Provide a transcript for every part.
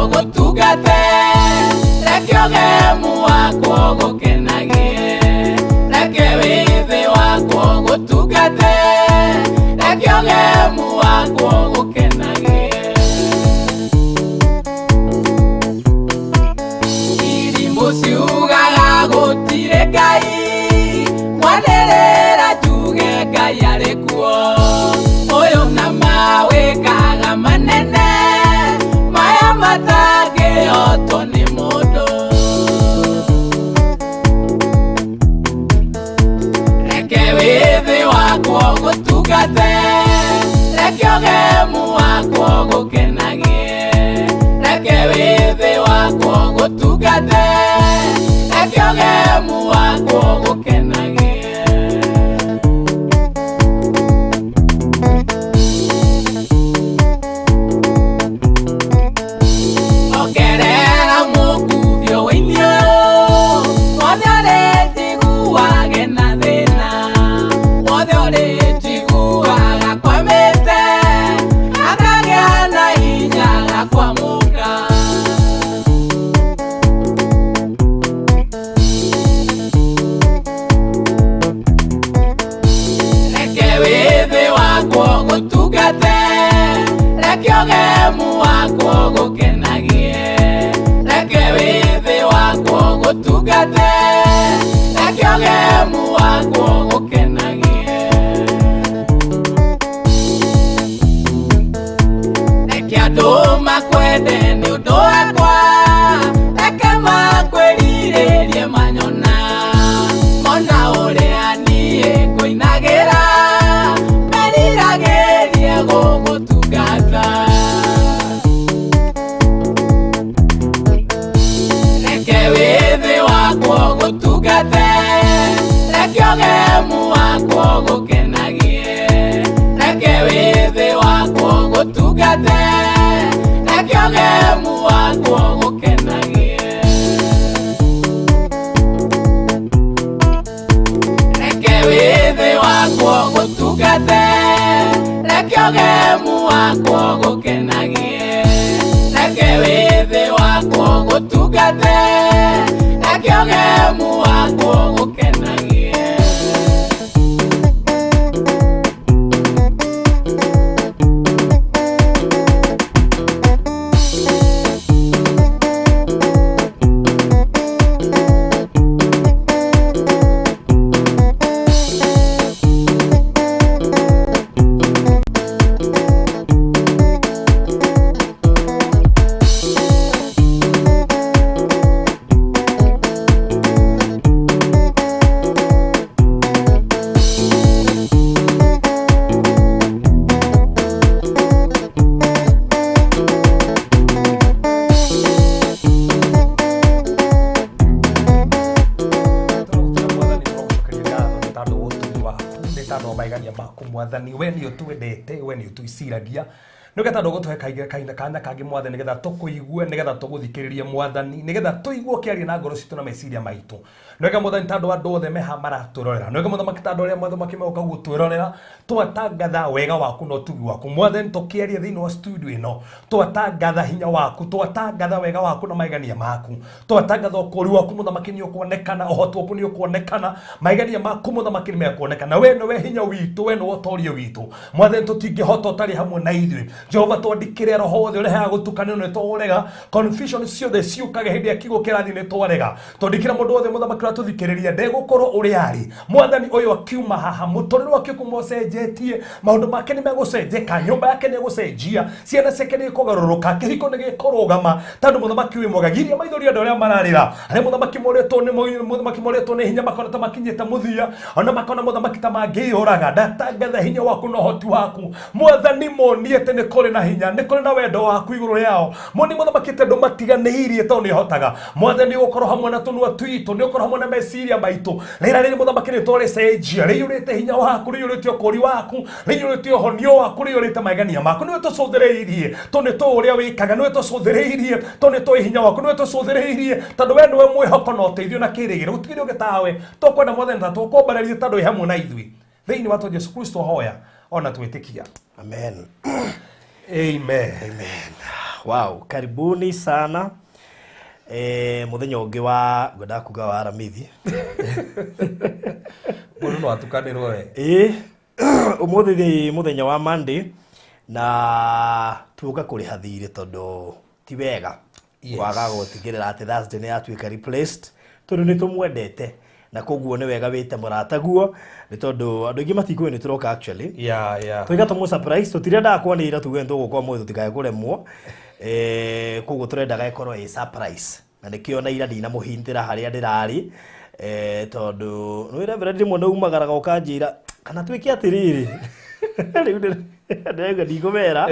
Ũgũtungate, reke ũgemu wakwa ũgũkenagie. Reke wĩthĩ wakwa ũgũtungate, reke ũgemu wakwa ũgũkenagie. Irimũ ciugaga gũtirĩ Ngai, mwanĩrĩra njuge Ngai arĩ kuo. Ũyũ na mawĩkaga manene, maya matangĩhotwo nĩ mũndũ. Reke wĩthĩ wakwa ũgũtungate, reke ũgemu wakwa ũgũkenagie. Reke wĩthĩ wakwa ũgũtungate, reke ũgemu wakwa ũgũkenagie. Ongerera mũkubio wĩinĩ ũyũ, wothe ũrĩnjiguage na thĩna, wothe ũrĩnjiguaga kwamĩte, akagĩa na hinya gakwamũka. Reke wĩthĩ wakwa ũgũtungate, reke ũgemu wakwa ũgũkenagie. Reke wĩthĩ wakwa ũgũtungate, reke ũgemu wakwa ũgũkenagie. Reke andũ makwende nĩ ũndũ wakwa, reke makwĩrirĩrie manyona, mona ũrĩa niĩ ngũinagĩra, meriragĩrie gũgũtungata. Reke wĩthĩ wakwa ũgũtungate, reke ũgemu wakwa ũgũkenagie. Reke wĩthĩ wakwa ũgũtungate, reke ũgemu wakwa ũgũkenagie. Reke wĩthĩ wakwa ũgũtungate, reke ũgemu wakwa ũgũkenagie. Reke wĩthĩ wakwa ũgũtungate, reke ũgemu wakwa ũgũkenagie. Tũragũtũra Mwathani, tũragũcokeria ngatho nĩ tondũ wa ũtugi waku, nĩ tondũ wa maigania maku Mwathani. We nĩ ũtwendete, we nĩ ũtwĩciragia. Nĩ tondũ ũgũtũhe kahinda kanya kangĩ Mwathani, nĩgetha tũkũigue, nĩgetha tũgũthikĩrĩrie Mwathani, nĩgetha tũigue ũkĩaria na ngoro citũ na meciria maitũ. Nĩwega Mwathani tondũ andũ othe meha maratwĩrorera. Nĩwega Mũthamaki tondũ arĩa Mũthamaki megũka gũtwĩrorera, twatangatha wega waku na ũtugi waku. Mwathani tũkĩaria thĩinĩ wa studio ĩno, twatangatha hinya waku, twatangatha wega waku na maigania maku, twatangatha ũkũũri waku Mũthamaki nĩ ũkuonekana, ũhoti waku nĩ ũkuonekana, maigania maku Mũthamaki nĩ mekuonekana. We nĩwe hinya witũ, we nĩwe ũtorio witũ. Mwathani tũtingĩhota ũtarĩ hamwe na ithuĩ. Jehova twandĩkĩre roho wothe ũrehaga gũtukanĩrwo nĩ tũrega, confusion ciothe ciũkaga hĩndĩ ya kiugo kĩrathiĩ nĩ twarega. Twandĩkĩre mũndũ wothe Mũthamaki ũratũthikĩrĩria ndegũkorwo ũrĩa arĩ. Mwathani ũyũ akiuma haha, mũtũrĩre wake ũkuma ũcenjetie, maũndũ make nĩ megũcenjeka, nyũmba yake nĩ ĩgũcenjia, ciana ciake nĩ ikũgarũrũka, kĩhiko nĩ gĩkũrũgama, tondũ Mũthamaki wĩ mwega. Giria maithori andũ arĩa mararĩra, arĩa Mũthamaki morĩtwo nĩ Mũthamaki morĩtwo nĩ hinya makona ta makinyĩte mũthia, ona makona Mũthamaki ta mangĩyũraga. Ndatangatha hinya waku na ũhoti waku Mwathani, monie atĩ nĩ kũrĩ na hinya, nĩ kũrĩ na wendo waku igũrũ rĩao. Monie Mũthamaki atĩ ndũmatiganĩirie tondũ nĩ ũhotaga. Mwathani ũgũkorwo hamwe na tũnua twitũ, nĩ ũkorwo hamwe na meciria maitũ. Rĩera rĩrĩ Mũthamaki nĩ twarĩcenjia, rĩiyũrĩte hinya waku, rĩiyũrĩte ũkũũri waku, rĩiyũrĩte ũhonio waku, rĩiyũrĩte maigania maku. Nĩwe tũcũthĩrĩirie tondũ nĩ tũĩ ũrĩa wĩkaga, nĩwe tũcũthĩrĩirie tondũ nĩ tũĩ hinya waku, nĩwe tũcũthĩrĩirie tondũ we nĩwe mwĩhoko na ũteithio na kĩĩrĩgĩrĩro. Gũtirĩ ũngĩ tawe. Tũkwenda Mwathani ta tũkũmbarĩrie tondũ wĩ hamwe na ithuĩ. Thĩinĩ wa Jesu Kristo hoya ona twĩtĩkia. Amen. Amen. Amen. Wow, karibuni sana. Muthenya ũngĩ wa ngwendaga kuga wa Aramithi. Mũndũ no atukanĩrwo we. Ĩĩ, ũmũthĩ nĩ mũthenya wa Monday na tuoka kũrĩha thirĩ tondũ ti wega Yes. kwaga gũtigĩrĩra atĩ Thursday nĩ yatuĩka replaced tondũ nĩ tũmwendete na koguo nĩ wega wĩte mũrataguo nĩ tondũ andũ aingĩ matikũĩ nĩ tũroka actually. Yeah. Tũiga tũmũ surprise, tũtirendaga kwanĩrĩra tuge nĩ tũgũka ũmũthĩ tũtikae kũremwo, koguo tũrendaga ĩkorwo ĩ surprise na nĩkĩo na ira ndinamũhintĩra harĩa ndĩrarĩ, tondũ nĩ Reverend rĩmwe nĩ umagaraga ũkanjĩra kana twĩke atĩrĩrĩ rĩu ndĩraigua ndikũmera.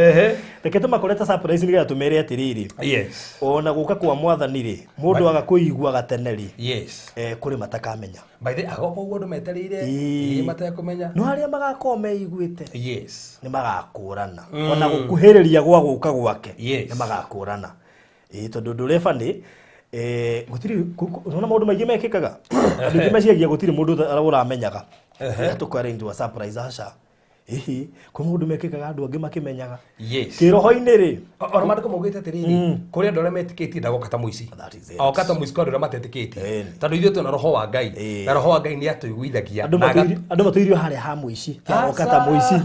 Reke tũmakore ta surprise nĩgetha tũmere atĩrĩrĩ. Yes. Ona gũka kwa mwathani rĩ, mũndũ aga kũiguaga tene rĩ, Yes. kũrĩ matakamenya. By the agoka ũguo andũ metereire, Ĩĩ. ĩĩ, matekũmenya. No arĩa magakorwo meiguĩte Yes. nĩ magakũrana. Ona gũkuhĩrĩria gwa gũka gwake Yes. nĩ magakũrana. Ĩĩ, tondũ ũndũ ũrĩa bani, gũtirĩ unaona maũndũ maingĩ mekĩkaga. Andũ aingĩ meciagia gũtirĩ mũndũ ũramenyaga. Rĩrĩa tũkwara into a surprise, aca. Ĩhĩ, kwĩ maũndũ mekĩkaga andũ angĩ makĩmenyaga. Yes. Kĩroho-inĩ rĩ. Ona maandĩko maugĩte atĩrĩrĩ, kũrĩ andũ arĩa metĩkĩtie ndagoka ta mũici. That is it. Oka ta mũici kwa andũ arĩa matetĩkĩtie. Ĩni. Tondũ ithuĩ twĩna roho wa Ngai. Ĩĩ. Na roho wa Ngai nĩ atũiguithagia. Andũ Na andũ matũirio harĩa ha mũici, ti agoka ta mũici.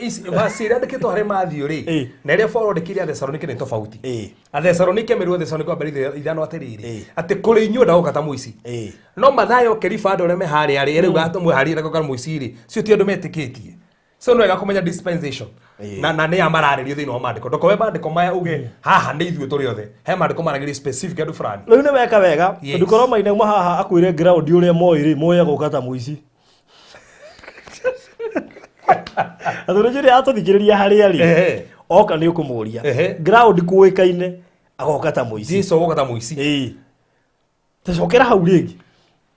Ici verse ĩrĩa yandĩkĩtwo harĩ Matthew rĩ, Ĩĩ. na ĩrĩa Paul andĩkĩire Athesalonike nĩ tofauti. Ĩĩ. Athesalonike merwo Athesalonike wa mbere 5 atĩrĩrĩ, Ĩĩ. atĩ kũrĩ inyuĩ ndagoka ta mũici. Ĩĩ. No Mathayo kĩriba andũ arĩa me harĩa rĩ, rĩu gatũmwe harĩa ndagoka mũici rĩ, cio ti andũ metĩkĩtie. So nĩ wega kũmenya dispensation. Ĩĩ. Na nĩ ya mararĩrio thĩinĩ wa maandĩko. Ndũkoe maandĩko maya uge haha nĩ ithuĩ tũrĩ othe. He maandĩko maragĩrio specific andũ fulani. Rĩu nĩ weka wega, Yes. tondũ korwo mainauma haha akwĩre ground ũrĩa moĩ rĩ, moĩ agũka ta mũici. Na tondũ njĩra atũthikĩrĩria harĩa rĩ, Ehe. oka nĩ ũkũmũria. Ehe. Ground kũĩkaine agoka ta mũici. Jesu agoka ta mũici. Ĩĩ. Tacokera hau rĩngĩ.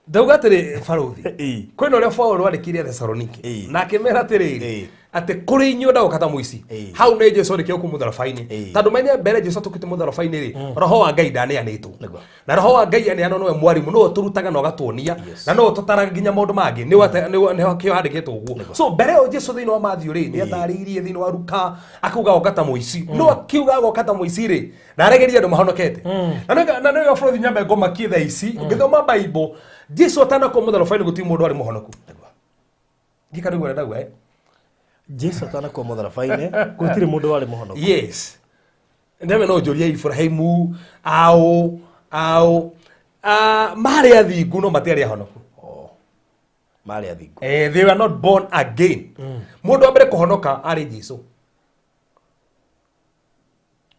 Ndauga atĩrĩ barũthi. Ĩĩ. Kwĩna ũrĩa Paul andĩkĩire Athesalonike. Ĩĩ. Na akĩmera atĩrĩrĩ, Ĩĩ. atĩ kũrĩ inyuĩ ndagoka ta mũici. Ĩĩ. Hau nĩ Jesu andĩkĩire kũu mũtharaba-inĩ. Ĩĩ. Tondũ menye mbere Jesu atũkĩte mũtharaba-inĩ rĩ, roho wa Ngai ndaneanĩtwo. Nĩguo. Na roho wa Ngai aneanwo nĩwe mwarimũ, nĩwe ũtũrutaga na ũgatuonia, Yes. na nĩwe ũtũtaraga nginya maũndũ mangĩ. Nĩwe kĩo handĩkĩtwo ũguo. So mbere ĩyo Jesu thĩinĩ wa Matthew rĩ, nĩ atarĩirie thĩinĩ wa Luka akauga agoka ta mũici. No akiuga agoka ta mũici rĩ, na aregeria andũ mahonokete. Na nĩwe bũrũri nyambe ngomakie thaa ici, ũngĩthoma Bible, Jesu atanakua mũtharaba-inĩ gũtirĩ mũndũ warĩ mũhonoku. Ngĩka nĩguo ũrĩa ndauga, eh? Jesu atanakua mũtharaba-inĩ gũtirĩ mũndũ warĩ mũhonoku. Yes. Ndeme no njũrie Ibrahimu, ao, marĩ athingu no matiarĩ ahonoku. Oh. Marĩ athingu. They were not born again. Mũndũ wa mbere kũhonoka arĩ Jesu.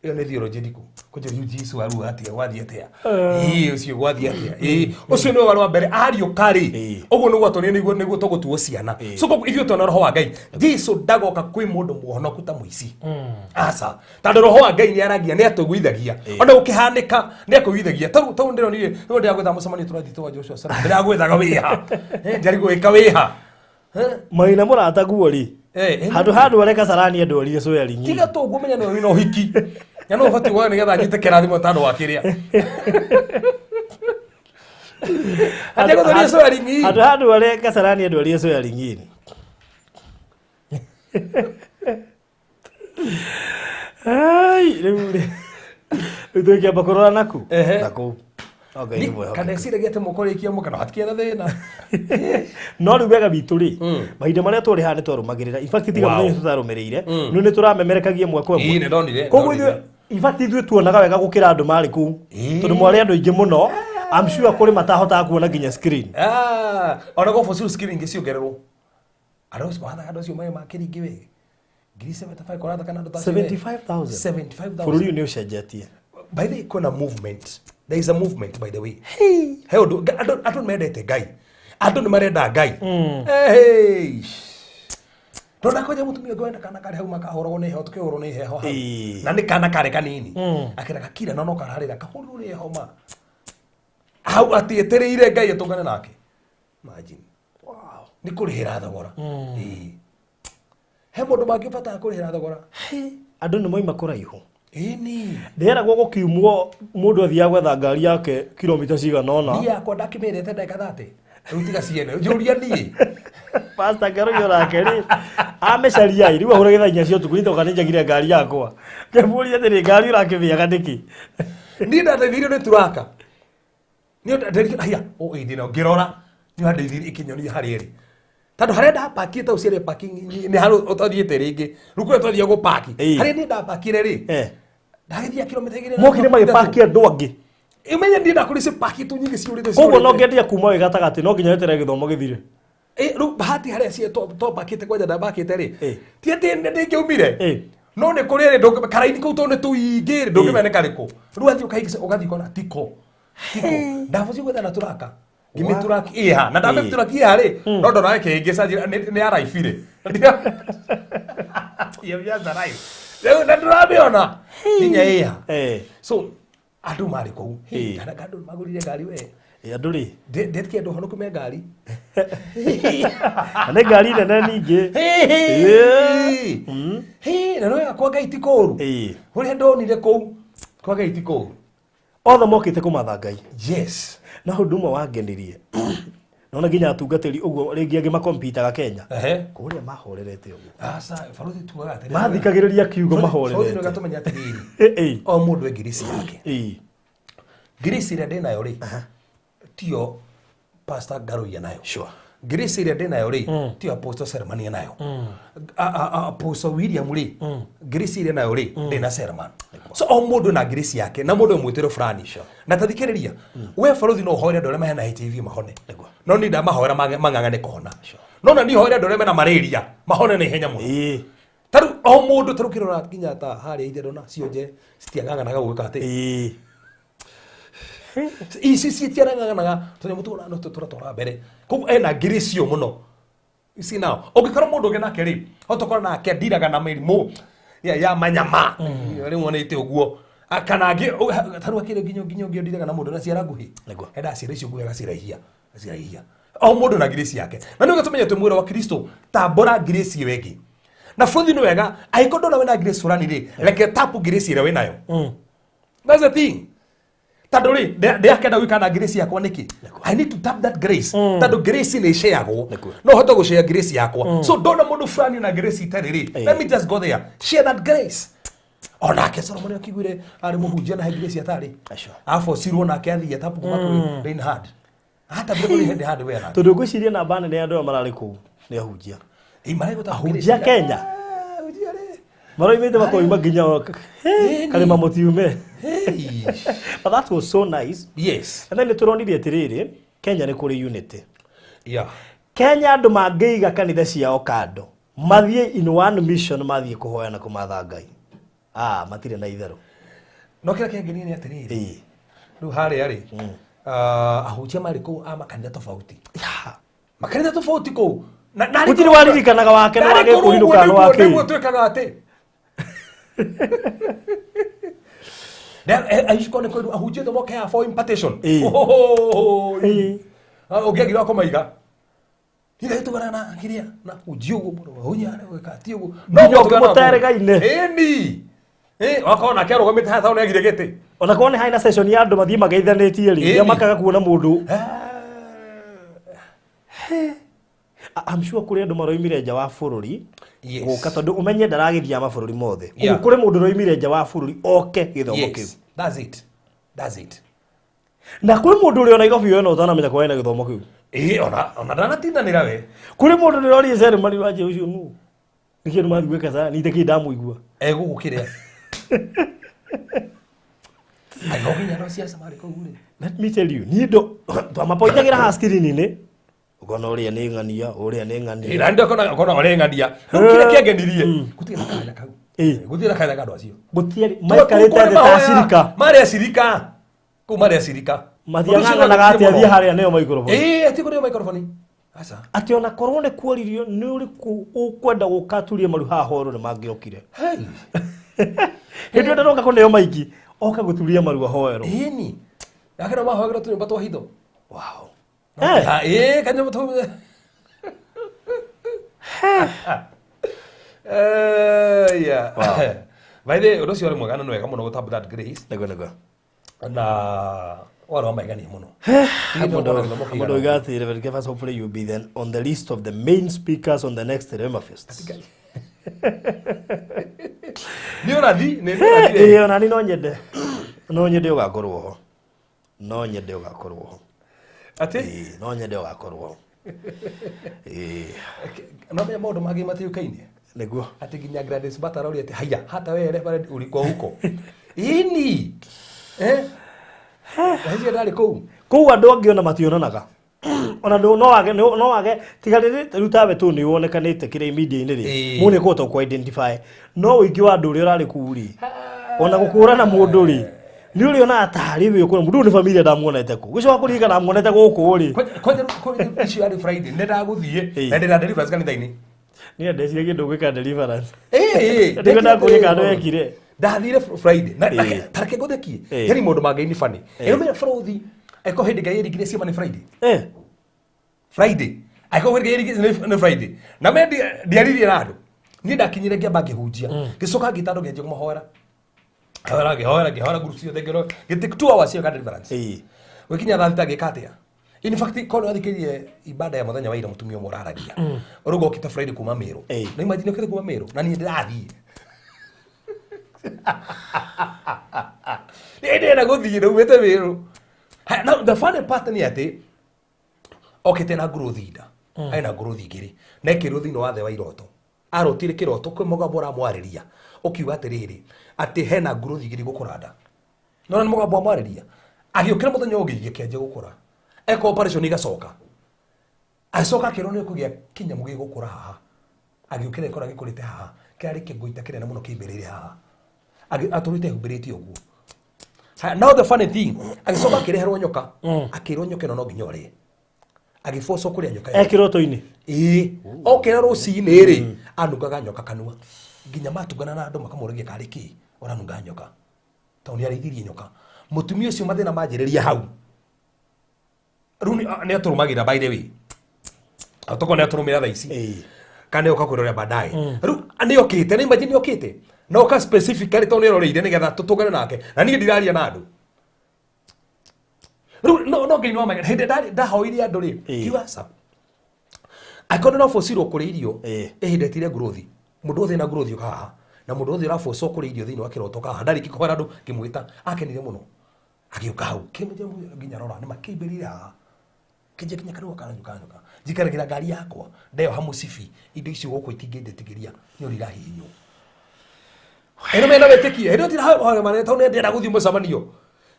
Ĩyo nĩ theology ndikũ. Kũnjũria Jesu arua atĩa, gwathiĩ atĩa? Ĩĩ, ũcio gwathiĩ atĩa? Ĩĩ, ũcio nĩwe warĩ wa mbere ariũka rĩ. Ĩĩ. Ũguo nĩguo atũrĩ, nĩguo tũgũtuo ciana. So koguo ithuĩ twĩna roho wa Ngai. Jesu ndagoka kwĩ mũndũ mũhonoku ta mũici. Aca. Tondũ roho wa Ngai nĩ aragia, nĩ atũiguithagia. Ona gũkĩhanĩka nĩ akũiguithagia. Tarĩu ndĩronire, rĩu ndĩragwetha mũcemanio tũrathiĩ twa Joshua Salome. Ndĩragwethaga wĩha. Njarĩ gwĩka wĩha. Maina mũrataguo rĩ. Handũ handũ areka Kasarani andwarire swearing. Tiga tu ũguo menya nĩwe wĩna ũhiki. Na no ũbatiĩ gũka nĩgetha nyite kĩrathimo tondũ wa kĩrĩa. Anjia gũthoria swearing. Handũ handũ areka Kasarani andwarire swearing. Ai, rĩu rĩ. Rĩu tũkĩamba kũrora naku. Ehe. Naku. No Ngai nĩ mwĩhokeku. Kana eciragia atĩ mũkũrĩkia mũkano hatikĩrĩ na thĩna. No rĩu wega witũ rĩ, mahinda marĩa twarĩ haha nĩ twarũmagĩrĩra. In fact tiga Wow. mũthenya tũtarũmĩrĩire, no nĩ tũramemerekagia ĩmwe kwa Ĩĩ, ĩmwe. nĩ ndonire, Koguo ndonire. ithuĩ, in fact ithuĩ tuonaga wega gũkĩra andũ marĩ kũu. Ĩĩ. Tondũ mwarĩ andũ aingĩ mũno. I'm sure kũrĩ matahotaga kuona nginya screen. Ona go for screen ingĩ ciongererwo. Andũ acio mahathaga andũ acio marĩ makĩringi we. Ngiri 75 kũrathaka na andũ ta acio we. 75,000. 75,000. Bũrũri ũyũ nĩ ũcenjetie. By the way, kwĩna movement. There is a movement by the way. He ũndũ andũ nĩ mendete Ngai. Andũ nĩ marenda Ngai. Hey. Ndona kwanja mũtumia ũngĩ wenda kana karĩ hau makahũragwo nĩ heho tũkĩhũrwo nĩ heho hau. Ĩĩ. Na nĩ kana karĩ kanini. Akĩra gakira no no kararĩra kahũrwo nĩ heho ma. Hau atĩ etereire Ngai atũngane nake. Imagine. Wow. Nĩ kũrĩhĩra thogora. Ĩĩ. He mũndũ mangĩbatara kũrĩhĩra thogora. Andũ nĩ moima kũraihu. Ĩni. Ndĩragwo gũkiumwo mũndũ athiaga gwetha ngari yake kilomita cigana ũna. Niĩ yakwa ndakĩmĩrĩte ndagĩka 30. Rĩu tiga ciene njũria niĩ. Pastor Ngaruiya onake rĩ amĩcaria ĩ rĩu ahũrage thaa 4 cia ũtukũ nitoka nĩnjagire ngari yakwa ngĩmũria atĩrĩ ngari ũrakĩmĩaga nĩkĩ? Niĩ ndateithirio nĩ turaka. Niĩ ndarĩ haya o ĩndĩ no ngĩrora nĩ wandeithirie ĩkĩnyonia harĩa ĩrĩ. Tondũ harĩa ndapakire tau ciarĩ parking nĩ harĩa ũtathiĩte rĩngĩ. Rĩu kũrĩa twathiĩ gũpaki. Harĩa niĩ ndapakire rĩ. Ndagĩthiĩ kilomita 2. Mokire magĩpaki andũ angĩ. Ũmenye niĩ ndakorire cipakĩtwo nyingĩ ciũrĩte. Koguo no ngĩendia kuma wĩ gatagatĩ no nginya weterere gĩthomo gĩthire. Rĩu bahati harĩa cie twapakĩte kwanja ndapakĩte rĩ. Ti atĩ ndĩngĩaumire. No nĩ kũrĩ rĩ karaini kũu tondũ nĩ tũingĩ rĩ ndũngĩmenya nĩ karĩkũ. Rĩu wathiĩ ũkaingĩca ũgathiĩ ũkona tiko. Tiko. Ndabũci gwetha na turaka. Ngĩmĩturaki ĩha na ndamĩturaki ĩha rĩ no ndona ĩkĩhĩngĩca njĩra nĩ yaraibire. Ya biacara ĩ. Rĩu na ndũramĩona nginya ĩha. So andũ marĩ kũu. Kana andũ magũrire ngari we. Andũ rĩ. Ndetkia andũ honoku me ngari. Na nĩ ngari nene ningĩ. Na nĩ kwa Ngai ti kũũru. Ũrĩa ndonire kũu kwa Ngai ti kũũru. Othe mokĩte kũmatha Ngai. Yes. Na ũndũ ũmwe wangenirie. Nona nginya atungatĩri ũguo rĩngĩ angĩ makompitaga Kenya. Kũrĩa mahorerete ũguo. Aca, barothi tugaga atĩrĩrĩ. Mathikagĩrĩria kiugo mahorerete. Barothi tũmenye atĩrĩrĩ. O mũndũ e ngirisi yake. Ngirisi ĩrĩa ndĩnayo rĩ, tiyo Pastor Ngaruiya nayo. Sure. Ngirisi ĩrĩa ndĩnayo rĩ, tiyo Apostle Seremania nayo. Apostle William rĩ, ngirisi ĩrĩa nayo rĩ, ndĩna Seremania. So o mũndũ na ngirisi yake na mũndũ mwĩtĩro fulani. Na tathikĩrĩria, we barothi no ũhoere andũ arĩa mena HIV mahone. No niĩ ndamahoera mang'ang'ane kũhona. No na niĩ hoere andũ arĩa mena malaria mahone na ihenya mũno. Tarĩu o mũndũ tarĩu kĩrora nginya ta harĩa itherũ na cionje citiang'ang'anaga gwĩka atĩ. Ici citiarang'ang'anaga tũnyamũ tũu no tũratwara mbere. Koguo ena ngirĩcio mũno. You see now, ũngĩkorwo mũndũ ũngĩ nake rĩ, hota ũkorwo nake ndiraga na mĩrimũ ya manyama. Rĩu wonete ũguo. Kana angĩ, tarĩu akĩrĩ nginya ũngĩ ndiraga na mũndũ na ciara nguhĩ. Endaga ciara icio nguhĩ agaciraihia. Agaciraihia. O mũndũ na ngirĩci yake. Na nĩ ũgĩtũmenya atĩ mwĩrĩ wa Kristo tambũra ngirĩci ĩyo ĩngĩ. Na bũthi nĩ wega, angĩkorwo ndona wĩna ngirĩci fulani rĩ, reke tapu ngirĩci ĩrĩa wĩnayo. That's the thing. Tondũ rĩ, ndĩakenda gwĩka na grace yakwa nĩkĩ? I need to tap that grace. Tondũ grace nĩ ĩceagwo. No hote gũcea grace yakwa. So ndona mũndũ fulani na grace itarĩ rĩ, let me just go there. Share that grace. Onake Solomon akĩiguire arĩ mũhunjia na he grace atarĩ. Abocirwo nake athiĩ atapu kuma kũrĩ Reinhard. Hata mbere kũrĩ Reinhard we nake. Tondũ ngwĩciria namba nene ya andũ aya mararĩ kũu nĩ ahunjia. Ĩ, marĩ gũtapa Ahunjia grace. Kenya. Ahunjia rĩ. Maroimĩte makoima nginya karĩma mũtiume. Hey. But that was so nice. Yes. And then nĩtũronire atĩrĩrĩ, Kenya nĩ kũrĩ unity. Yeah. Kenya andũ mangĩiga kanitha ciao kando, mathiĩ in one mission mathiĩ kũhoya na kũmatha Ngai. Matirĩ na itherũ. No kĩrĩa kĩangenia nĩ atĩrĩrĩ. Rĩu harĩa rĩ, ahunjia marĩ kũu a makanitha tofauti. Makanitha tofauti kũu. Na Gũtirĩ waririkanaga wake na narĩ wake kũrĩ kũrinũka ũguo na wake. nĩguo twĩkaga atĩ. Aici korwo nĩ kwĩrwo ahunjia othe moke haha for impartation. Ũngĩagire wa kũmaiga. Ithe tũgana na kĩrĩa na hunjia ũguo mũno, hunjia nĩ gwĩka ti ũguo. No Nginya mũtũgana ũkĩmũteregaine. Ĩni. Wakorwo nake arũgamĩte haha tondũ nĩagire gĩtĩ. Ona korwo nĩ harĩ na session ya andũ mathiĩ mageithanĩtie rĩ, nginya makaga kuona mũndũ. I'm sure kũrĩ andũ maroimire nja wa bũrũri gũka tondũ ũmenye ndaragĩthiaga mabũrũri mothe. Koguo kũrĩ mũndũ ũroimire nja wa bũrũri oke gĩthomo kĩu. That's it. That's it. Na kũrĩ mũndũ ũrĩ o Nairobi wena ũtanamenya kwa ena gĩthomo kĩu. Ona ndanatindanĩra we. Kũrĩ mũndũ ndĩrorie ceremony wa nje ũcio nũ. Nĩkĩo nĩ mathiĩ gwĩka sana, nĩ kĩĩ ndamũigua. Egũkũ kĩrĩa. Aigo nginya andũ a siasa marĩ kũu rĩ. Let me tell you, niĩ ndo twamapointagĩra haha screen-inĩ. Ũkona ũrĩa nĩ ng'ania, ũrĩa nĩ ng'ania. Na ndio ũkona ũrĩa ng'ania. Rĩu kĩrĩa kĩangenirie, gũtirĩ na kanya kau. Gũtirĩ na kanya ka andũ acio. Gũtiarĩ, maikarĩte thĩ ta acirika. Marĩ acirika. Kũu marĩ acirika. Mathiang'ang'anaga atĩ athiĩ harĩa nĩyo microphone. Athiĩ kũrĩa microphone. Aca. Atĩ ona korwo nĩ kuoririo nĩ ũrĩkũ ũkwenda gũka aturie maru haha horo nĩ mangĩokire. Hey. Hĩndĩ ĩyo ndaroka kũneo maiki, oka gũturia maru ahoerwo. Ĩni. Nake no mahoerwo tũnyũmba twa hitho. Wow. Kanyũmba twa Yeah. Wow. By the way, ũndũ ũcio ũrĩ mwega na nĩ wega mũno gũtap that grace. Nĩguo, nĩguo. Na Warĩ wa magegania mũno. Mũndũ oiga atĩ Reverend Kefas, hopefully you'll be then on the list of the main speakers on the next Rema Fest. Nĩ ũrathi, nĩ ũrathi. Ĩĩ, ona niĩ no nyende ũgakorwo ho, no nyende ũgakorwo ho. Atĩ? Ĩĩ, no nyende ũgakorwo ho. Ĩĩ. No menya maũndũ mangĩ matiũkaine. Nĩguo. Atĩ nginya Gladys Bata aroria atĩ haya hata wewe Reverend ulikuwa huko ini, eh, na hicio ndarĩ kũu. Kũu andũ angĩ ona mationanaga, ona ndũ no wage tiga rĩrĩ rĩu tawe tu nĩ wonekanĩte kĩrĩa media-inĩ rĩ. Mũndũ nĩ kũhota kũ identify, no ũingĩ wa andũ ũrĩa ũrarĩ kũu rĩ, ona gũkũrana mũndũ rĩ, nĩ ũrĩonaga tarĩ we ũkũra mũndũ ũyũ nĩ familia ndamuonete kũ gũcoka kũririkana ndamuonete gũkũ rĩ. Kwanja icio yarĩ Friday, nĩ ndagũthiĩ na ndĩna deliverance kanitha-inĩ. Nĩ ndeciria kĩndũ gwĩka deliverance. Ĩĩ. Nĩguo ndakũria kana nĩwekire. Ndathire Friday na tareke ngũthekie. Yani maũndũ mangĩ nĩ funny. Ĩno menya bũrũthi eko hĩndĩ Ngai ĩringire ciama nĩ Friday. Friday angĩkorwo hĩndĩ Ngai ĩringire nĩ Friday na me ndiaririe na andũ. Niĩ ndakinyire ngĩamba ngĩhunjia, ngĩcoka ngĩta andũ, ngĩanjia kũmahoera hoera, ngĩhoera, ngĩhoera group ciothe, ngĩhoera gĩtĩ 2 hours cio ka deliverance. Gũkinya 6:00 ngĩka atĩa? In fact, korwo wathikĩrĩrie ibada ya mũthenya wa ira, mũtumia ũmwe ũraragia ũrauga okĩte Friday kuma Meru. Na imagine okĩte kuma Meru na niĩ ndĩrathiĩ, niĩ ndĩrenda gũthiĩ ndaumĩte Meru. Ha, now the funny part nĩ atĩ okĩte na nguruthi nda, arĩ na nguruthi igĩrĩ na ekĩrwo thĩinĩ wa thĩ wa iroto. Arotire kĩroto kwĩ mũgambo ũramwarĩria ũkiuga atĩrĩrĩ, atĩ hena nguruthi igĩrĩ gũkũra nda. Nona nĩ mũgambo wamwarĩria. Agĩũkĩra mũthenya ũngĩ gĩkĩanjia gũkũra, eka operation igacoka, agĩcoka akĩrwo nĩ ũkũgĩa kĩnyamũ gĩgũkũra haha. Agĩũkĩra ĩkora gĩkũrĩte haha, kĩarĩ kĩngũita kĩnene mũno kĩimbĩrĩire haha. Atũrĩte ehumbĩrĩte ũguo. Haya, now the funny thing, agĩcoka akĩreherwo nyoka, akĩrwo nyoka ĩno no nginya ũrĩe. Agĩbocwo kũrĩa nyoka ĩyo. E kĩroto-inĩ? Ĩĩ, okĩra rũcinĩ rĩ, anungaga nyoka kanua nginya matungana na andũ makamũragia karĩ kĩ ũranunga nyoka, tondũ nĩ arĩithirie nyoka. Mũtumia ũcio mathĩna manjĩrĩria hau. Rĩu nĩ atũrũmagĩrĩra, by the way, tokorwo nĩ atũrũmĩra thaa ici kana nĩ oka kwĩrorera baadaye. Rĩu nĩ okĩte, nĩ imagine nĩ okĩte na oka specifically tondũ nĩ eroreire nĩgetha tũtũngane nake, na niĩ ndiraria na andũ rĩu. No Ngai no amenya hĩndĩ ndahoire andũ rĩ, kiuga aca, angĩkorwo no bocirwo kũrĩa irio ĩhĩndĩ etire nguruthi. Mũndũ wothe na nguruthi ũka haha, na mũndũ wothe ũrabocwo kũrĩa irio thĩinĩ wa kĩroto kaha. Ndarĩkia kũhoera andũ, ngĩmwĩta, akenire mũno, agĩũka hau kĩmũnjia nginya rora nĩ makĩimbĩrire haha kĩnjia nginya kanua kanyoka nyoka. Njikaragĩra ngari yakwa ndeyoha mũcibi, indo icio gũkũ itingĩnjĩtĩkĩria nĩ ũrĩa irahihinywo. Ĩno mena wĩtĩkie hĩndĩ ĩyo tirahoya manene tondũ nĩ ndĩrenda gũthiĩ mũcemanio.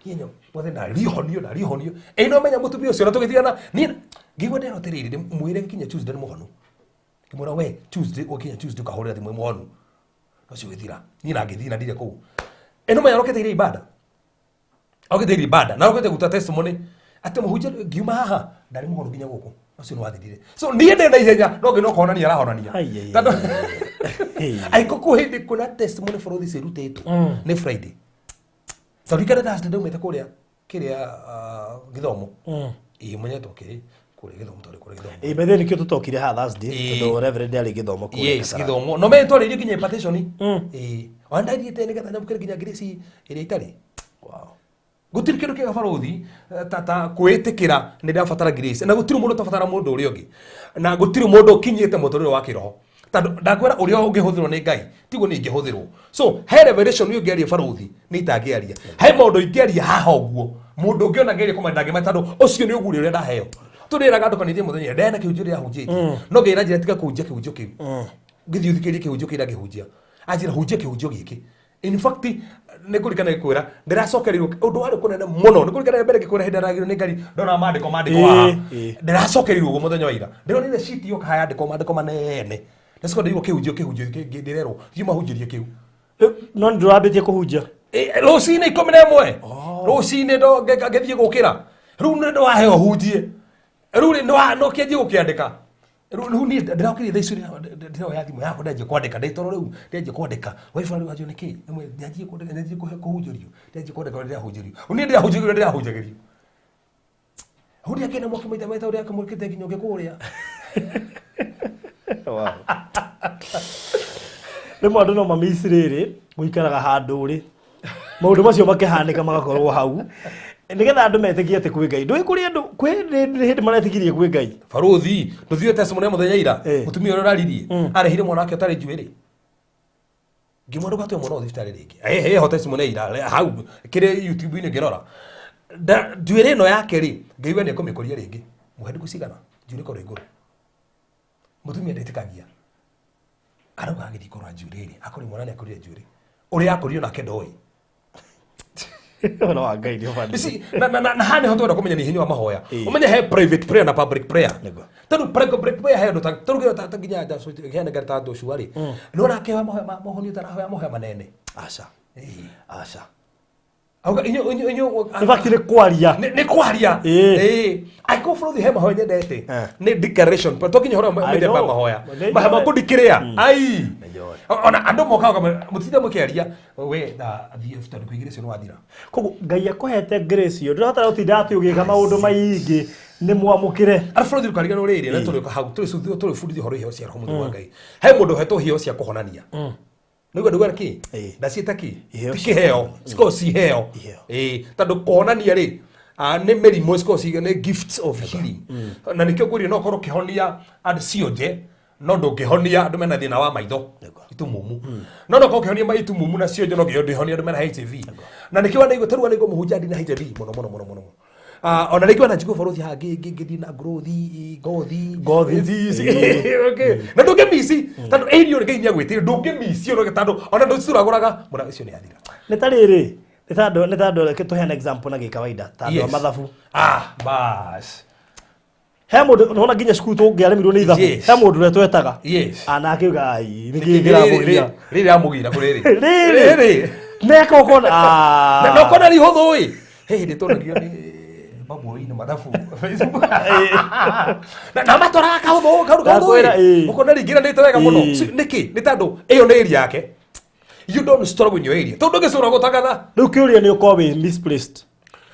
Niĩ mothe ndarihonio, ndarihonio. Ĩno menya mũtumia ũcio na tũgĩtigana, niĩ ngĩigua ndĩrwo atĩrĩrĩ, mwĩre nginya Tuesday nĩ mũhonu. Ngĩmwĩra we Tuesday, ũkinya Tuesday ũkahũrĩra thimũ ĩ mũhonu ũcio gĩthira. Niĩ na ngĩthiĩ na ndire kũu. Ĩno menya rokete iria ibada, okĩte iria ibada na rokete guta testimony atĩ mũhunjia ngiuma haha ndarĩ mũhonu nginya gũkũ ũcio nĩ wathirire. So niĩ ndĩ na ihenya no ngĩ no kũhonania arahonania. Ai, ai, Tondũ ai, ai. angĩkorwo kwĩ hĩndĩ kwĩna testimony bũrũri cirutĩtwo nĩ Friday, tondũ rikana Thursday ndaumĩte kũrĩa kĩrĩa, gĩthomo ĩĩ mũnyetwo kĩ kũrĩa gĩthomo, twarĩ kũrĩa gĩthomo. Ĩĩ, by the way, nĩkĩo tũtokire haha Thursday, tondũ Reverend arĩ gĩthomo kũrĩa Kasarani. Gĩthomo no me twarĩirie nginya impartation. Ĩĩ, ona ndathiĩte nĩgetha nyamũkĩre nginya grace ĩrĩa itarĩ. Gũtirĩ kĩndũ kĩega barũthi ta kwĩĩtĩkĩra nĩ ndabatara grace, na gũtirĩ mũndũ ũtabatara mũndũ ũrĩa ũngĩ, na gũtirĩ mũndũ ũkinyĩte mũtũrĩre wa kĩroho, tondũ ndakwĩra ũrĩa ũngĩhũthĩrwo nĩ Ngai tiguo niĩ ingĩhũthĩrwo. So he revelation ũngĩaria barũthi nĩ itangĩaria, he maũndũ ingĩaria haha ũguo mũndũ ũngĩ ona ngeria kũmenya ndangĩmenya, tondũ ũcio nĩ ũguri ũrĩa ndaheo. Tũrĩraga andũ kanitha mũthenya ndena kĩhunjio ndĩrahunjĩtie, no ngĩra njĩra tiga kũhunjia kĩhunjio kĩu, ngĩthiĩ ũthikĩrĩrie kĩhunjio kĩrĩa ngĩhunjia, anjĩra hunjia kĩhunjio gĩkĩ. In fact, nĩ ngũririkana gĩkwĩra ndĩracokereirwo ũndũ warĩ kũnene mũno. Nĩ ngũririkana mbere ngĩkwĩra hĩndĩ aragirwo nĩ ngari ndona mandĩko mandĩko haha. Ndĩracokereirwo ũguo mũthenya wa ira ndĩronire sheet yoka haha yandĩkwo mandĩko manene. Ndacoka ndaigua kĩhunjio kĩhunjio ndĩrerwo thiĩ mahunjĩrie kĩu. No nĩ ndũrambĩtie kũhunjia? Rũcinĩ 11 rũcinĩ ndo ngĩthiĩ gũkĩra rĩu nĩ waheo hunjie rĩu rĩ no kĩanjie gũkĩandĩka rĩu. Niĩ ndĩrokĩria thaa ici ndĩroya thimũ yakwa, ndanjia kwandĩka ndĩ toro. Rĩu ndanjia kwandĩka waiba rĩu anjio nĩkĩ nyanjie kwandĩka, nyanjie kũhunjĩrio, ndanjia kwandĩka ũrĩa ndĩrahunjĩrio. Rĩu niĩ ndĩrahunjĩrio ũrĩa ndĩrahunjagĩrio hau ndiakĩna mwaki maita maita ũrĩa akĩmũrĩkĩte nginya ũngĩ kũrĩa. Rĩmwe andũ no mamici rĩrĩ gũikaraga handũ rĩ maũndũ macio makĩhanĩka magakorwo hau. Nĩgetha andũ metĩkie atĩ kwĩ Ngai. Ndũĩ kũrĩ andũ kwĩ hĩndĩ maretĩkirie kwĩ Ngai. Baruthi ndũthiĩ testimony ya mũthenya ira. Eh. Mũtumia ũrĩa ũraririe arehire mwana wake ũtarĩ njuĩrĩ, ngĩmwĩra ndũgatue mwana ũyũ thibitarĩ rĩngĩ. Heho testimony ya ira hau kĩrĩ YouTube-inĩ ngĩrora. Njuĩrĩ ĩno yake rĩ, ngĩigua nĩ ekũmĩkũria rĩngĩ, mũhe ndukũ cigana njuĩrĩ ĩkorwo ĩngũrũ. Mũtumia ndetĩkagia, arauga agĩthiĩ kũrora njuĩrĩ ĩrĩ akũrĩ mwana nĩ akũrire njuĩrĩ ũrĩa akũrire nake ndoĩ. Ũhoro wa Ngai nĩ ũbaniĩ. You see, na haha nĩho twenda kũmenya nĩ hinya wa mahoya. Ĩĩ. Ũmenye he private prayer na public prayer. Nĩguo. Tondũ private prayer he andũ ta tondũ ta nginya heana ngari ta Joshua rĩ, nĩ ũrakĩhoya mahoya ma mohonio tarahoya mahoya manene. Aca. Ĩĩ. Aca. Auga inyo In fact nĩ kwaria. Nĩ kwaria. Ĩĩ. Ĩĩ. Angĩkorwo bũrũri he mahoya nyendete Eh. nĩ declaration to nginya ũhoro I mĩthemba ya know. mahoya. Nĩ Mahoya ma njũĩ. kũndikĩrĩa ai. Nĩ Ona andũ mokaga mũtinde mũkĩaria we na thiĩ tondũ kũigĩrĩ cio nĩ wathira. Koguo Ngai akũhete grace ĩyo ndũrabatara gũtinda atĩ ũgĩka maũndũ maingĩ nĩ mwamũkĩre. Arabu bũrũri ndũkariganĩrwo rĩrĩ na tũrĩ hau tũrĩ bundithio ũhoro iheo cia Roho Mũtheru wa Ngai. He mũndũ ũhetwo iheo cia kũhonania. Nĩguo ndauga kĩ? Ĩĩ. Ndaciĩta kĩ? Iheo Ti cia kĩheo, cikoragwo ci iheo. Iheo. Ĩĩ, tondũ kũhonania rĩ, nĩ mĩrimũ cikoragwo ci nĩ gifts of healing. Na nĩkĩo ngwĩrire no ũkorwo ũkĩhonia andũ cionje, no ndũngĩhonia andũ mena thĩna wa maitho. Nĩguo. Itumumu. No no ũkorwo ũkĩhonia itumumu na cionje no ndũngĩhonia andũ mena HIV. Na nĩkĩo wanaigua tarĩu wanaigua mũhunjia ndina HIV mũno mũno mũno mũno. Ona rĩngĩ wana njigua bũrũthi haha ngĩthiĩ na ngũrũthi ngothi Ngothi. Okay. Na ndũngĩmici tondũ ĩrio Ngai nĩagwĩtire ndũngĩmici ona tondũ ona ndũcuragũraga mũra ũcio nĩ athira. Nĩ ta rĩrĩ, nĩ ta andũ reke tũheane example na gĩkawaida ta andũ a Yes. mathabu. Ah, bas. He mũndũ nĩwona nginya cukuru tũngĩaremirwo nĩ ithabu. Yes. He mũndũ ũrĩa twetaga. Yes. Anake uga ai nĩ kĩĩ kĩramũgia. Rĩrĩ ramũgira kũrĩ rĩ. Rĩrĩ. Rĩrĩ. Meka ũkona. Na no kona rĩ hũthũ ĩ. He hĩndĩ tuonagio nĩ babu-inĩ mathabu Facebook. Na matwaraga kahũthũ kaũndũ kahũthũ Ndakwĩra, ĩ. ĩ. Ũkona ringĩranĩte wega mũno. Ĩ. Nĩkĩ? Nĩ tondũ ĩyo nĩ area yake. You don't struggle in your area. Tondũ ndũngĩcũra gũtangatha. Rĩu kĩũria nĩ ũkorwo wĩ misplaced.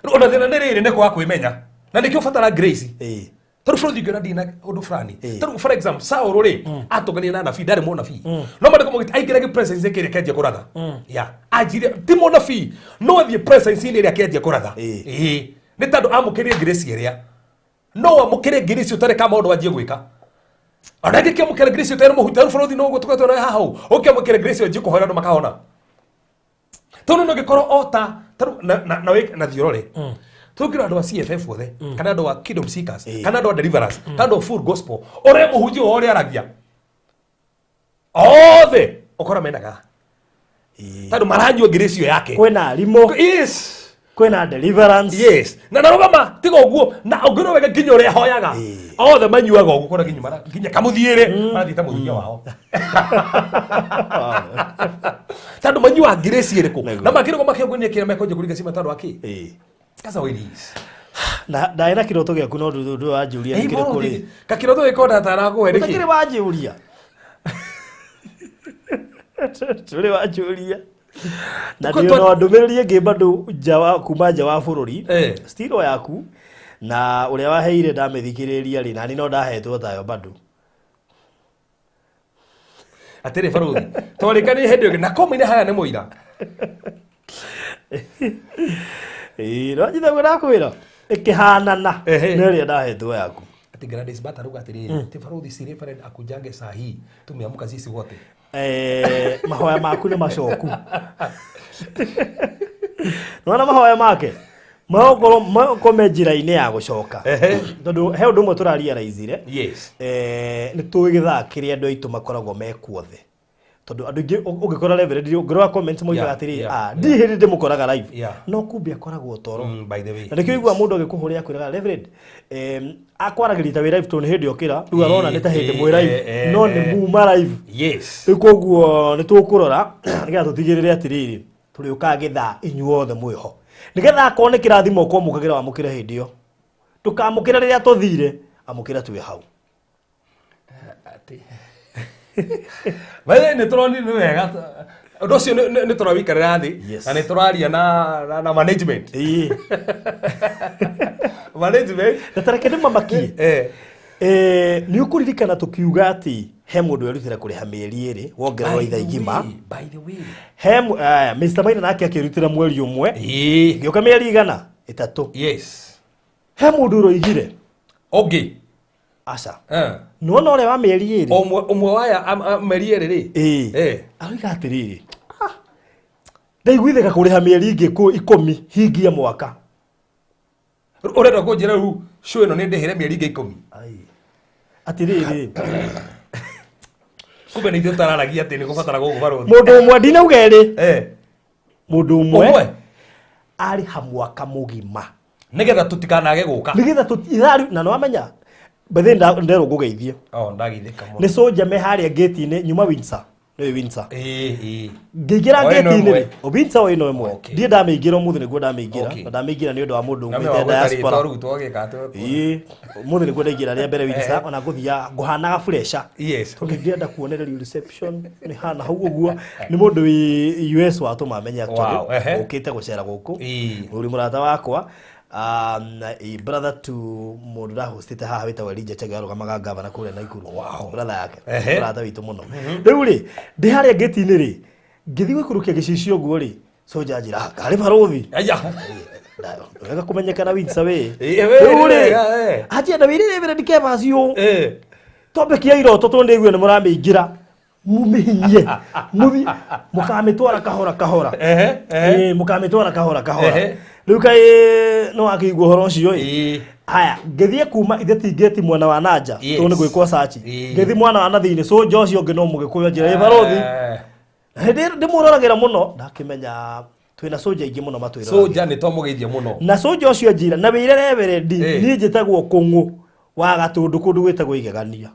Rĩu ona thĩna nĩ rĩrĩ nĩ kwaga kwĩmenya. Na nĩkĩo ũbatara grace. Ĩĩ. Tondũ bũrũri ũngĩona ndina ũndũ fulani. Ĩĩ. Tondũ for example Saul rĩ atũngania na anabii ndarĩ mũnabii. No maandĩko maugĩte aingĩra gĩ presence kĩrĩa kĩanjia kũratha. Yeah. Anjire ti mũnabii no athiĩ presence-inĩ ĩrĩa kĩanjia kũratha. Ĩĩ. Ĩĩ. Nĩ tondũ amũkĩrie grace ĩrĩa. No amũkĩre grace ũtarĩ ka maũndũ anjie gwĩka. Ona angĩ kĩamũkĩra grace ũtarĩ mũhuti tarĩu bũrũri no ũguo tũkoretwo nawe haha ũũ. Ũkĩamũkĩra grace ũnjie kũhoera andũ makahona. Tondũ no ngĩkorwo o ta tarĩu na na thiĩ ũrore. Tũngĩrora andũ a CFF othe kana andũ a Kingdom Seekers Ĩĩ. kana andũ a Deliverance kana andũ a Full Gospel ũrĩa mũhunjia wao ũrĩa aragia othe ũkora menaga Ĩĩ. tondũ maranyua grace ĩyo yake. Kwĩna arimũ, Yes. kwĩna deliverance. Yes. Na narũgama tiga ũguo na ũngĩrora wega nginya ũrĩa ahoyaga Ĩĩ. othe manyuaga ũguo kona nginya nginya kamũthiĩre marathiĩ ta mũthia wao tondũ manyuaga grace ĩrĩkũ Nĩguo. na makĩrũgama makĩongonia kĩrĩa mekũnjia kũringa cima tondũ akĩ. Ĩĩ. That's how it is. Na ndarĩ na kĩroto gĩaku no ndũ wanjũria nĩ kĩrĩkũ rĩ. Kakĩroto gĩkonda tarakũhe nĩkĩ? Ũtakĩrĩ wanjũria. Ndũrĩ wanjũria. Na Tũko- ndĩ ona ndũmĩrĩri ĩngĩ bado nja wa kuma nja wa bũrũri. Eh. Stilo yaku na ũrĩa waheire ndamĩthikĩrĩria rĩ nani no ndahetwo tayo bado. Atĩrĩ baruthi twarĩkanie hĩndĩ ĩngĩ na komaine haya nĩ mũira. Ĩĩ no njitha guo ndakwĩra ĩkĩhanana Ehe. na ĩrĩa ndahetwo yaku. Ati Gladys Bata aruga atĩrĩrĩ ti baruthi si reverend akujange saa hii tumeamka sisi wote. Mahoya maku nĩ macoku. Nĩwona mahoya make magũkorwo me njĩra-inĩ ya gũcoka. Ehe. Tondũ he ũndũ ũmwe tũrarealizire. Yes. Nĩ tũĩ gĩthaa kĩrĩa andũ aitũ makoragwo me kuothe. Tondũ andũ aingĩ ũngĩkora Reverend ũngĩrora comments moigaga atĩrĩrĩ, "Ah, ndirĩ hĩndĩ ndĩmũkoraga live." No kumbe akoragwo toro. By the way. Na nĩkĩo ũiguaga mũndũ agĩkũhũrĩra akwĩraga Reverend, akwaragĩria ta wĩ live tondũ nĩ hĩndĩ okĩra, rĩu arona nĩ ta hĩndĩ mwĩ live, no nĩ muma live. Yes. Rĩu koguo nĩ tũkũrora nĩgetha tũtigĩrĩre atĩrĩrĩ tũrĩũkaga gĩthaa inyuothe mwĩho nĩgetha akorwo nĩ kĩrathimo ũkwamũkagĩra wamũkĩre hĩndĩ ĩyo ndũkamũkĩre rĩrĩa tũthire amũkĩra twĩ hau. Atĩ. By the way, nĩ tũronire nĩ wega ũndũ ũcio nĩ tũrawikarĩra thĩ Yes. na nĩ tũraria na management. Ĩĩ. Management. Na ta reke ndĩmamakie. Eh. Nĩ ũkũririkana tũkiuga atĩ he mũndũ werutĩra kũrĩha mĩeri ĩrĩ wongererwo By ithaa the igima. way, by the way. He Mr. Maina nake akĩrutĩra mweri ũmwe. Ĩĩ. Gĩũka mĩeri igana Ĩtatũ. Yes. He mũndũ ũroigire. Ũngĩ. Aca. Nĩwona ũrĩa wa mĩeri ĩrĩ. Ũmwe waya mĩeri ĩrĩ rĩ. Ĩĩ. Aroiga atĩrĩrĩ. Ndaiguithĩka kũrĩha mĩeri ĩngĩ 10 hingie mwaka. Ũrenda kũnjĩra rĩu show ĩno nĩ ndĩhĩre mĩeri ĩngĩ 10. Ai. Atĩrĩrĩ. Kumbe nĩ ithuĩ tũtararagia atĩ nĩ gũbatara gũkũ barũthi. Mũndũ ũmwe ndinauga ĩrĩ. Mũndũ ũmwe arĩha mwaka mũgima. Nĩgetha tũtikanage gũka. Nĩgetha tũtirari na nĩwamenya. Bethe nderwo ngũgeithie. Oh, ndageithĩka mũno. Nĩ soldier me harĩa gate-inĩ nyuma Windsor. Nĩ Windsor. Ĩĩ. Ngĩingĩra gate-inĩ rĩ. Windsor o ĩno ĩmwe. Okay. Ndiĩ ndamĩingĩra ũmũthĩ nĩguo ndamĩingĩra. Okay. Na ndamĩingĩra nĩ ũndũ wa mũndũ Na umĩte diaspora. rĩu twagĩka atĩa? Ĩĩ. Ũmũthĩ nĩguo ndaingĩra rĩa mbere Windsor ona ngũthiaga ngũhanaga fresher. Yes. Tondũ ndĩrenda kuonererio reception nĩ hana hau ũguo. Nĩ mũndũ wĩ US watũma amenye actually. Wow, ehe. Ũkĩte gũcera gũkũ. Ĩĩ. Ũrĩ mũrata wakwa. A brother to mũndũ ndahostĩte haha wĩtagwo Elijah Chege arũgamaga gavana kũrĩa Naikuru. Wow. Brother yake. Ehe. Mũrata witũ mũno. Rĩu rĩ, ndĩ harĩa gate-inĩ rĩ, ngĩthiĩ gũikũrũkia gĩcicio ũguo rĩ, soja anjĩra, karĩ barũthi. Aya. Wega kũmenyekana Windsor wĩ. Ĩĩ, wĩ, Rĩu rĩ, wega, anjĩra na wĩrĩ rĩ ndikebaci ũũ. Eh. Twambe kia iroto tondũ ndĩigue nĩ mũramĩingĩra. Mũmĩhinyie. Mũthiĩ mũkamĩtwara kahora kahora. Ehe, ehe. Ĩĩ, mũkamĩtwara kahora kahora. Ehe. Rĩu kaĩ no akĩigua ũhoro ũcio ĩ. Ĩĩ. Haya, ngĩthiĩ kuma ithe ti ngĩti mwena wa nanja, Yes. tondũ nĩ gwĩkwo search. Ĩĩ. Ngĩthiĩ mwena wa na thĩinĩ, soldier ũcio ũngĩ no mũgĩkũyũ anjĩra, ĩ barũthi. Hĩndĩ ndĩmũroragĩra mũno, ndakĩmenya twĩna soldier aingĩ mũno matwĩroragĩra. Soldier nĩ twamũgeithia mũno. Na soldier ũcio anjĩra, na wĩre reverendi, niĩ njĩtagwo Kũng'ũ wa Gatũndũ kũndũ gwĩtagwo Igegania.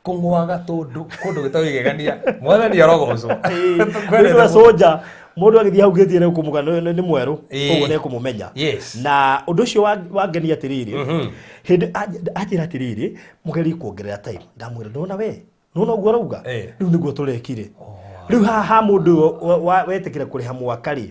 Kũng'ũ wa Gatũndũ kũndũ gwĩtagwo Igegania. Mwathani arogocwo. Nĩ ũndũ wa soldier, mũndũ agĩthiĩ hau gĩtie nĩ kũmũga nĩ mwerũ, koguo nĩ ekũmũmenya. Yes. Na ũndũ ũcio wangenia atĩrĩrĩ, hĩndĩ anjĩra atĩrĩrĩ, mũgerie kuongerera time. Ndamwĩra ndona we, nona ũguo arauga? Rĩu nĩguo tũrekire. Rĩu haha mũndũ wetĩkĩra kũrĩha mwaka rĩ,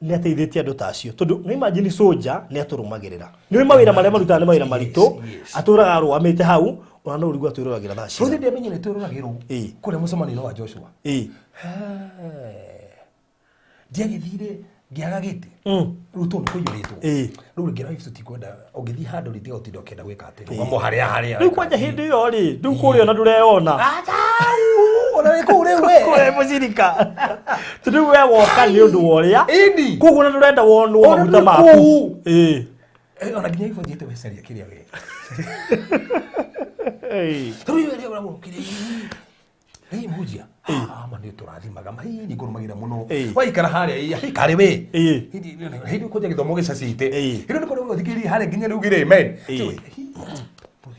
nĩ ateithĩtie andũ ta acio. Tondũ nĩ imagine soldier nĩ atũrũmagĩrĩra. Nĩ mawĩra marĩa marutaga nĩ mawĩra maritũ, atũraga arũgamĩte hau, ona no ũrigwo atwĩroragĩra thaa Bũrũri cigana. ndiamenye nĩ twĩroragĩrwo kũrĩa mũcemanio-inĩ wa Joshua. Ndiagĩthire ngĩaga gĩtĩ. Rĩu tondũ nĩ kũiyũrĩtwo. Rĩu ngĩra wife tũtikwenda ũngĩthiĩ handũ rĩ tiga gũtinda ũkĩenda gwĩka atĩ. Rũgamo harĩa harĩa. Rĩu kwanja hĩndĩ ĩyo rĩ, rĩu kũrĩa ona ndũreyona. Acha, ona wĩ kũu rĩu we. Kũrĩa mũcirika. Tondũ rĩu we woka nĩ ũndũ wa ũrĩa. Ĩni. Koguo ona ndũrenda wonwo Ona maguta ndũrĩ maku. kũu. Ĩĩ. Ona nginya ibo thiĩte gũcaria kĩrĩa we. Rĩu rĩu ũramũkire. Ĩĩ mũhunjia. Ma nĩ tũrathimaga ma nĩ ngũrũmagĩra mũno. Waikara harĩa ĩ karĩ we. Hĩndĩ kũnja gĩthomo gĩcacĩte. Hĩndĩ nĩ kũrĩa ũthikĩrĩria harĩa nginya rĩu gĩrĩ amen.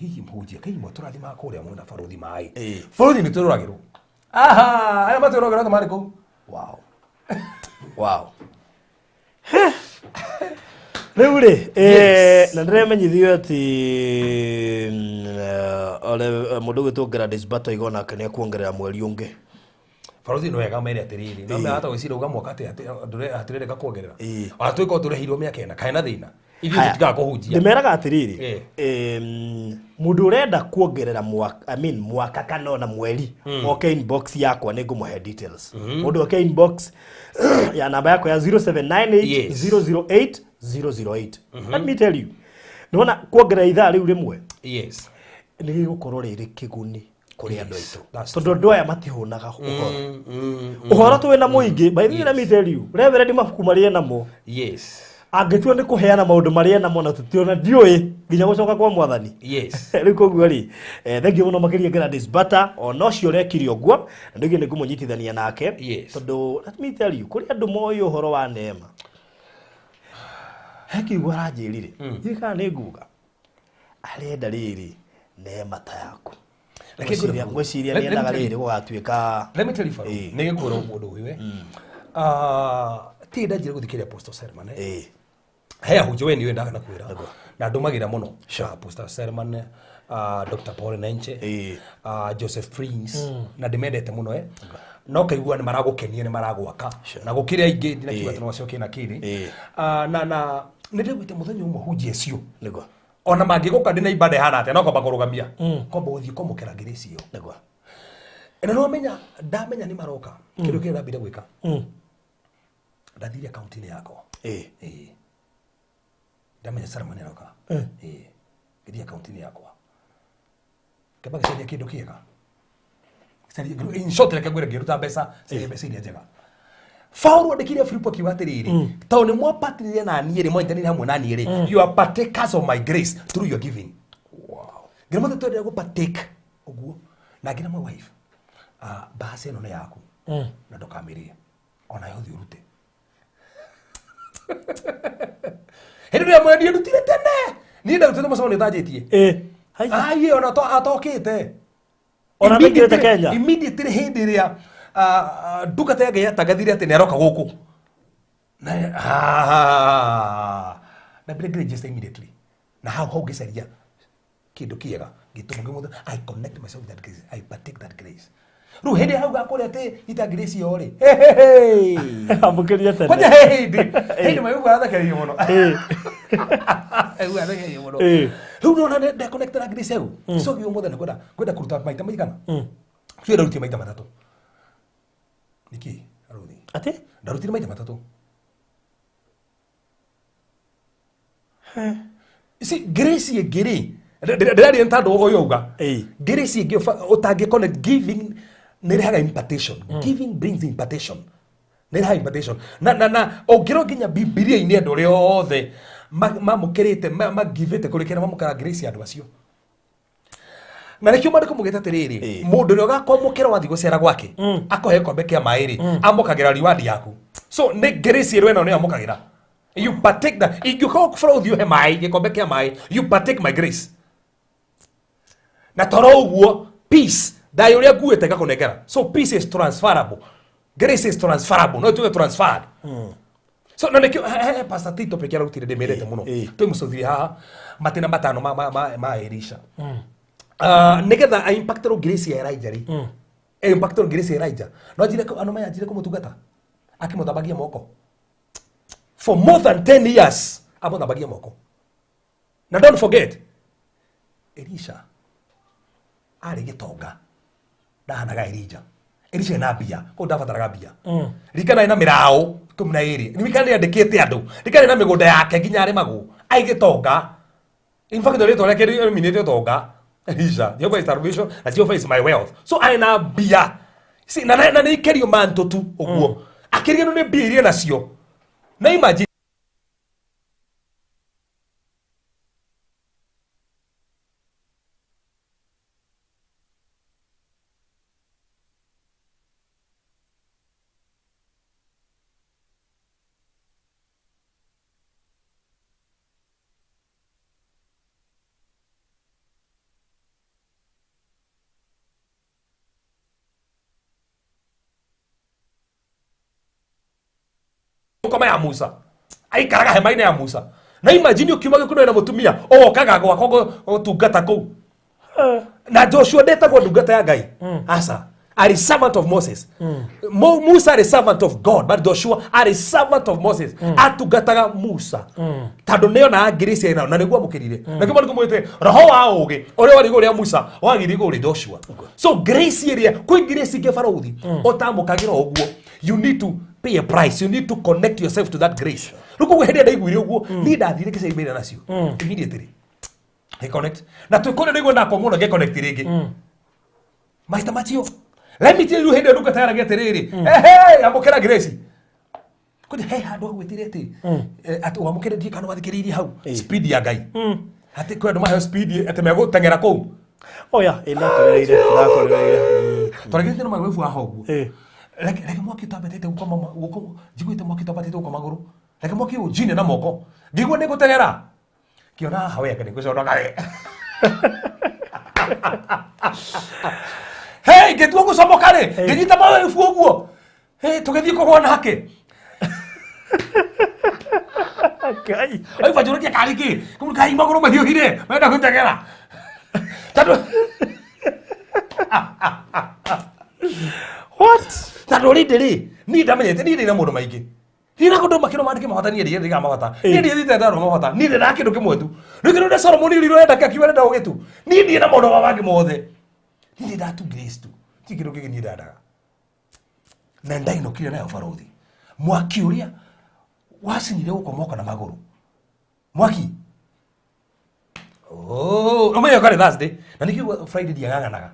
Hihi mũhunjia kaĩ imwe tũrathimaga kũrĩa mwena barũthi maĩ. Bũrũri nĩ twĩroragĩrwo. Aha, arĩa matwĩroragĩra othe marĩ kũu. Wow. Wow. Rĩu rĩ, na ndĩremenyithio atĩ mũndũ ũgwĩtwo Gladys Bato aiga onake nĩ ekuongerera mweri ũngĩ. Barũthi nĩ wega mere atĩrĩrĩ, no mehata gwĩciria uga mwaka atĩ hatirereka kuongerera. Ona twĩkorwo tũrĩhirwo mĩaka ĩna, kaĩ na thĩna. Ithuĩ tũtigaga kũhunjia. Ndĩmeraga atĩrĩrĩ, mũndũ ũrenda kuongerera mwaka, I mean mwaka kana ona mweri, oke inbox yakwa nĩ ngũmũhe details. Mũndũ oke inbox ya namba yakwa ya 0798 008 008. Let me tell you. Nĩwona kuongerera ithaa rĩu rĩmwe. Yes. Nĩ gĩgũkorwo rĩrĩ kĩguni kũrĩ andũ aitũ. Tondũ andũ aya matihũnaga ũhoro. Ũhoro twĩna mũingĩ, by the way, let me tell you, Reverend mabuku marĩa namo. Yes. Angĩtua nĩ kũheana maũndũ marĩa namo na tũtiona ndiũĩ nginya gũcoka kwa mwathani. Yes. Rĩu koguo rĩ, thank you mũno makĩria Gladys Bata, ona ũcio ũrekire ũguo, na ndauga nĩ ngũmũnyitithania nake. Yes. Tondũ let me tell you, kũrĩ andũ moĩ ũhoro wa neema. He kiugo aranjĩrire, ndiũĩ kana nĩ nguga. Arenda rĩrĩ neema ta yaku. Ngwĩciria nĩ endaga rĩrĩ gũgatuĩka. Let me tell you, Faru, nĩ gĩkwĩra mũndũ ũyũ, ti ndanjire gũthikĩrĩria Apostle Selman, He ahunjia we nĩwe ndaga na kwĩra. Na ndũmagĩra mũno. Apostle Selman, Dr. Paul Nenche, Joseph Prince, na ndĩmendete mũno, No kaigua nĩ maragũkenia, nĩ maragwaka. Na gũkĩrĩ aingĩ, ndinakiuga atĩ no acokie na kĩrĩ. Na nĩ ndĩraiguĩte mũthenya ũmwe hunjia icio. Nĩguo. Ona mangĩgũka ndĩ na ibada ĩhana atĩa, no kwamba kũrũgamia. Kwamba gũthiĩ kwamũkĩra grace ĩyo. Nĩguo. Na no menya, ndamenya nĩ maroka. Kĩndũ kĩrĩa ndambire gwĩka. Ndathire akaunti-inĩ yakwa. Ndamenya ceremony ĩroka. Ĩĩ. Ngĩthiĩ akaunti-inĩ yakwa. Ngĩamba ngĩcaria kĩndũ kĩega. Ngĩcaria, in short reke ngwĩre ngĩruta mbeca, caria mbeca iria njega. Paulo andĩkire Filipo akiuga atĩrĩrĩ, tondũ nĩ mwapatirire na niĩ rĩ, mwanyitanĩire hamwe na niĩ rĩ, you are partakers of my grace through your giving. Ngĩra mũthĩ twendire gũ partake ũguo. Na ngĩra my wife, ah, mbaca ĩno nĩ yaku na ndũkamĩrĩe ona yo thiĩ ũrute. Hĩndĩ ĩrĩa mwendia ndutire tene niĩ ndarutĩte mũcemanio ũtanjĩtie. Eh. Hai. Ai ona to atokĩte. Ona ndaingĩrĩte Kenya. Immediately hĩndĩ ĩrĩa ndungata ya Ngai yatangathire atĩ nĩ aroka gũkũ. Na ndambire ngĩregister immediately. Na hau hau ngĩcaria kĩndũ kĩega ngĩtũma ngĩmũtha I connect myself with that grace. I partake that grace. Rĩu hĩndĩ ĩrĩa hau gakũrĩa atĩ ita grace ĩyo rĩ. Amũkĩria tene. Kwanja he hĩndĩ. Hĩndĩ maĩ ũguo arathekeririe mũno. Ũguo arathekeririe mũno. Rĩu nona ndeconnect na grace ĩyo. So gĩ ũmũthĩ nĩngwenda ngwenda kũruta maita maigana. Cio ndarutire maita matatũ. Nĩkĩ? Aruthi. Atĩ? Ndarutire maita matatũ. See, grace ĩngĩ rĩ, ndĩraria nĩ tondũ ũyũ auga. Grace ĩngĩ ũtangĩ connect giving nĩ ĩrehaga impartation. Giving brings impartation. Nĩ ĩrehaga impartation. Na na na ũngĩrora nginya Bibilia-inĩ andũ arĩa othe mamũkĩrĩte, magivĩte kũrĩ kĩrĩa mamũkĩraga grace ya andũ acio. Na nĩkĩo maandĩko maugĩte atĩrĩrĩ, mũndũ ũrĩa ũgakwamũkĩra wathiĩ gũcera gwake, akũhe gĩkombe kĩa maĩ rĩ, amũkagĩra reward yaku. So nĩ grace ĩrĩa ĩno nĩyo amũkagĩra. You partake that. Ingĩũka gũkũbora ũthiĩ ũhe maĩ, gĩkombe kĩa maĩ, you partake my grace. Na toro ũguo, peace, thayũ ũrĩa nguĩte ngakũnengera. So peace is transferable. Grace is transferable. No ĩtuĩke transferred. So na nĩkĩo he Pastor Tito peke ararutire ndĩmĩrete mũno. Twĩmũcũthie haha matĩna matano ma Elisha. Nĩgetha a impactĩrwo grace ya Elijah rĩ. E impactĩrwo grace ya Elijah. No anjire ano maya anjire kũmũtungata. Akĩmũthambagia moko. For more than 10 years amũthambagia moko. Na don't forget Elisha arĩ gĩtonga ndahanaga Elijah. Elisha ena mbia, kũu ndabataraga mbia. Ririkana ena mĩraũ 12. Ririkana nĩ andĩkĩte andũ. Ririkana ena mĩgũnda yake nginya arĩmagwo. Ai gĩtonga. In fact, rĩtwa rĩake rĩminĩte ũtonga. Elisha, Jehovah is salvation na Jehovah is my wealth. So ena mbia. See, na nĩ ikerio manto tu ũguo. Akĩriganĩrwo nĩ mbia iria nacio. Na imagine ngoma ya Musa aikaraga hema-inĩ ya Musa na imagine ũkiuma gĩkundo na mũtumia okaga gwakwa gũtungata kũu na Joshua ndetagwo ndungata ya Ngai aca arĩ servant of Moses. Musa arĩ servant of God, but Joshua arĩ servant of Moses. Atungataga Musa tondũ nĩonaga grace ĩno na nĩguo amũkĩrire. Na kĩo maandĩko maugĩte roho wa ũũgĩ ũrĩa warĩ igũrũ rĩa Musa wagĩire igũrũ rĩa Joshua. So grace ĩrĩa kwĩ grace ingĩ barũthi ũtamũkagĩra ũguo, you need to pay a price, you need to connect yourself to that grace. Rĩu koguo hĩndĩ ĩrĩa ndaiguire ũguo niĩ ndathire ngĩcaria mbeca nacio immediately ngĩconnect na twĩ kũrĩa nĩguo ndakwa mũno ngĩconnect rĩngĩ maita macio. Let me tell you, hĩndĩ ĩyo ndungata yaragia atĩrĩrĩ, ehe, amũkĩra grace kũrĩ he handũ agwĩtire atĩ atĩ wamũkĩre ndiĩ kana wathikĩrĩirie hau speed ya Ngai atĩ kwĩ andũ maheo speed atĩ megũteng'era kũu. Oya, ĩ ndakorereire, ndakorereire. Twarĩkĩtie na magwebu haha ũguo. Reke mwaki ũtambatĩte gũkoma gũkoma njiguĩte mwaki ũtambatĩte gũkoma magũrũ, reke mwaki ũnjine na moko ngĩigua nĩ ngũteng'era kĩona haha we anga nĩ ngũconoka we. Hey, ngĩtua gũcomoka rĩ, ngĩnyita mawebu ũguo. Hey, tũgĩthiĩ kũgwa nake. Ngai. Aiba njũrũkia karĩ kĩ kũu kai magũrũ mahiũhire menda gũteng'era tondũ What? Tondũ rĩndĩ rĩ niĩ ndamenyete niĩ ndĩ na maũndũ maingĩ niĩ na kũndũ makĩro mandĩke mabata niĩ ndiga mabata niĩ ndiĩthite ndarwo mabata niĩ ndĩna kĩndũ kĩmwe tu rĩu kĩndũ Solomoni ũrĩa ũrenda kĩakiuga arenda ũgĩ tu niĩ ndiĩ na maũndũ ma mangĩ mothe niĩ ndĩnda tu grace tu ti kĩndũ kĩngĩ niĩ ndandaga na ndainũkire nayo barũthi mwaki ũrĩa wacinire gũkomoka na magũrũ. Mwaki. Oh, ũmenye karĩ Thursday. Na nĩkĩo Friday ndiagaganaga.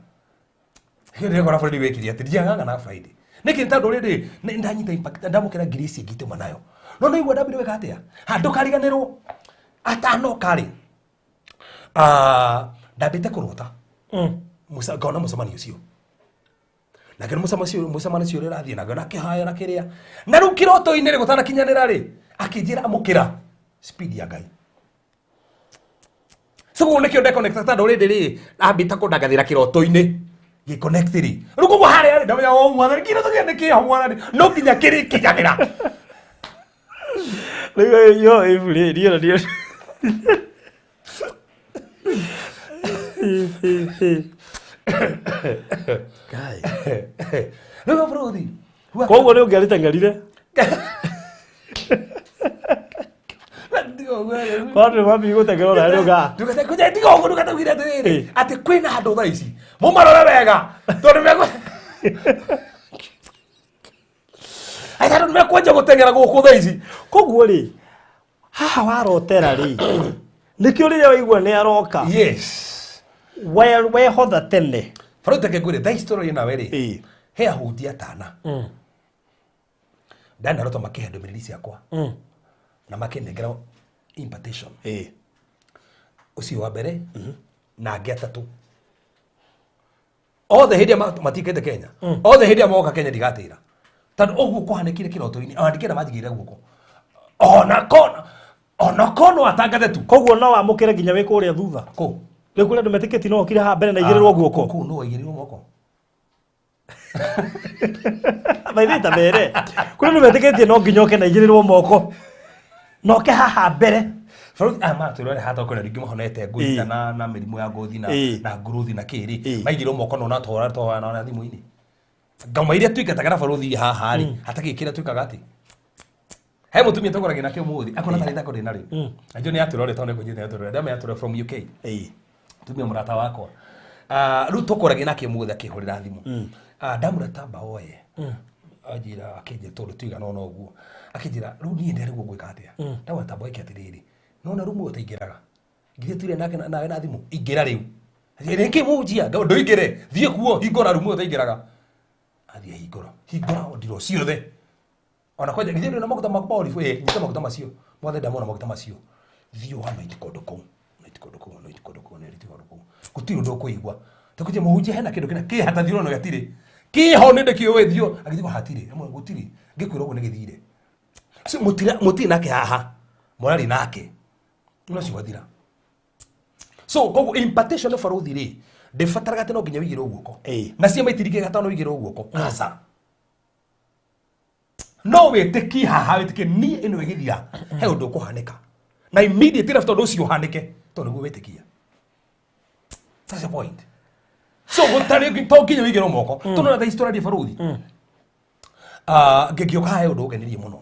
Hĩndĩ ĩrĩa Friday wekire atĩ ndiagaganaga Friday. Nĩkĩ tondũ rĩrĩ nĩ ndanyita impact ndamũkĩra ngiri ici ngitũma nayo. No nĩigua ndambire weka atĩa? Ha ndũkariganĩrwo atanoka rĩ. Ah, ndambĩte kũrota. Musa ngona mũcemanio ũcio. Nake nĩ mũcemanio ũcio ũrĩa ũrathiĩ na ngona kĩhaya na kĩrĩa. Na rĩu kĩroto-inĩ rĩ gũtanakinyanĩra rĩ akĩnjĩra amũkĩra speed ya Ngai. So koguo nĩkĩo ndeconnect tondũ rĩndĩ rĩ ambĩte kũndangathĩra kĩroto-inĩ gĩconnect rĩ. Rĩu koguo harĩa rĩ ndamenya o mwathani kĩroto kĩa nĩkĩho mwathani no nginya kĩrĩkinyanĩra. Rĩu yo ibu rĩ niĩ niĩ Ngai. Rĩu bũrũri. Koguo nĩ ũngĩarĩteng'erire Kwani mami gũteng'era ona nĩ ũga Tiga ũguo ndũgataugire atĩrĩrĩ atĩ kwĩna andũ thaa ici mũmarore wega tondũ megũ Atĩ andũ nĩmekwanjia gũteng'era gũkũ thaa ici. Koguo rĩ haha warotera rĩ nĩkĩo rĩrĩa waigua nĩ aroka. Yes. Wehotha tene. Bũrũri take ngwĩre thaa ici tũroria nawe rĩ he ahunjia atana ndanarota makĩhe ndũmĩrĩri ciakwa na makĩnengera impartation. Ũcio wa mbere na angĩ atatũ othe hĩndĩ ĩrĩa matikĩte Kenya othe hĩndĩ ĩrĩa moka Kenya ndigatĩra tondũ ũguo kũhanĩkire kĩroto-inĩ ona ndikĩenda manjigĩrĩre guoko ona kona ona kono atangathe tu. Koguo no wamũkĩre nginya wĩ kũrĩa thutha. Kũ? Rĩu kũrĩa andũ metĩkĩtie no okire haha mbere na igĩrĩrwo guoko. Kũ no aigĩrĩrwo moko. Maithe ta mere. Kũrĩa andũ metĩkĩtie no nginya oke na igĩrĩrwo moko. Na oke haha mbere. Bũrũri aya maratwĩra haha tondũ kwĩna ringĩ mahonete ngũita na mĩrimũ ya ngothi na na nguruthi na kĩrĩ maigĩrwo moko no na tohora tohora na thimũ-inĩ. Ngoma iria twingataga na bũrũri haha rĩ hatakĩ kĩrĩa twĩkaga atĩ he mũtumia tũgũragia nake ũmũthĩ akona tarĩ thako ndĩ narĩo. Anjo nĩ atwĩra ũrĩa tondũ nĩ kũnjĩta atwĩra ndamenya atwĩra from UK. Mũtumia mũrata wakwa. Rĩu tũkũragia nake ũmũthĩ akĩhũrĩra thimũ. Ndamũra tamba oye. Anjĩra akĩnjĩra tondũ tuigana ona ũguo. Akĩnjĩra rĩu niĩ ndarigwo ngwĩka atĩa. Ndamũra tamba oye atĩrĩrĩ. Nona rĩu mũndũ ũtaingĩraga. Ngithĩ tuire nake nawe na thimũ ingĩra rĩu. Rĩngĩ mũnjia ndũingĩre thiĩ kuo hingũra rĩu mũndũ ũtaingĩraga. Athiĩ hingũra. Hingũra ndiro ciothe. Ona kwanja githĩ ndũrĩ na maguta ma olive nyita maguta macio. Mwathani ndamona maguta macio. Thiĩ ũhanoiti kũndũ kũu. Noiti kũndũ kũu, noiti kũndũ kũu, noiti kũndũ kũu. Gũtirĩ ũndũ ũkũigua. Tũkũnjia mũhunjia hena kĩndũ kĩna kĩhata thiĩ ũrona gĩtirĩ. Kĩho nĩ ndĩkĩũĩ thiĩ agĩthiĩ kwa hatirĩ. Amwe gũtirĩ. Ngĩkwĩra ũguo nĩ gĩthire. So mũtirĩ nake haha. Mũrarĩ nake. No cio wathira. So koguo impartation of barũthi rĩ ndĩbataraga atĩ no nginya ũigĩrwo guoko. Na ciama itirigĩga tondũ ũigĩrwo guoko. Aca. No wĩtĩkie haha wĩtĩkie niĩ ĩno ĩgĩthira he ũndũ ũkũhanĩka. Na immediately after ũndũ ũcio ũhanĩke tondũ nĩguo wĩtĩkia. That's the point. So gũtarĩ to nginya ũigĩrwo moko. Tondũ na thaa ici tũraria barũthi. Ngĩũka haha he ũndũ ũngenirie mũno.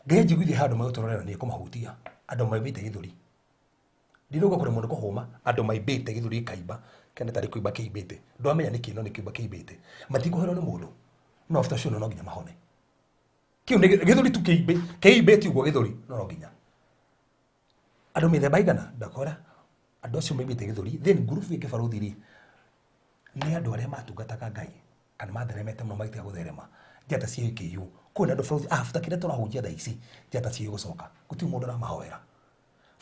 Ngai anjiguithie handũ megũtũrorera nĩ kũmahutia andũ maimbĩte gĩthũri. Ndinauga kũremwo nĩ kũhũma andũ maimbĩte gĩthũri gĩkaimba kana tarĩ kũimba kĩimbĩte. Ndwamenya nĩkĩ no nĩ kĩimba kĩimbĩte. Matikũherwo nĩ mũndũ. No after sure no nginya mahone. Kĩu nĩ gĩthũri tu kĩimbe kĩimbĩte ũguo gĩthũri no nginya. Andũ mĩthemba igana ndakora andũ acio maimbĩte gĩthũri then group ĩngĩ barũthi rĩ nĩ andũ arĩa matungataga Ngai kana matheremete mũno magĩtiga gũtherema njata cia AKU kwĩna andũ barũthi after kĩrĩa tũrahunjia thaa ici njata cia gũcoka gũtirĩ mũndũ ũramahoera.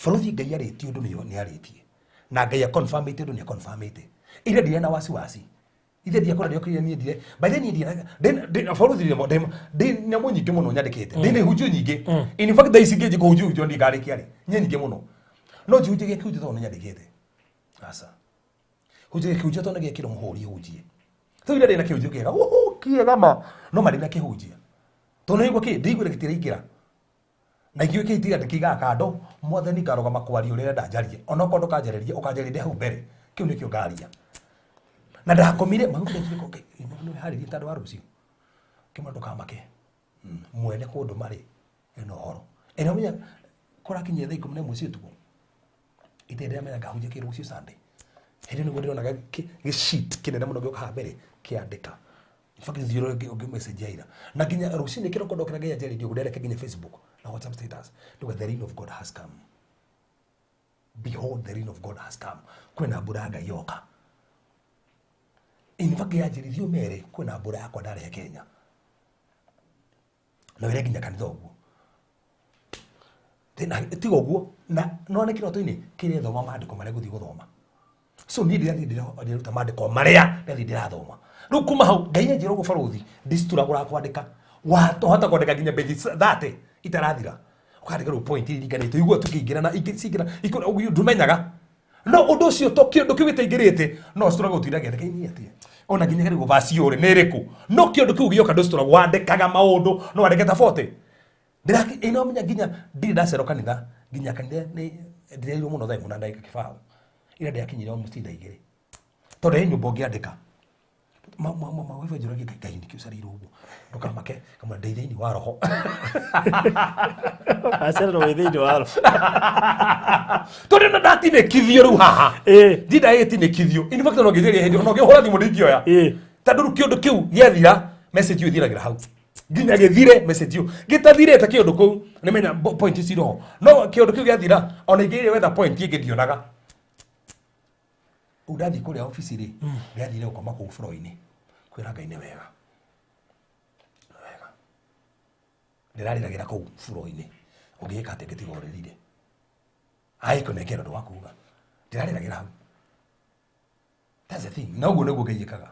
Barũthi Ngai arĩtie ũndũ nĩ arĩtie na Ngai aconfirmĩte ũndũ nĩ aconfirmĩte. Ira ndirĩ na wasiwasi. Ithe ndiakora ndiokire niĩ ndire by the niĩ ndire barũthi ndĩ nyamũ nyingĩ mũno nyandĩkĩte ndĩ na ihunjio nyingĩ. In fact thaa ici ngĩnji kũhunjia ihunjio ndingarĩkia rĩ nyĩ nyingĩ mũno no njihunjagia kĩhunjio tondũ nĩ nyandĩkĩte. Aca. Hunjagia kĩhunjio tondũ nĩ gĩekĩrwo mũhũri hunjie. Tũ ira ndĩ na kĩhunjio kĩega uhu kĩega ma no ma ndĩ na kĩhunjia tondũ nĩ kĩ ndĩiguire gĩtiraingĩra. Na ingĩ kĩitiga ndĩkĩigaga kando mwathani ngarũgama kwaria ũrĩa ũrenda njarie onokorwo ndũkanjarĩria ũkanjarĩria ndĩ hau mbere kĩu nĩkĩo ngaria. Na ndakomire maguta njirĩ ko nĩ harĩrie tondũ wa rũciũ kĩmwe ndũkamake mwene kũndũ marĩ ena ũhoro ĩno menya kũrakinyia thaa 11 cia ũtukũ ithe ndĩramenya ngahunjia kĩ rũciũ Sunday hĩndĩ nĩguo ndĩronaga gĩ-sheet kĩnene mũno gĩũka haha mbere kĩandĩka. In fact thiĩ ũngĩ message ya ira na nginya rũcinĩ kĩroko ndokĩra nginya njarĩrie ũguo ndereke nginya Facebook Na WhatsApp status nduga, "The reign of God has come. Behold, the reign of God has come." Kwĩna mbura ya Ngai yoka. In fact, yanjĩrithio mere kwĩna mbura yakwa ndarehe Kenya na wĩre nginya kanitha ũguo. Tiga ũguo na no nĩ kĩroto-inĩ kĩrethoma maandĩko marĩa ngũthiĩ gũthoma. So niĩ ndĩrathiĩ ndĩreruta maandĩko marĩa ndĩrathiĩ ndĩrathoma. Rĩu kuma hau Ngai anjĩra ũguo, barũthi, ndicitũragũra kwandĩka, wahota kwandĩka nginya page 30 itarathira, ũkandĩka rĩu point iringanĩte igua tukĩingĩrana ingĩ cingĩra ũguo ndũmenyaga. No ũndũ ũcio to kĩũndũ kĩu gĩtaingĩrĩte no citũraga gũtinda ngĩandĩka ini atĩa ona nginya rĩu verse ũrĩ nĩ ĩrĩkũ. No kĩũndũ kĩu gĩoka ndũcitũraga wandĩkaga maũndũ no wandĩke ta 40. Ndĩraki ĩno menya nginya ndirĩ ndacerwo kanitha, nginya kanitha nĩ ndĩrerirwo mũno thaa 1 na ndagĩka 20 ira ndĩrakinyire almost thaa 2, tondũ he nyũmba ũngĩandĩka mawibu njũragia, "Ngai, Ngai, nĩkĩ ũcareirwo ũguo?" Ndũkamake, kamwe ndĩ thĩinĩ wa roho. Acererwo wĩ thĩinĩ wa roho. Tondũ na ndatinĩkithio rĩu haha. Ndinda ĩtinĩkithio. In fact, no ngĩgeria hĩndĩ ona ũngĩhũra thimũ ndingĩoya, tondũ rĩu kĩũndũ kĩu gĩathira, message ĩyo ĩthiragĩra hau nginya gĩthire. Message ĩyo gĩtathirĩte kĩũndũ kũu nĩmenya point ciroho, no kĩũndũ kĩu gĩathira, ona ingĩgeria gwetha point ĩngĩ ndionaga. Rĩu ndathiĩ kũrĩa obici rĩ, ndĩrathire gũkoma kũu floor-inĩ, kwĩra Ngai nĩ wega, nĩ wega. Ndĩrarĩragĩra kũu floor-inĩ, ũngĩgĩka atĩa ngĩtiga ũrĩrire aikũnengera ũndũ wa kuga ndĩrarĩragĩra hau. That's the thing. Na ũguo nĩguo Ngai ĩkaga.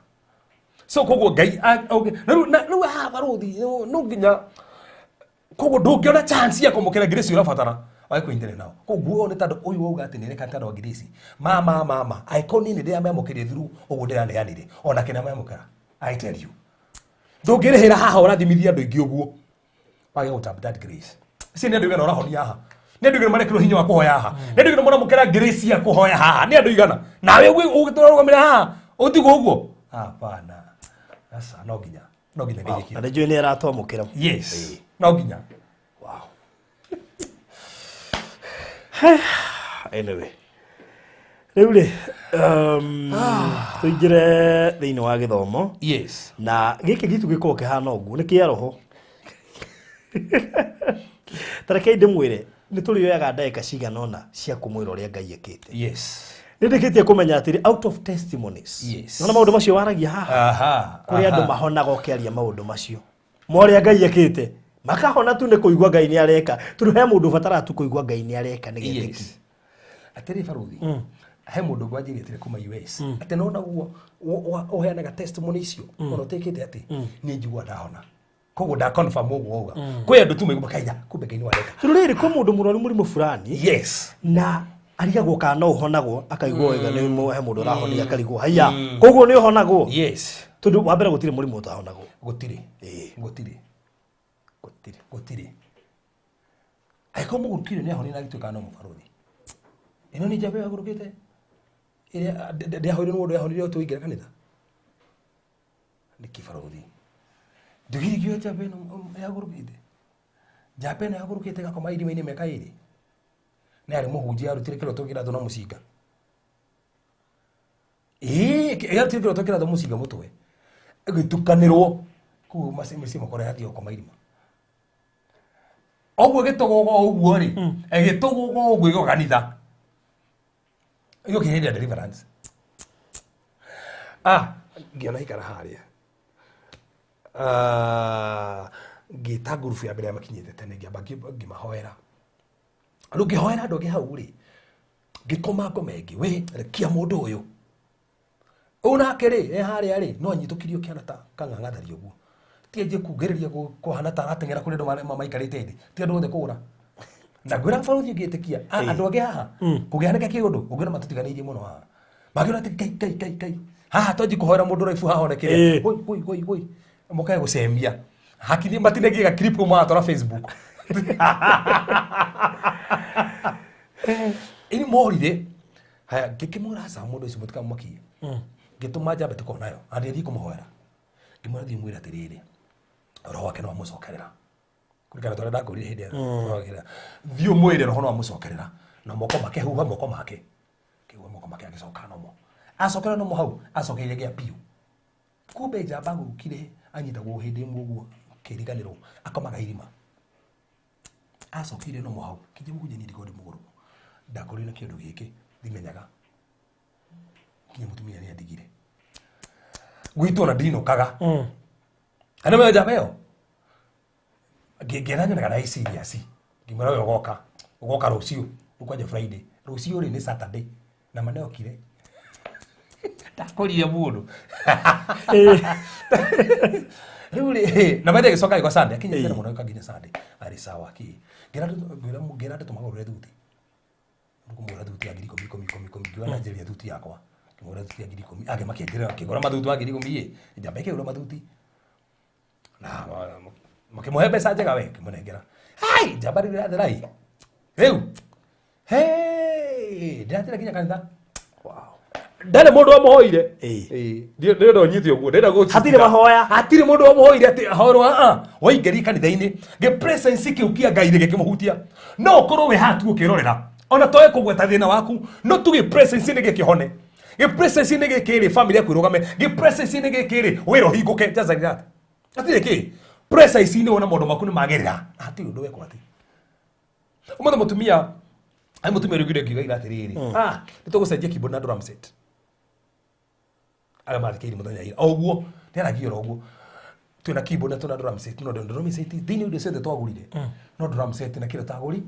So koguo Ngai okay, na rĩu haha barũthi no nginya koguo ndũngĩona chance ya kũmũkĩra grace ũrabatara wage kũingĩra nao. Koguo nĩ tondũ ũyũ wauga atĩ nĩreka tondũ wa grace mama mama angĩkorwo niĩ nĩ ndĩramĩamũkĩrie through ũguo ndĩraneanire, onake nĩamĩamũkĩra. I tell you, ndũngĩrĩhĩra haha ũrathimithia andũ aingĩ ũguo wage gũ tap that grace. Ici nĩ andũ igana ũrahonia haha, nĩ andũ igana marekĩrwo hinya wa kũhoya haha, nĩ andũ igana maramũkĩra grace ya kũhoya haha, nĩ andũ igana nawe ũgĩtũra rũgamĩra haha ũtigwo ũguo. Hapana, aca, no nginya Ngai Na nĩ njũĩ nĩ aratwamũkĩra. Yes, no nginya. Wow. Anyway, rĩu rĩ tũingĩre thĩinĩ wa gĩthomo. Yes. Na gĩkĩ gitu gĩkoragwo kĩhana ũguo nĩ kĩa roho. Ta rekei ndĩmwĩre, nĩ tũrĩoyaga ndagĩka cigana ũna cia kũmwĩra ũrĩa Ngai ekĩte. Nĩ ndĩkĩtie kũmenya atĩrĩ, out of testimonies, nona maũndũ macio waragia haha, kũrĩ andũ mahonaga ũkĩaria maũndũ macio ma ũrĩa Ngai ekĩte, makahona tu nĩ kũigua Ngai nĩ areka, tondũ he mũndũ ũbataraga tu kũigua Ngai nĩ areka nĩ getĩki. Yes, atĩrĩ barũthi, he mũndũ ngwanjĩrie atĩrĩ kuma US atĩ nona guo ũheanaga testimony icio ona ũtĩkĩte atĩ niĩ njigua ndahona, koguo nda confirm ũguo wauga kwĩ andũ tu maigua makaiga kumbe Ngai nĩ wareka. Tondũ rĩrĩ, kwĩ mũndũ mũrwaru mũrimũ fulani na arigagwo kana no ũhonagwo, akaigua wega nĩ he mũndũ ũrahonia, akarigwo haiya, koguo nĩ ũhonagwo? Tondũ wa mbere gũtirĩ mũrimũ ũtahonagwo. Gũtirĩ. Ĩĩ. Gũtirĩ. Gũtirĩ. Gũtirĩ. Angĩkorwo mũgũrũkire nĩ ahonire na agĩtuĩka no mũbarũthi, ĩno nĩ njamba yagũrũkĩte ĩrĩa ndĩahoirwo nĩ mũndũ yahonire tũingĩra kanitha nĩkĩ barũthi ndũgirigio njamba ĩno yagũrũkĩte, njamba ĩno yagũrũkĩte ĩgakoma irima-inĩ mĩaka 2, nĩ arĩ mũhunjia arutire kĩroto kĩratũ na mũcinga. Ĩĩ, yarutire kĩroto kĩratũ mũcinga mũtwe ĩgĩtukanĩrwo kũu mĩciĩ makora yathiĩ gũkoma irima ũguo gĩtũgũga ũguo rĩ, ĩgĩtũgũga ũguo ĩgoka kanitha ĩgũkĩhĩndĩ ya deliverance. Ah, ngĩona ikara harĩa. Ah, ngĩta ngurubu ya mbere ya makinyĩte tene, ngĩamba ngĩmahoera. Rĩu ngĩhoera andũ angĩ hau rĩ, ngĩkoma ngoma ĩngĩ, we rekia mũndũ ũyũ ũyũ nake rĩ e harĩa rĩ no anyitũkirio kĩana ta kang'ang'atharia ũguo, ti anjie kungĩrĩria kũhana ta arateng'era kũrĩ andũ maikarĩte thĩ, ti andũ othe kũra na ngwĩra barũthi ũngĩtĩkia. Ah, andũ angĩ haha kũngĩhanĩka kĩũndũ ũngĩona matũtiganĩirie mũno haha, mangĩona atĩ Ngai Ngai Ngai Ngai haha twanji kũhoera mũndũ raibu haha one kĩrĩa. Woi woi woi woi, mũkae gũcemia hakiri matinegie ga clip maratwara Facebook ini morire. Haya, ngĩkĩmwĩra aca, mũndũ ũcio mũtikamũmakie. Ngĩtũma njambe tũkorwo nayo na ndĩthiĩ kũmũhoera, ngĩmwĩra thiĩ mwĩre atĩrĩrĩ, roho wake no amũcokerera kũringana na ũrĩa ndakũrire hĩndĩ ĩyo. Thiĩ ũmwĩre roho no amũcokerera na moko make, huha moko make, kĩhuha moko make, agĩcoka nomo, acokera nomo hau acokeire gĩa biũ. Kumbe njamba agũrũkire anyitagwo hĩndĩ ĩmwe ũguo kĩriganĩrwo akomaga irima. Acokire no mũhau kinje mũhunjia niĩ ndikorwo ndĩ mũgũrũku ndakorire na kĩũndũ gĩkĩ ndimenyaga kinya mũtumia nĩ andigire gwitũ ona ndinũkaga ana menya njamba ĩyo ngĩra nyonaga na serious ngĩmwĩra we ũgoka ũgoka rũciũ rĩu kwanja Friday rũciũ rĩ nĩ Saturday na ma nĩokire ndakorire mũndũ rĩu rĩ na maithe gĩcoka gĩko Sunday akinya tene mũno gĩũka nginya Sunday arĩ sawa kĩ ngĩra ngĩra andũ tũmagũrĩre thuti kũmũgũra thuti ya 10,000 10 10 10 ngiuga na njĩrĩria thuti yakwa ngĩmũgũra thuti ya 10,000 ake makĩnjĩra kĩgũra mathuti ma 10,000 ĩ njamba ĩkĩgũra mathuti na makĩmũhe mbeca njega we ngĩmũnengera hai njamba rĩu ĩrathera ĩ rĩu hey ndĩrathera nginya kanitha. Ndarĩ mũndũ wamũhoire. Ĩĩ. Ndĩrenda ũnyite ũguo ndĩrenda gũcitira. Hatirĩ mahoya. Hatirĩ mũndũ wamũhoire atĩ ahorwo a waingĩria kanitha-inĩ gĩ presence kĩu kĩa Ngai rĩ gĩkĩmũhutia no ũkorwo wĩ haha tu ũkĩrorera ona toe kũgweta thĩna waku no tu gĩ presence nĩ gĩkĩhone gĩ presence nĩ gĩkĩ rĩ family yaku ĩrũgame gĩ presence nĩ gĩkĩ rĩ wĩra ũhingũke just like that hatirĩ kĩ presence nĩ wona maũndũ maku nĩ magĩrĩra na hatirĩ ũndũ wekwo atĩ ũmũthĩ mũtumia ai mũtumia ũrĩa ngiuga ira atĩrĩrĩ ah nĩ tũgũcenjia keyboard na drum set arĩa mathikĩrĩirie mũthenya ira o ũguo nĩaragia oro ũguo twĩna keyboard na twĩna drum set no drum set thĩinĩ wa indo ciothe twagũrire no drum set na kĩrĩa tagũri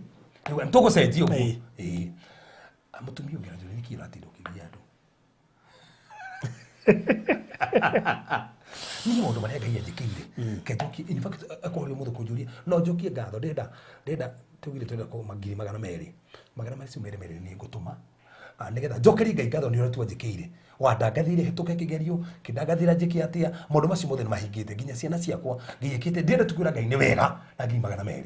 nĩ tũgũcenjia ũguo ĩĩ. Ah, mũtumia ũngĩ aranjũria nĩkĩ ũratinda ũkĩgia andũ niĩ maũndũ marĩa Ngai anjĩkĩire ke njokie in fact akorwo ũmũthĩ kũnjũria no njokie ngatho ndĩrenda ndĩrenda tugire twenda kũma 200,000 magana macio merĩ merĩ nĩ ngũtũma. Ah, nĩgetha njokerie Ngai ngatho nĩ ũrĩa tu anjĩkĩire wandangathĩire hĩtũke kĩgerio kĩndangathĩra njĩke atĩa maũndũ macio mothe nĩ mahingĩte nginya ciana ciakwa Ngai ĩkĩte ndĩrenda tu kwĩra Ngai nĩ wega na 200,000.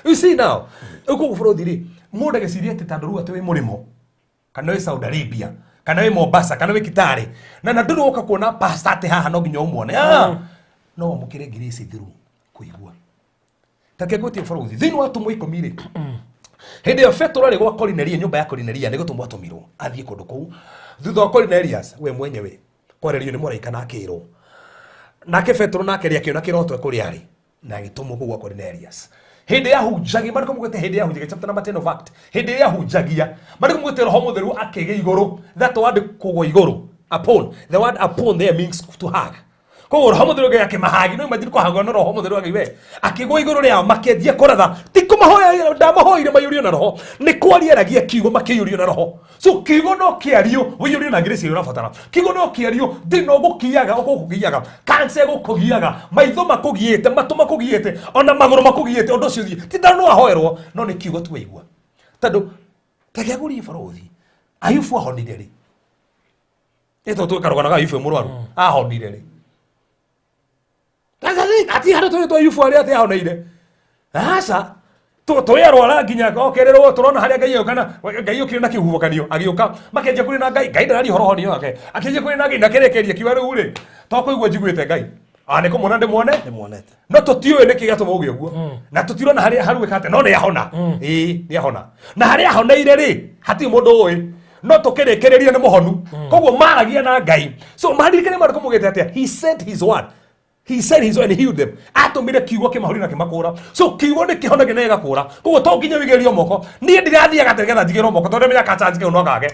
You see now ũkũ bũrũri rĩ mũndũ agĩciria atĩ tondũ rĩu atĩ wĩ mũrĩmo kana wĩ Saudi Arabia kana wĩ Mombasa kana wĩ Kitale na ndũrĩ woka kuona pastor atĩ haha no nginya ũmuone. Ah, no wamũkĩre grace through kũigua ta reke ngwĩtie bũrũri thĩinĩ wa atũmwo 10 rĩ hĩndĩ ĩyo Petero arĩ gwa Kornelia nyũmba ya Kornelia nĩ gũtũmwo atũmirwo athiĩ kũndũ kũu thutha wa Cornelius we mwenyewe kwarĩrio nĩ mũraika na akĩrwo nake Petero nake rĩ akĩona kĩroto kũrĩa arĩ na agĩtũmwo kũu gwa Cornelius hĩndĩ ya hunjagia marĩko mugĩte hĩndĩ ya hunjagia chapter number 10 of Act hĩndĩ ya hunjagia marĩko mugĩte roho mũtheru akĩgĩa igũrũ that word kũgwa igũrũ upon the word upon there means to hug koguo roho mũtheru Ngai akĩmahagi no imagine kũhagwo no roho mũtheru wa Ngai we akĩgwa igũrũ rĩao makĩanjia kũratha ti kũmahoya ndamahoire maiyũrio na roho nĩ kwaria aragia kiugo makĩiyũrio na roho so kiugo no kĩario ũiyũrio na grace ĩrĩa ũrabatara kiugo no kĩario thĩna ũgũkiaga ũgũkũgiaga kanca ĩgũkũgiaga maitho makũgiĩte matũ makũgiĩte ona magũrũ makũgiĩte ũndũ ũcio ũthiĩ ti tondũ no ahoerwo no nĩ kiugo tu waigua tondũ ta kĩagũrie barũthi Ayubu ahonire rĩ ĩ tondũ twĩkarũgana ga Ayubu e mũrwaru ahonire rĩ ati harĩ tũrĩ twa Ayubu arĩa atĩ ahoneire aca tũrĩ arwara nginya okererwo tũrona harĩa Ngai agĩũka na Ngai okire na kĩhuhũkanio agĩũka makĩanjia kũrĩ na Ngai Ngai ndararia ũhoro honio wake akĩanjia kũrĩ na Ngai na kĩrĩkĩria kiuga rĩu rĩ to kũigua njiguĩte Ngai a nĩ kũmuona ndĩmuone Ndĩmuonete. No tũtiũĩ nĩkĩ gĩatũma ũgĩe ũguo na tũtirona harĩa haruĩka atĩa no nĩ ahona ĩĩ nĩ ahona na harĩa ahoneire rĩ hatirĩ mũndũ ũĩ no tũkĩrĩkĩrĩria nĩ mũhonu koguo maragia na Ngai so maririkane marĩkũ mugĩte atĩa he sent his word. He said his word and healed them. Atũmire kiugo kĩmahũri na kĩmakũra. So kiugo nĩ kĩhonagia na gĩgakũra. Koguo to nginya wĩigĩrĩrio moko. Niĩ ndirathiaga atĩ nĩgetha njigĩrwo moko tondũ ndĩmenya ka chance kĩu no kage.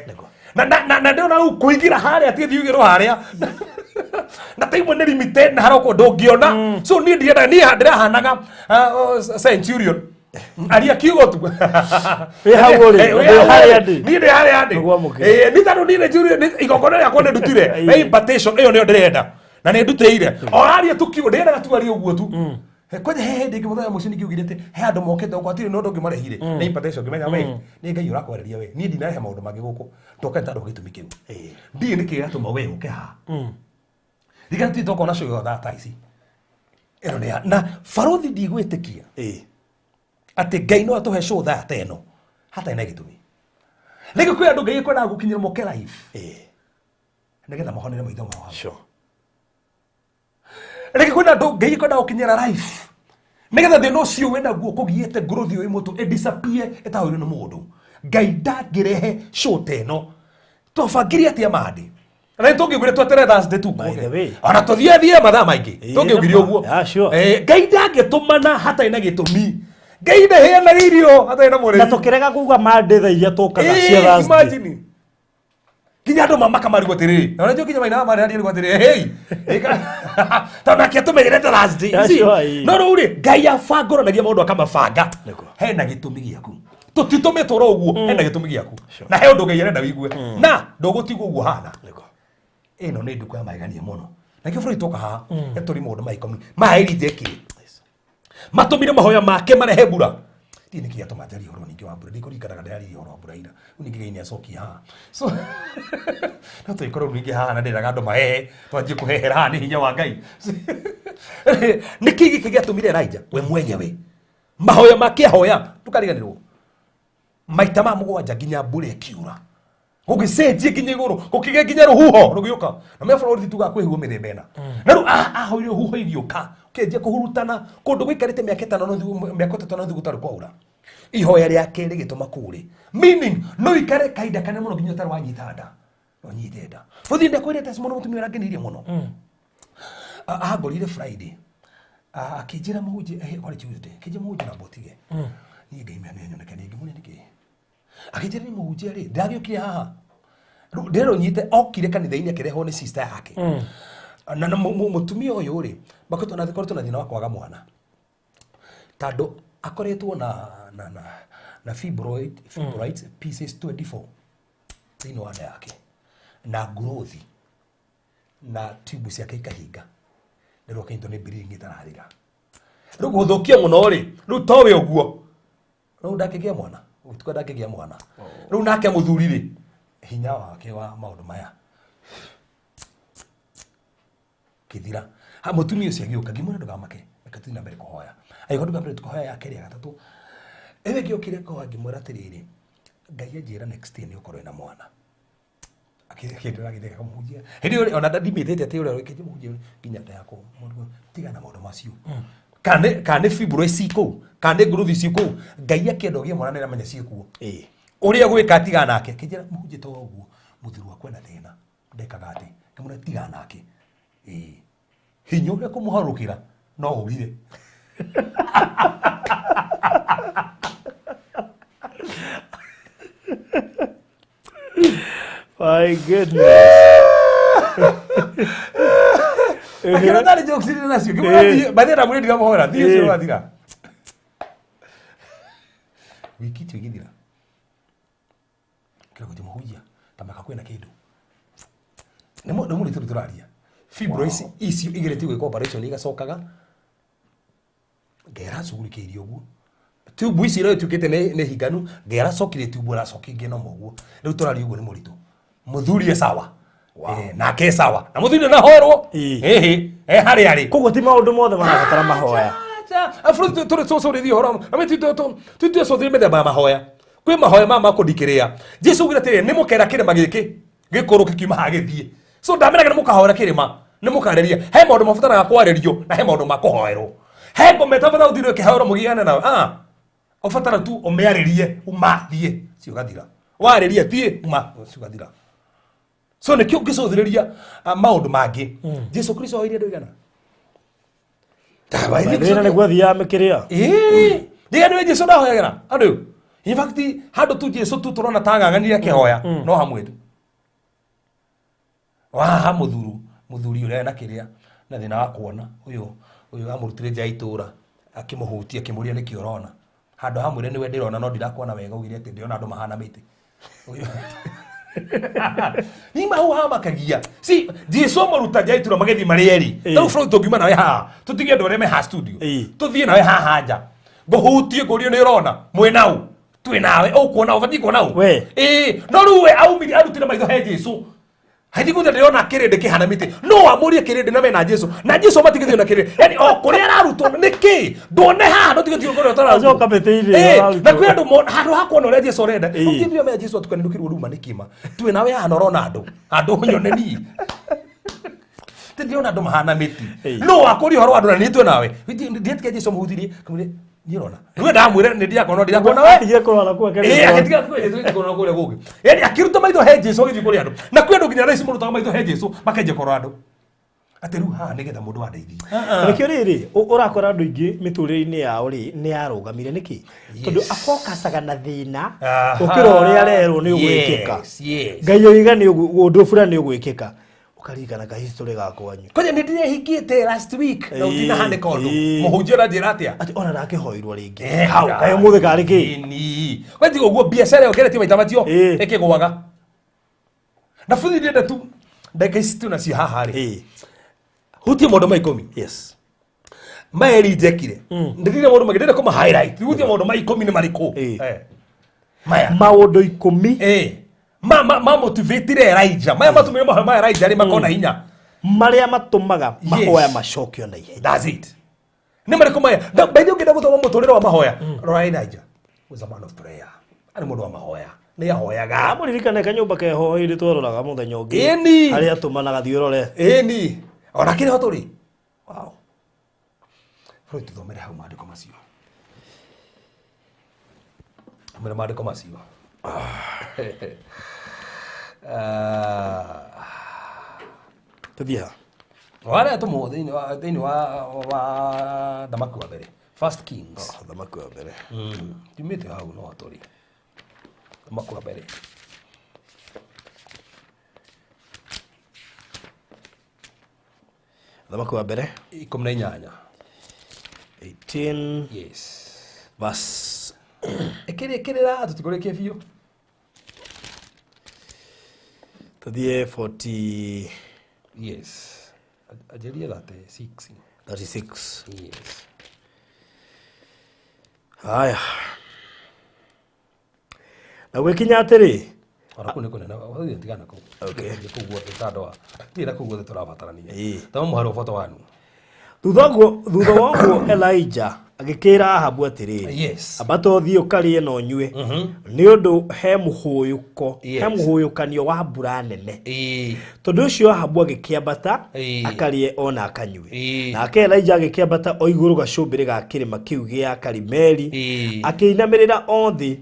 Na ndĩrona rĩu kũingĩra harĩa ti thiĩ ũigĩrwo harĩa. Na ta imwe nĩ limited na harĩa ũkũ ndũngĩona. So niĩ ndirenda niĩ ndĩrahanaga centurion. Aria kiugo tu. Wĩ hau ũrĩ, Eh, wĩ ndĩ hau harĩa ũrĩ. ndĩ. Niĩ ndĩ harĩa ndĩ. Nĩgwamũkĩra. Eh, nĩ tondũ niĩ nĩ njũrire nĩ- igongona rĩakwa nĩ ndutire. Ĩĩ. Nĩ impartation ĩyo nĩyo ndĩrenda. Na nĩ ndutĩire. O aria tu kiugo ndĩrendaga tu arie ũguo tu. Kwanja he hĩndĩ ĩngĩ mũthenya mũciĩ ningĩugire atĩ he andũ mokĩte gũkũ hatirĩ na ũndũ ũngĩ marehire. Nĩ impartation ngĩmenya we nĩ Ngai ũrakwarĩria we. Niĩ ndinarehe maũndũ mangĩ gũkũ. Ndoka nĩ tondũ wa gĩtũmi kĩu. Ndiũĩ nĩkĩ gĩatũma we ũke haha. Ririkana tũthiĩ twakorwo na show ĩyo thaa ici. Ĩno nĩ ya na barothi ndigwĩtĩkia atĩ Ngai no atũhe show thaa ta ĩno hatarĩ na gĩtũmi. Rĩngĩ kwĩ andũ Ngai ekwendaga gũkinyĩra moke live nĩgetha mahonere maitho mao hau. Rĩngĩ kwĩna andũ Ngai ekwendaga gũkinyĩra live nĩgetha thĩna ũcio wĩnaguo kũgiĩte growth ũyũ mũtũ ĩdisappear ĩtahũirwo nĩ mũndũ. Ngai ndangĩrehe show ta ĩno. Twabangire atĩa mandĩ? Na tũngiugire tweterere Thursday tu. By the way. Ona tũthiĩ thiĩ mathaa maingĩ. Ĩĩ, Tũngiugire nĩma. ũguo. Yeah, sure. Ngai ndangĩtũmana hatarĩ na gĩtũmi. Ngai ndaheanaga irio hatarĩ na mũrĩi. Na tũkĩrega kuga Monday thaa iria tũkaga cia Ĩĩ, Thursday. imagine. Nginya andũ mamaka marigwo atĩrĩrĩ, na unajua nginya mainaga marĩ arigwo atĩrĩrĩ, hey, tondũ nake atũmenyerete Thursday. Yeah, You see? sure, ĩĩ. No rĩu rĩ, Ngai abangũranagia maũndũ akamabanga. Nĩguo. Hena gĩtũmi gĩaku. Tũtitũmĩtwo oro ũguo, hena gĩtũmi gĩaku. Na he ũndũ Ngai arenda wĩigue. Na ndũgũtigwo ũguo hana. Nĩguo. Ĩno nĩ ndukũ ya magegania mũno. Na kĩo bũrũri twoka haha, ĩtũri maũndũ ma ikũmi. Maya Elijah ekire. Matũmire mahoya make marehe mbura. Ndiĩ nĩkĩ gĩatũma njarie ũhoro ningĩ wa mbura. Ndikũririkanaga ndĩraririe ũhoro wa mbura ira. Rĩu ningĩ Ngai nĩacokia haha. So, no tũgĩkorwo rĩu ningĩ haha na ndĩraga andũ mahehe, twanjie kũhehera haha nĩ hinya wa Ngai. Nĩkĩ gĩkĩ gĩatũmire Elijah we mwenyewe mahoya make ahoya ndũkariganĩrwo maita ma mũgwanja nginya mbura ĩkiura gũgĩcenjia nginya igũrũ gũkĩgĩa nginya rũhuho rũgĩũka na me bũrũri tugaga kwĩ huho mĩthemba ĩna na rĩu ahoire rũhuho igĩũka ũkĩanjia kũhurutana kũndũ gũikarĩte mĩaka ĩtano na nuthu mĩaka ĩtatũ na nuthu gũtarĩ kwaura ihoya rĩake rĩgĩtũma kũũre meaning no ikare kahinda kanene mũno nginya ũtarĩ wanyita nda no nyite nda bũthi ndakwĩrĩte mũno mũtumia ũrangenirie mũno. Angorire Friday. Akĩnjĩra mũhunjia, kwarĩ Tuesday, akĩnjĩra mũhunjia na mbotige niĩ Ngai mene nyoneke nĩ ngĩmũria nĩkĩ. Akĩnjĩra nĩ mũhunjia rĩ ndagĩũkire haha Rĩu ndĩrerwo nyite okire kanitha-inĩ akĩrehwo nĩ sister yake na mũtumia ũyũ rĩ makoretwo na koretwo na thĩna wa kwaga mwana tondũ akoretwo na fibroid pieces 24 thĩinĩ wa nda yake na growth na tube ciake ikahinga rĩu akanyitwo nĩ bleeding ĩtarathira rĩu gũthũkia mũno rĩ rĩu towe ũguo rĩu ndangĩgĩa mwana ũtukũ ndangĩgĩa mwana rĩu nake mũthuri rĩ hinya wake wa maũndũ maya kĩthira ha mũtumia ũcio agĩũka ngĩmwĩra ndũgamake reke tũthiĩ na mbere kũhoya agĩũka ndũga mbere kũhoya ya kerĩ ya gatatũ ĩyo ĩngĩ yokire kũhoya ngĩmwĩra atĩrĩrĩ Ngai anjĩra next year nĩ ũkorwo wĩna mwana akĩndora agĩtheka kamũhunjia hĩndĩ ĩyo ona ndimĩtĩte atĩ ũrĩa ũrĩkĩtie mũhunjia nginya nda yakwa mũndũ tiga na maũndũ macio kana nĩ fibroid ci kũu kana nĩ growth ci kũu Ngai akĩenda ũgĩe mwana nĩaramenya ciĩ kuo. Ĩĩ. Ũrĩa gwĩka tiga nake kĩnjĩra mũhunjia to ũguo mũthuri wakwa ena thĩna ndekaga atĩ ngĩmwĩra tiga nake ĩĩ hinya ũrĩa kũmũharũkĩra no ũrire. My goodness. Akĩra tarĩ jokes ndĩ nacio ngĩmwĩra thiĩ by the way ndamwĩra ndiramũhoera thiĩ ũcio wathira wiki icio igĩthira kĩroko mũhunjia ta maka kwĩna kĩndũ nĩ mũndũ tũrĩ tũraria fibroids icio igeretie gwĩka operation igacokaga Ngai aracugurikĩirie ũguo tube ici rĩu ituĩkĩte nĩ hinganu Ngai aracokirie tube aracokia ingĩ no ũguo rĩu tũraria ũguo nĩ mũritũ mũthuri e sawa. Nake e sawa na mũthuri ndahoerwo. Ĩĩ. Ĩhĩ e harĩa arĩ. Koguo ti maũndũ mothe marabatara mahoya. Tũcũrĩrie ũhoro tũcũthĩrie mĩthemba ya mahoya kwĩ mahoya ma makũndikĩrĩa Jesu augire atĩrĩ nĩ mũkera kĩrĩma gĩkĩ gĩkũrũ kĩkiuma haha gĩthiĩ so ndameraga nĩ mũkahoera kĩrĩma nĩ mũkarĩria he maũndũ mabataraga kwarĩrio na he maũndũ ma kũhoerwo he ngoma ĩtabatara gũthiĩ ĩkĩhoerwo mũgiane nawe ah ũbatara tu ũmĩarĩrie uma thiĩ cio gathira warĩria thiĩ uma cio gathira so nĩkĩo ũngĩcũthĩrĩria maũndũ mangĩ Jesu Kristo oire andũ igana Thĩna nĩguo athiaga mĩkĩrĩa. Ĩĩ, ndiga nĩwe Jesu ndahoyagĩra andũ in fact handũ tu Jesu tu tũrona ta ng'ang'anire akĩhoya no hamwe tu waha mũthuru mũthuri ũrĩa na kĩrĩa na thĩna wa kuona ũyũ ũyũ amũrutire nja ya itũra akĩmũhutia akĩmũria nĩkĩ ũrona handũ hamwĩre nĩwe ndĩrona no ndirakuona wega ugire atĩ ndĩrona andũ mahana mĩtĩ ni mau hamakagia si Jesu amũruta nja ya itũra magĩthiĩ marĩ erĩ. Ĩĩ. Tarĩu bũrũri tũngiuma nawe haha tũtige andũ arĩa me haha studio Ĩĩ. tũthiĩ nawe haha nja ngũhutie ngũrie nĩ ũrona mwĩ nau twĩ nawe ũkuona ũbatiĩ kuona ũ We. Ĩĩ no rĩu we aumire arutire maitho he Jesu haithi kuthi ndĩrona kĩrĩndĩ kĩhana mĩtĩ no amũrie kĩrĩndĩ na mena Jesu na Jesu matigĩthiĩ na kĩrĩndĩ yani o kũrĩa ararutwo nĩkĩ ndone haha ndũtigĩthiĩ kũrĩa ũtararutwo. Acoka mĩtĩ-inĩ ĩyo Ĩĩ, ararutwo. na kwĩ andũ handũ ha kuona ũrĩa Jesu arenda Ĩĩ. ũkĩthire menya Jesu atukanĩrũkĩrwo ruma nĩ kĩma twĩ nawe haha na ũrona andũ andũ nyone niĩ ndĩrona andũ mahana mĩtĩ Ĩĩ. no wakũria ũhoro wa andũ na niĩ twĩ nawe ndiĩtĩkia Jesu amũhutirie kamwĩre Niĩ ũrona rĩu ndamwĩra nĩ ndiakuona, ndirakuona we. Atigire kũrora kũu Ĩĩ, akĩrora. agĩtiga kũrĩa Jesũ, agĩthiĩ kũrora kũrĩa kũngĩ. Yaani akĩruta maitho he Jesũ agĩthiĩ kũrĩ andũ. Na kwĩ andũ nginya thaa ici marutaga maitho he Jesũ makenjia kũrora andũ. Atĩ rĩu haha nĩgetha mũndũ andeithie. Nĩkĩo rĩrĩ ũrakora andũ aingĩ mĩtũrĩre-inĩ yao rĩ nĩ yarũgamire nĩkĩ? Tondũ abokacaga na thĩna Aha. gũkĩra ũrĩa arerwo nĩ ũgwĩkĩka. Yes, yes. Ngai oiga nĩ ũndũ fulani nĩ ũgwĩkĩka. Ũkaririkana ka history ga kwanyu. Kwanja nĩ ndĩrehingĩte last week na Ĩĩ, ũtinahanĩka ũndũ. ĩĩ. Mũhunjia ũranjĩra atĩa? Atĩ ona ndakĩhoirwo rĩngĩ. Eh, Hau kaĩ ũmũthĩ karĩ kĩ? Ĩni. We tiga ũguo biacara ĩyo ngeretie maita macio Ĩĩ. ĩkĩgũaga. Na buthi ndĩrenda tu ndagĩka ici twĩ nacio haha rĩ. Ĩĩ. Hutie maũndũ ma 10. Yes. Maya Elijah ekire. Ndĩrire maũndũ maingĩ ndĩrenda kũma highlight. Hutie maũndũ ma 10 nĩ marĩkũ? Ĩĩ. Eh. Maya. Maũndũ 10 Eh. Ma motivatire Elijah. Maya matũmire mahoya ma Elijah rĩ makona hinya. marĩa matũmaga Yes. mahoya macokio na ihenya. That's it. Nĩ marĩkũ maya? Na by the way ũngĩenda gũthoma mũtũrĩre wa mahoya, rora Elijah. Was a man of prayer. Arĩ mũndũ wa mahoya. Nĩ ahoyaga. Amũririkane kanyũmba keho hĩndĩ twaroraga mũthenya ũngĩ. Ĩni. Harĩa atũmanaga thiĩ ũrore. Ĩni. Ona kĩrĩ ho tũrĩ. Wow. Rĩu tũthomere hau maandĩko macio. Thomere maandĩko macio. Ah. Tũthiĩ ha? Warĩa tũmũ thĩinĩ wa thamaki wa mbere. First Kings. Thamaki wa mbere. Tumĩte hau no tũrĩ. Thamaki wa mbere. Thamaki wa mbere 18. 18 Yes. verse Ĩkĩrĩkĩrĩra tũtikũrĩkie biũ. Tũthiĩ 40 Yes. Anjĩrie 36. 36. Yes. Haya. Na gwĩkinya atĩrĩ, Ona kũu nĩ kũnene, ũthiĩ tigana kũu. Okay. Thiĩ kũu guothe ta andũ thiĩ na kũu guothe tũrabatarania. Ĩĩ. Thoma mũhari wa 41. Thutha wa ũguo Elijah agĩkĩra Ahabu atĩrĩrĩ, Yes. ambata ũthiĩ ũkarĩe na ũnyue, nĩ ũndũ he mũhũyũko, Yes. he mũhũyũkanio wa mbura nene. Ĩĩ. Tondũ ũcio Ahabu agĩkĩambata Ĩĩ. akarĩe ona akanyue. Ĩĩ. Nake Elijah agĩkĩambata o igũrũ gacũmbĩrĩ ga kĩrĩma kĩu gĩa Karimeli, Ĩĩ. akĩinamĩrĩra o thĩ,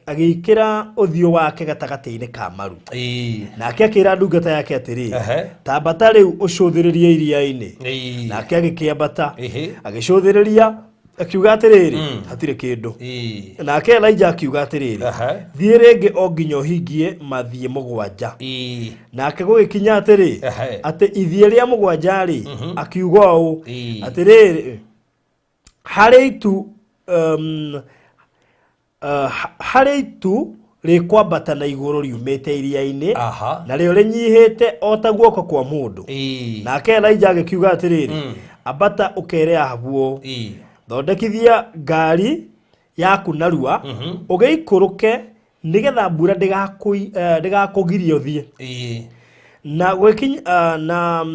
agĩĩkĩra ũthiũ wake gatagatĩ-inĩ ka maru. Ĩĩ. Nake akĩra ndungata yake atĩrĩ, Ehe. tambata rĩu ũcũthĩrĩrie iria-inĩ. Ĩĩ. Nake agĩkĩambata Ĩhĩ. agĩcũthĩrĩria akiuga atĩrĩrĩ, hatirĩ kĩndũ. Ĩĩ. Nake Elijah akiuga atĩrĩrĩ, Ehe. thiĩ rĩngĩ o nginya ũhingie mathiĩ 7. Ĩĩ. Nake gũgĩkinya atĩrĩ, Ehe. atĩ ithiĩ rĩa 7 rĩ, akiuga ũũ, Ĩĩ. atĩrĩrĩ, harĩ itu harĩ itu rĩkwambata na igũrũ riumĩte iria-inĩ, Aha. narĩo rĩnyihĩte o ta guoko kwa mũndũ. Ĩĩ. Nake Elijah agĩkiuga atĩrĩrĩ, ambata ũkere Ahabu ũũ, Ĩĩ. thondekithia ngari yaku narua, ũgĩikũrũke nĩgetha mbura ndĩgakũgirie ũthiĩ. Ĩĩ. Na gwĩkinya na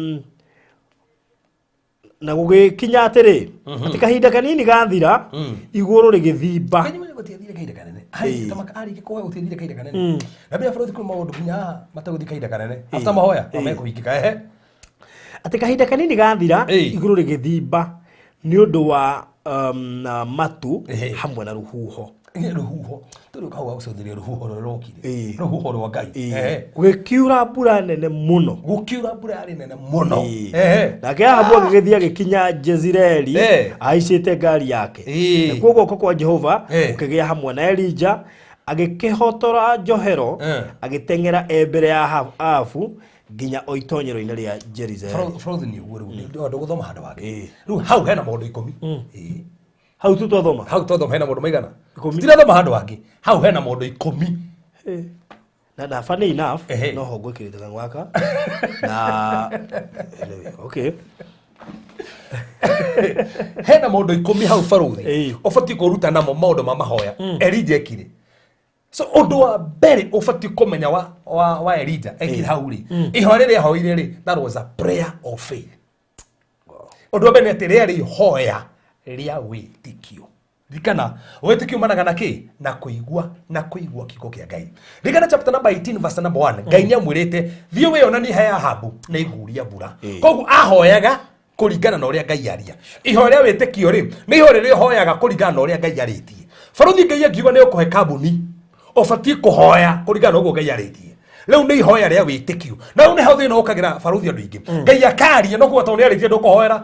na gũgĩkinya atĩrĩ, atĩ kahinda kanini gathira, igũrũ rĩgĩthimba. Kanyi mwenye gũtiathire kahinda kanene. Harĩ tamaka arĩkia kũhoya gũtiathire kahinda kanene. Na mbere bũrũri kwĩ maũndũ nginya haha matagũthiĩ kahinda kanene. After mahoya mamekũhingĩka ehe. Atĩ kahinda kanini gathira, Ĩĩ. igũrũ rĩgĩthimba nĩ ũndũ wa na matu Ĩhĩ. hamwe na rũhuho. Ĩĩ, rũhuho. Tũrĩ kau ga gũcũthĩrĩria rũhuho rũrĩa rũkire. Ĩĩ. Rũhuho rwa Ngai. Ĩĩ. Ehe. Gũgĩkiura mbura nene mũno. Gũkiura mbura yarĩ nene mũno. Ĩĩ. Ehe. Nake Ahabu agĩgĩthiĩ agĩkinya Jezireeli Ĩĩ. ahaicĩte ngari yake. Ĩĩ. Nakuo guoko kwa Jehova Ĩĩ. gũkĩgĩa hamwe na Elijah, agĩkĩhotora njohero, Ĩĩ. agĩteng'era e mbere ya Ahabu nginya o itonyero-inĩ rĩa Jezireeli. Bũrũri nĩ ũguo rĩu. Ndũgũthoma handũ hangĩ. Ĩĩ. Rĩu hau hena maũndũ 10. Ĩĩ. Hau tu twathoma. Hau twathoma hena maũndũ maigana? 10. Tirathoma handũ hangĩ. Hau hena maũndũ 10. Ĩĩ. Na funny enough, Ehe. no ho ngwĩkĩrĩte kanua gaka. Na anyway, okay. Hena maũndũ 10 hau barũthi. Ĩĩ. Ũbatiĩ kũruta namo maũndũ ma mahoya. Elijah ekire. So ũndũ wa mbere ũbatiĩ kũmenya wa Elijah ekire hau rĩ. Ihoya rĩrĩa ahoire rĩ, that was a prayer of faith. Ũndũ wa mbere nĩ atĩ rĩarĩ ihoya rĩa wĩtĩkio. Ririkana, wĩtĩkio umanaga na kĩ? Na kũigua, na kũigua kiugo kĩa Ngai. Ririkana chapter number 18 verse number 1. Ngai nĩ amwĩrĩte, thiĩ wĩonanie he Ahabu na iguria mbura. Ĩĩ. Koguo ahoyaga Kũringana na ũrĩa Ngai aria. Ihoya rĩa wĩtĩkio rĩ, nĩ ihoya rĩrĩa ũhoyaga kũringana na ũrĩa Ngai arĩtie. Barũthi, Ngai angiuga nĩ ũkũhe kambuni, ũbatiĩ kũhoya kũringana na ũguo Ngai arĩtie. Rĩu nĩ ihoya rĩa wĩtĩkio. Na rĩu nĩho thĩna ũkagĩra, barũthi, andũ aingĩ. Ngai akaria no kuga tondũ nĩ arĩtie ndũkũhoera.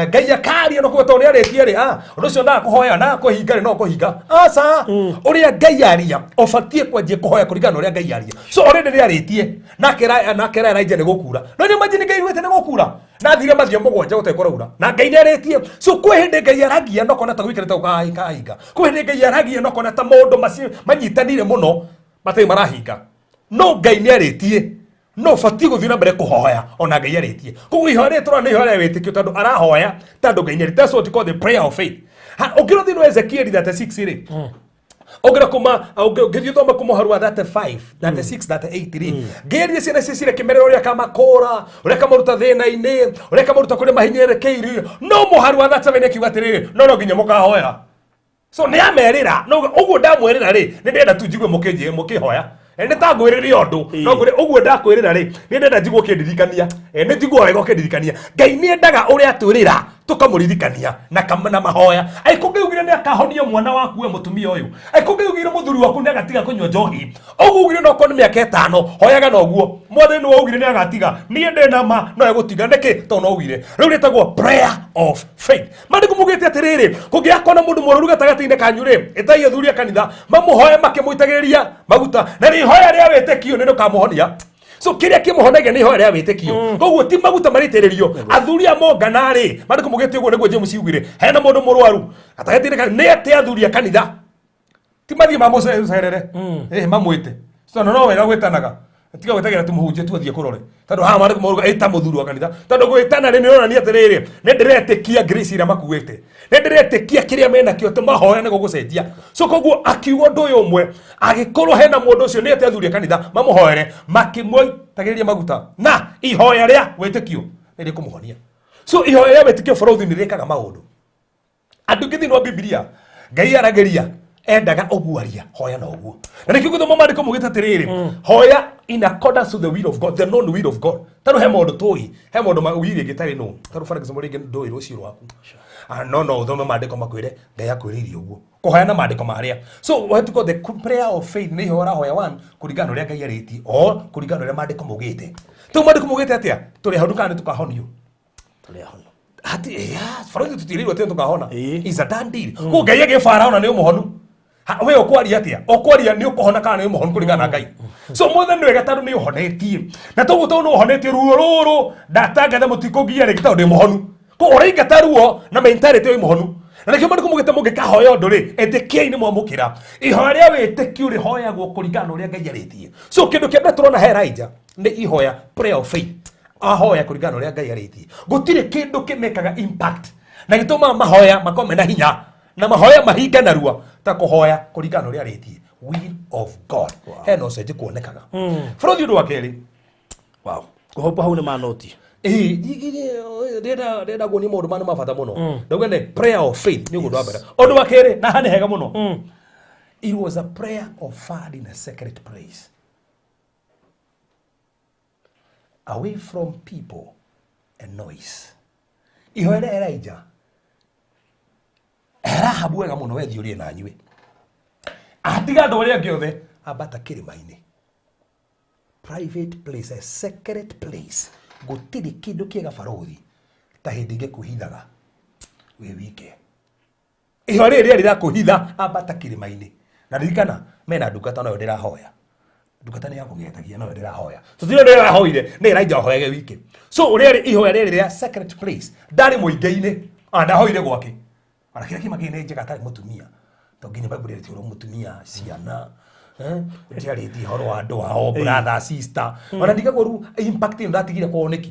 Ngai akaria no kuga tondũ nĩ arĩtie rĩ, ũndũ ũcio ndakũhoya na kũhinga rĩ, no kũhinga. Aca, ũrĩa Ngai aria ũbatiĩ kwanjia kũhoya kũringana na ũrĩa Ngai aria. So already nĩ arĩtie nakera Elijah nĩ gũkura. No nĩ imagine Ngai augĩte nĩ gũkura na thire mathio 7 gũtarĩ kũraura na Ngai nĩ arĩtie. So kwĩ hĩndĩ Ngai aragia no kona ta gũikarĩte gũkahinga. Kwĩ hĩndĩ Ngai aragia no kona ta maũndũ macio manyitanire mũno matarĩ marahinga, no Ngai nĩ arĩtie, no ũbatiĩ gũthiĩ na mbere kũhoya ona Ngai arĩtie. Koguo ihoya rĩrĩ tũrona nĩ ihoya rĩa wĩtĩkio tondũ arahoya tondũ Ngai nĩ arĩtie. That's what you call the prayer of faith. Ha, ũngĩrora thĩinĩ wa Ezekiel 36 rĩ, ũngĩra kuma ũngĩthiĩ ũthome kuma ũhoro wa 35, 36, 38 rĩ, ngĩerie ciana icio cirĩ kĩmerero ũrĩa akamakũra, ũrĩa akamaruta thĩna-inĩ, ũrĩa akamaruta kũrĩa mahinyĩrĩrĩkĩirio, no mũhari wa 37 akiuga atĩrĩrĩ, no nginya mũkahoya. So nĩ amerĩra no ũguo ndamwĩrĩra rĩ, nĩ ndĩrenda tu njigue mũkĩnjĩ mũkĩhoya. Nĩ ta ngwĩrĩre ũndũ no ngwĩre ũguo ndakwĩrĩra rĩ, nĩ ndĩrenda njigue ũkĩndirikania. Nĩ njigua wega ũkĩndirikania. Ngai nĩ endaga ũrĩa atwĩrĩra tũkamũririkania na mahoya. Angĩkorwo Ngai augire nĩ akahonia mwana waku, we mũtumia ũyũ, angĩkorwo Ngai augire mũthuri waku nĩ agatiga kũnyua njohi, ũguo ugire no korwo nĩ mĩaka 5, hoyaga na ũguo. Mwathani nĩwe augire nĩ agatiga, niĩ ndĩ na ma no egũtiga. Nĩkĩ? Tondũ no augire. Rĩu rĩtagwo prayer of faith. Maandĩko maugĩte atĩrĩrĩ, kũngĩakorwo na mũndũ mũrũru gatagatĩ-inĩ kanyu rĩ, ĩtai athuri a kanitha mamũhoe makĩmũitagĩrĩria maguta, na rĩ ihoya rĩa wĩtĩkio nĩ rĩkamũhonia. So kĩrĩa kĩmũhonagia nĩ ihoya rĩa wĩtĩkio. Koguo ti maguta marĩitĩrĩrio athuri a mongana rĩ, maandĩko maugĩte ũguo nĩguo James augire, hena mũndũ mũrwaru gatagatĩ-inĩ kanyu, nĩ ate athuri a kanitha, ti mathiĩ mamũcerere, mamwĩte. So no wega gwĩtanaga, tiga gwĩtagĩra tu mũhunjia tu athiĩ kũrore, tondũ haha maandĩko mauga ĩta mũthuri wa kanitha, tondũ gwĩtana rĩ nĩ ũronania atĩrĩrĩ, nĩ ndĩretĩkia grace ĩrĩa makuĩte, nĩ ndĩretĩkia kĩrĩa menakĩo atĩ mahoya nĩ gũgũcenjia. So koguo akiuga ũndũ ũyũ ũmwe, angĩkorwo hena mũndũ ũcio, nĩ ete athuri a kanitha mamũhoere makĩmũitagĩrĩria maguta, na ihoya rĩa wĩtĩkio nĩ rĩkũmũhonia. So ihoya rĩa wĩtĩkio, bũrũthi, nĩ rĩkaga maũndũ. Andũ aingĩ thĩinĩ wa Bibilia Ngai aragĩria endaga ũguo aria, hoya na ũguo, na nĩkĩo gũthoma maandĩko maugĩte atĩrĩrĩ, hoya in accordance to the will of God, the known will of God, tondũ he maũndũ tũĩ, he maũndũ ma will ĩngĩ tarĩ no tondũ, for example, rĩngĩ ndũĩ rũciũ rwaku. No ũthome maandĩko makwĩre Ngai akwĩrĩire ũguo, kũhoya na maandĩko marĩa. So what you call the prayer of faith nĩ ihoya ũrahoya one kũringana na ũrĩa Ngai arĩtie o kũringana na ũrĩa maandĩko maugĩte. Tũu maandĩko maugĩte atĩa? Tũrĩ hau kana nĩ tũkahonio? Tũrĩ ahono. Hati yeah, barothi tũtirĩirwo atĩ tũkahona. Is a done deal. Kũguo Ngai agĩbara ona nĩ ũmũhonu. We ũkwaria atĩa? Ũkwaria nĩ ũkũhona kana nĩ ũmũhonu kũringana na Ngai. So mothe nĩ wega tondũ nĩ ũhonetie, na toguo tondũ nĩ ũhonetie ruo rũrũ ndatangatha mũtikũnginya rĩngĩ tondũ ndĩ mũhonu. Koguo ũraingata ruo na mentality wĩ mũhonu, na nĩkĩo maandĩko maugĩte mũngĩkahoya ũndũ rĩ, ĩtĩkiai nĩ mwamũkĩra. Ihoya rĩa wĩtĩkio rĩhoyagwo kũringana na ũrĩa Ngai arĩtie. So kĩndũ kĩa mbere tũrona he Elijah nĩ ihoya, prayer of faith. Ahoya kũringana na ũrĩa Ngai arĩtie. Gũtirĩ kĩndũ kĩmekaga impact na gĩtũmaga mahoya makorwo mena hinya na mahoya mahinga narua ta kũhoya kũringana na ũrĩa arĩtie, will of God. Hena ũcenjio kuonekaga, bũrũthi. Ũndũ wa kerĩ. Wow, kũhopa hau nĩ manoti. Ĩĩ, ndĩrenda kuonia maũndũ maya nĩ ma bata mũno. Ndauga nĩ prayer of faith nĩ ũndũ wa mbere. Ũndũ wa kerĩ, na haha nĩ hega mũno, it was a prayer offered in a secret place away from people and noise. Ihoya rĩa Elijah Rahabu wega mũno, wethi ũrĩe na nyue, atiga andũ arĩa angĩ othe, ambata kĩrĩma-inĩ, private place, a secret place. Gũtirĩ kĩndũ kĩega, barothi, ta hĩndĩ ĩngĩ kwĩhithaga wĩ wike. Ihoya rĩrĩ rĩarĩ rĩa kwĩhitha, ambata kĩrĩma-inĩ. Na ririkana mena ndungata, noyo ndĩrahoya, ndungata nĩ yakũgetagia, noyo ndĩrahoya. Tũtirĩ ũndũ ĩrahoire, nĩ Elijah ahoyage wike. So ũrĩa rĩ ihoya rĩrĩ rĩa secret place, ndarĩ mũingĩ-inĩ, ona ndahoire gwake. Ona kĩrĩa kĩma nĩ njega atarĩ mũtumia, to nginya Bible ĩrĩtie ũhoro mũtumia, ciana, ndĩarĩtie ũhoro wa andũ ao, brother, sister. Ona ndigagwo rĩu impact ĩyo ndatigire kwao nĩkĩ.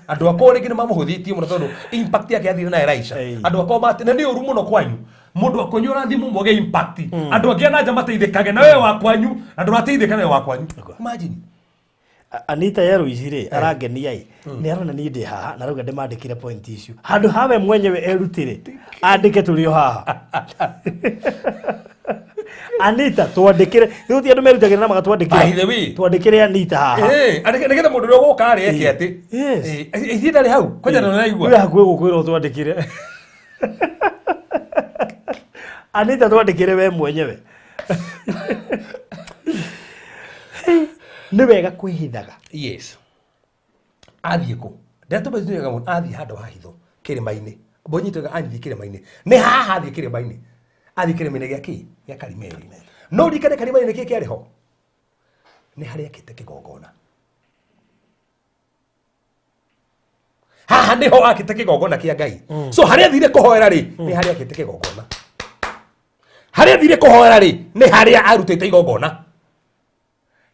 Andũ akwa rĩngĩ nĩ mamũhũthĩtie mũno tondũ impact yake yathire na Elisha. Andũ akwa mate na nĩ ũru mũno kwanyu, mũndũ akwanyu ũrathiĩ mwage impact, andũ angĩ ana nja mateithĩkage na wewe wa kwanyu na ndũrateithĩka na wewe wa kwanyu. Imagine. Anita ya Ruici rĩ, arangenia ĩ, nĩ arona niĩ ndĩ haha na rauga ndĩmandĩkĩre point icio handũ hawe mwenyewe erutĩre andĩke tũrĩ o haha. Anita twandĩkĩre rĩu ti andũ merutagĩra na magatwandĩkĩra. By the way. Twandĩkĩre Anita haha. Nĩgetha mũndũ ũrĩa ũgũka rĩ eke atĩ. Yes. Ithuĩ ndarĩ hau kwanja nĩ Wĩ hakuhĩ gũkwĩra ũtwandĩkĩre. Anita twandĩkĩre we mwenyewe. Nĩ wega kwĩhithaga. Yes. Athiĩ kũ? Ndatũmĩthuaga mũno athiĩ handũ ha hitho kĩrĩma-inĩ. Mbonyitwaga athiĩ kĩrĩma-inĩ. Nĩ haha athiĩ kĩrĩma-inĩ. Athiĩ kĩrĩma-inĩ gĩa kĩ? Gĩa Karimeli. No ririkane Karimeli nĩ kĩĩ kĩarĩ ho? Nĩ harĩa akĩte kĩgongona. Haha nĩho akĩte kĩgongona kĩa Ngai. So harĩa athire kũhoera rĩ, nĩ harĩa akĩte kĩgongona. Harĩa athire kũhoera rĩ, nĩ harĩa arutĩte igongona.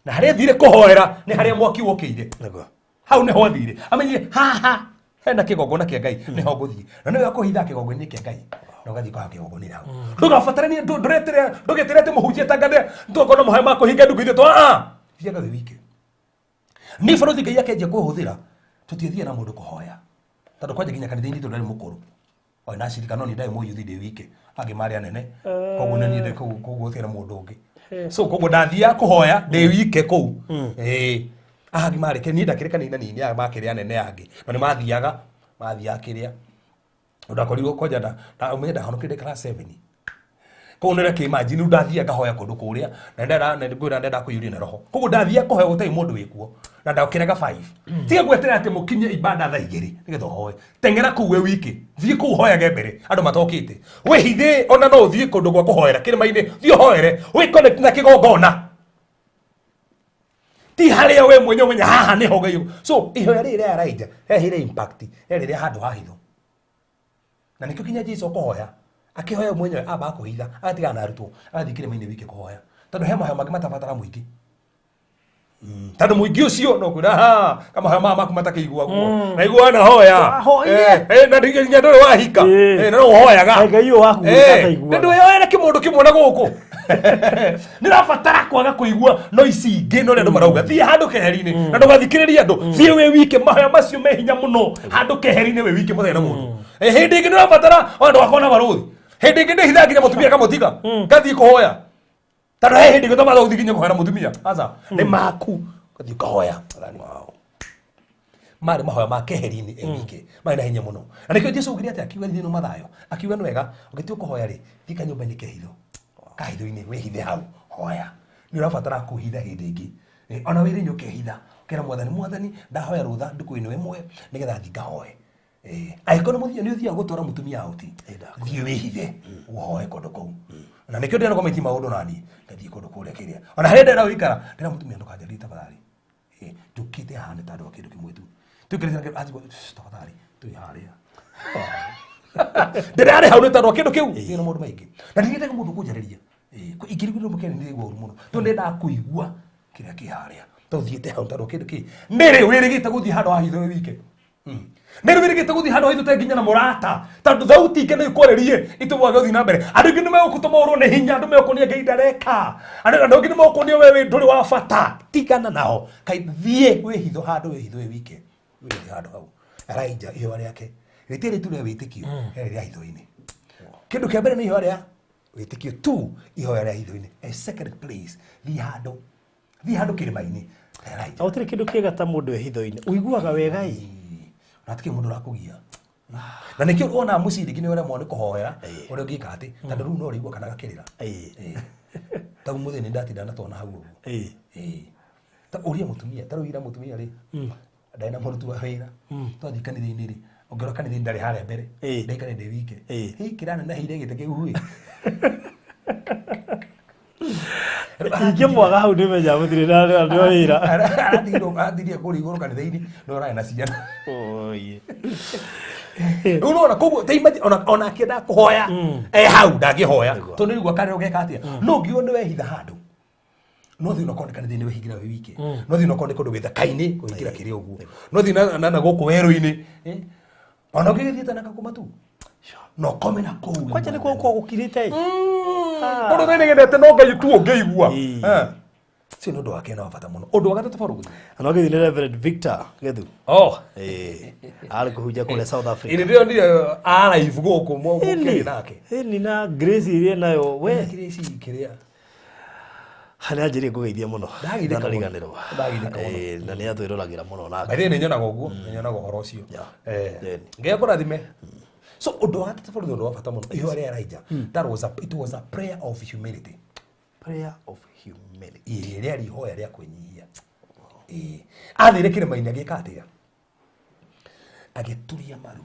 Na harĩa athire kũhoera nĩ harĩa mwaki wokĩire. Nĩguo. Hau nĩho athire amenyire haha hena kĩgongona kĩa Ngai nĩho ngũthiĩ na nĩwe akũhitha kĩgongona-inĩ kĩa Ngai na ũgathiĩ kũhoya kĩgongona-inĩ hau ndũgabataranie ndũretere ndũgetere atĩ mũhunjia tangathe tũkorwo mahoya ma kũhinga ndungu ithe twa thiaga wĩ wike nĩ barothi Ngai akenjia kũhũthĩra tũtiathiaga na mũndũ kũhoya tondũ kwanja nginya kanitha-inĩ tondũ ndarĩ mũkũrũ ona acirika no niĩ ndarĩ mũyuthi ndĩ wike angĩ marĩ anene koguo nĩ niĩ ndĩ kũu koguo gũtirĩ na mũndũ ũngĩ so koguo ndathiaga kũhoya ndĩ wike kũu ĩĩ angĩ marĩ niĩ ndakĩrĩ kanitha nini aya makĩrĩ anene angĩ na nĩ mathiaga mathiaga kĩrĩa ndakorirwo kwanja nda ũmenye ndahonokire ndĩ class 7 koguo nĩ reke imagine rĩu ndathiaga ngahoya kũndũ kũrĩa na ndenda na ngwĩra ndenda kũiyũrio na roho koguo ndathiaga kũhoya gũtarĩ mũndũ wĩkuo na ndokĩraga 5 tiga gweterera atĩ mũkinye ibada thaa igĩrĩ nĩgetha ũhoe teng'era kũu wĩ wiki thiĩ kũu hoyage mbere andũ matokĩte wĩhithe ona no ũthiĩ kũndũ gwa kũhoera kĩrĩma-inĩ thiĩ ũhoere wĩ connect na kĩgongona ti harĩa we mwenyewe ũmenye haha nĩho Ngai so ihoya rĩrĩ rĩa Elijah rĩarĩ impact rĩarĩ rĩa handũ ha hitho na nĩkĩo nginya Jesu kũhoya akĩhoya mwenyewe amba kũhitha agatigana na arutwo agathiĩ kĩrĩma-inĩ wike kũhoya tondũ he mahoya mangĩ matabatara mũingĩ tondũ mũingĩ ũcio no kwĩra ha kamahoya maya maku matakĩiguagwo na igua nahoya Wahoire. na nginya ndũrĩ wahika na no ũhoyaga Ngai ũyũ waku nĩ ndwĩyoere kĩmũndũ kĩmwe na gũkũ nĩ ũrabatara kwaga kũigua no ici ingĩ no ũrĩa andũ marauga thiĩ handũ keheri-inĩ na ndũgathikĩrĩrie andũ thiĩ wĩ wike mahoya macio me hinya mũno handũ keheri-inĩ wĩ wike mũtarĩ na mũndũ hĩndĩ ĩngĩ nĩ ũrabatara ona ndũgakorwo na barũthi hĩndĩ ĩngĩ ndĩhithaga nginya mũtumia kamũtiga ngathiĩ kũhoya tondũ he hĩndĩ ĩngĩ ũtamaga gũthiĩ nginya kũhoya na mũtumia aca nĩ maku ũgathiĩ ũkahoya marĩ mahoya ma keheri-inĩ e wike marĩ na hinya mũno na nĩkĩo Jesu augire atĩ akiuga thĩinĩ Mathayo akiuga nĩ wega ũngĩtua kũhoya rĩ thiĩ kanyũmba-inĩ kehitho kahitho-inĩ wĩhithe hau hoya nĩ ũrabatara kũhitha hĩndĩ ĩngĩ ona wĩra-inĩ ũkehitha ũkera mwathani mwathani ndahoya rũtha ndukũ ĩno ĩmwe nĩgetha thiĩ ngahoe angĩkorwo nĩ mũthia nĩ ũthiaga gũtwara mũtumia auti thiĩ wĩhithe ũhoe kũndũ kũu na nĩkĩo ndĩrona komiti maũndũ nani ngathiĩ kũndũ kũrĩa kĩrĩa ona harĩa ndĩrenda gũikara ndĩra mũtumia ndũkanjarĩrie tafadhali njũkĩte haha nĩ tondũ wa kĩndũ kĩmwe tu tũikĩrĩte na kĩndũ athiĩ tafadhali twĩ harĩa ndĩrarĩ hau nĩ tondũ wa kĩndũ kĩu ĩno maũndũ maingĩ na ndirĩendaga mũndũ kũnjarĩria ingĩrigĩrwo mũkeni nĩ ũru mũno tondũ ndendaga kũigua kĩrĩa kĩ harĩa tondũ thiĩte hau tondũ wa kĩndũ kĩ nĩrĩ wĩrĩgĩte gũthiĩ handũ ha hitho wĩ wike nĩ wĩrĩgĩte gũthiĩ handũ ha hitho nginya na mũrata tondũ thauti ingĩ no ikwarĩrie itũmage ũthiĩ na mbere andũ aingĩ nĩ megũkũtũma ũrwo nĩ hinya andũ megũkuonia Ngai ndareka andũ angĩ nĩ megũkuonia we wĩ ndũrĩ wa bata tigana nao kai thiĩ wĩhitho handũ wĩhitho wĩ wike wĩhithe handũ hau Elijah ihoya rĩake rĩtirĩ tu rĩa wĩtĩkio rĩarĩ rĩa hitho-inĩ kĩndũ kĩa mbere nĩ ihoya rĩa wĩtĩkio tu ihoya rĩa hitho-inĩ a second place thiĩ handũ kĩrĩma-inĩ Elijah Na gũtirĩ kĩndũ kĩega ta mũndũ e hitho-inĩ ũiguaga wega ĩ na hatikĩrĩ mũndũ ũrakũgia na nĩkĩo wonaga mũciĩ rĩngĩ nĩ ũremwo nĩ kũhoera ũrĩa ũngĩka atĩ tondũ rĩu no ũrĩigua kana gakĩrĩra ta ũmũthĩ nĩ ndatinda na twana hau ũguo ta ũria mũtumia ta rĩu ira mũtumia rĩ ndarĩ na mũruti wa wĩra twathiĩ kanitha-inĩ rĩ ũngĩrora kanitha-inĩ ndarĩ harĩa mbere ndaikare ndĩ wike hihi kĩraneneheire gĩtĩ kĩu ĩ ingĩmwaga hau nĩmenya mũtirĩ na andũ a wĩra arathirie kũrĩa igũrũ kanitha-inĩ no ũrarĩ na ciana rĩu nĩwona koguo ta imagine ona akĩenda kũhoya e hau ndangĩhoya tondũ nĩ karĩro geka atĩa no ũngiuga nĩ wehitha handũ no thiĩ onakorwo nĩ kanitha-inĩ wĩhingĩra wĩ wike no thiĩ onakorwo nĩ kũndũ gĩthaka-inĩ kũhingĩra kĩrĩ ũguo no thiĩ na gũkũ werũ-inĩ ona ũngĩgĩthiĩte na kakũma tu no kome na kũu kwanja nĩ gũkorwo gũkirĩte tondũ thĩ nĩgendete no Ngai tu ũngĩigua cio nĩ ũndũ wa kerĩ na wa bata mũno ũndũ wa gatatũ barũthi na ũgĩthiĩ nĩ Reverend Victor Gethu oh arĩ kũhunjia kũrĩa South Africa ĩrĩ ndĩyo ndire araivu gũkũ mũkĩrĩ nake ĩni na Grace iria nayo we Grace kĩrĩa Harĩa njĩrĩ ngũgeithia mũno. Ndageithĩka mũno. Ndanariganĩrwo. Ndageithĩka mũno. Eh, na nĩ atwĩroragĩra mũno nake. By the way, nĩ nyonaga ũguo, nĩ nyonaga ũhoro ũcio. Yeah. Eh, Then. Ngai akũrathime. So ũndũ wa gatatũ bũrũri ũndũ wa bata mũno, ihoya rĩa Elijah, that was a, it was a prayer of humility. Prayer of humility. Ĩĩ, rĩarĩ ihoya rĩa kwĩnyihia. Ĩĩ. Athire kĩrĩma-inĩ agĩka atĩa? Agĩturia maru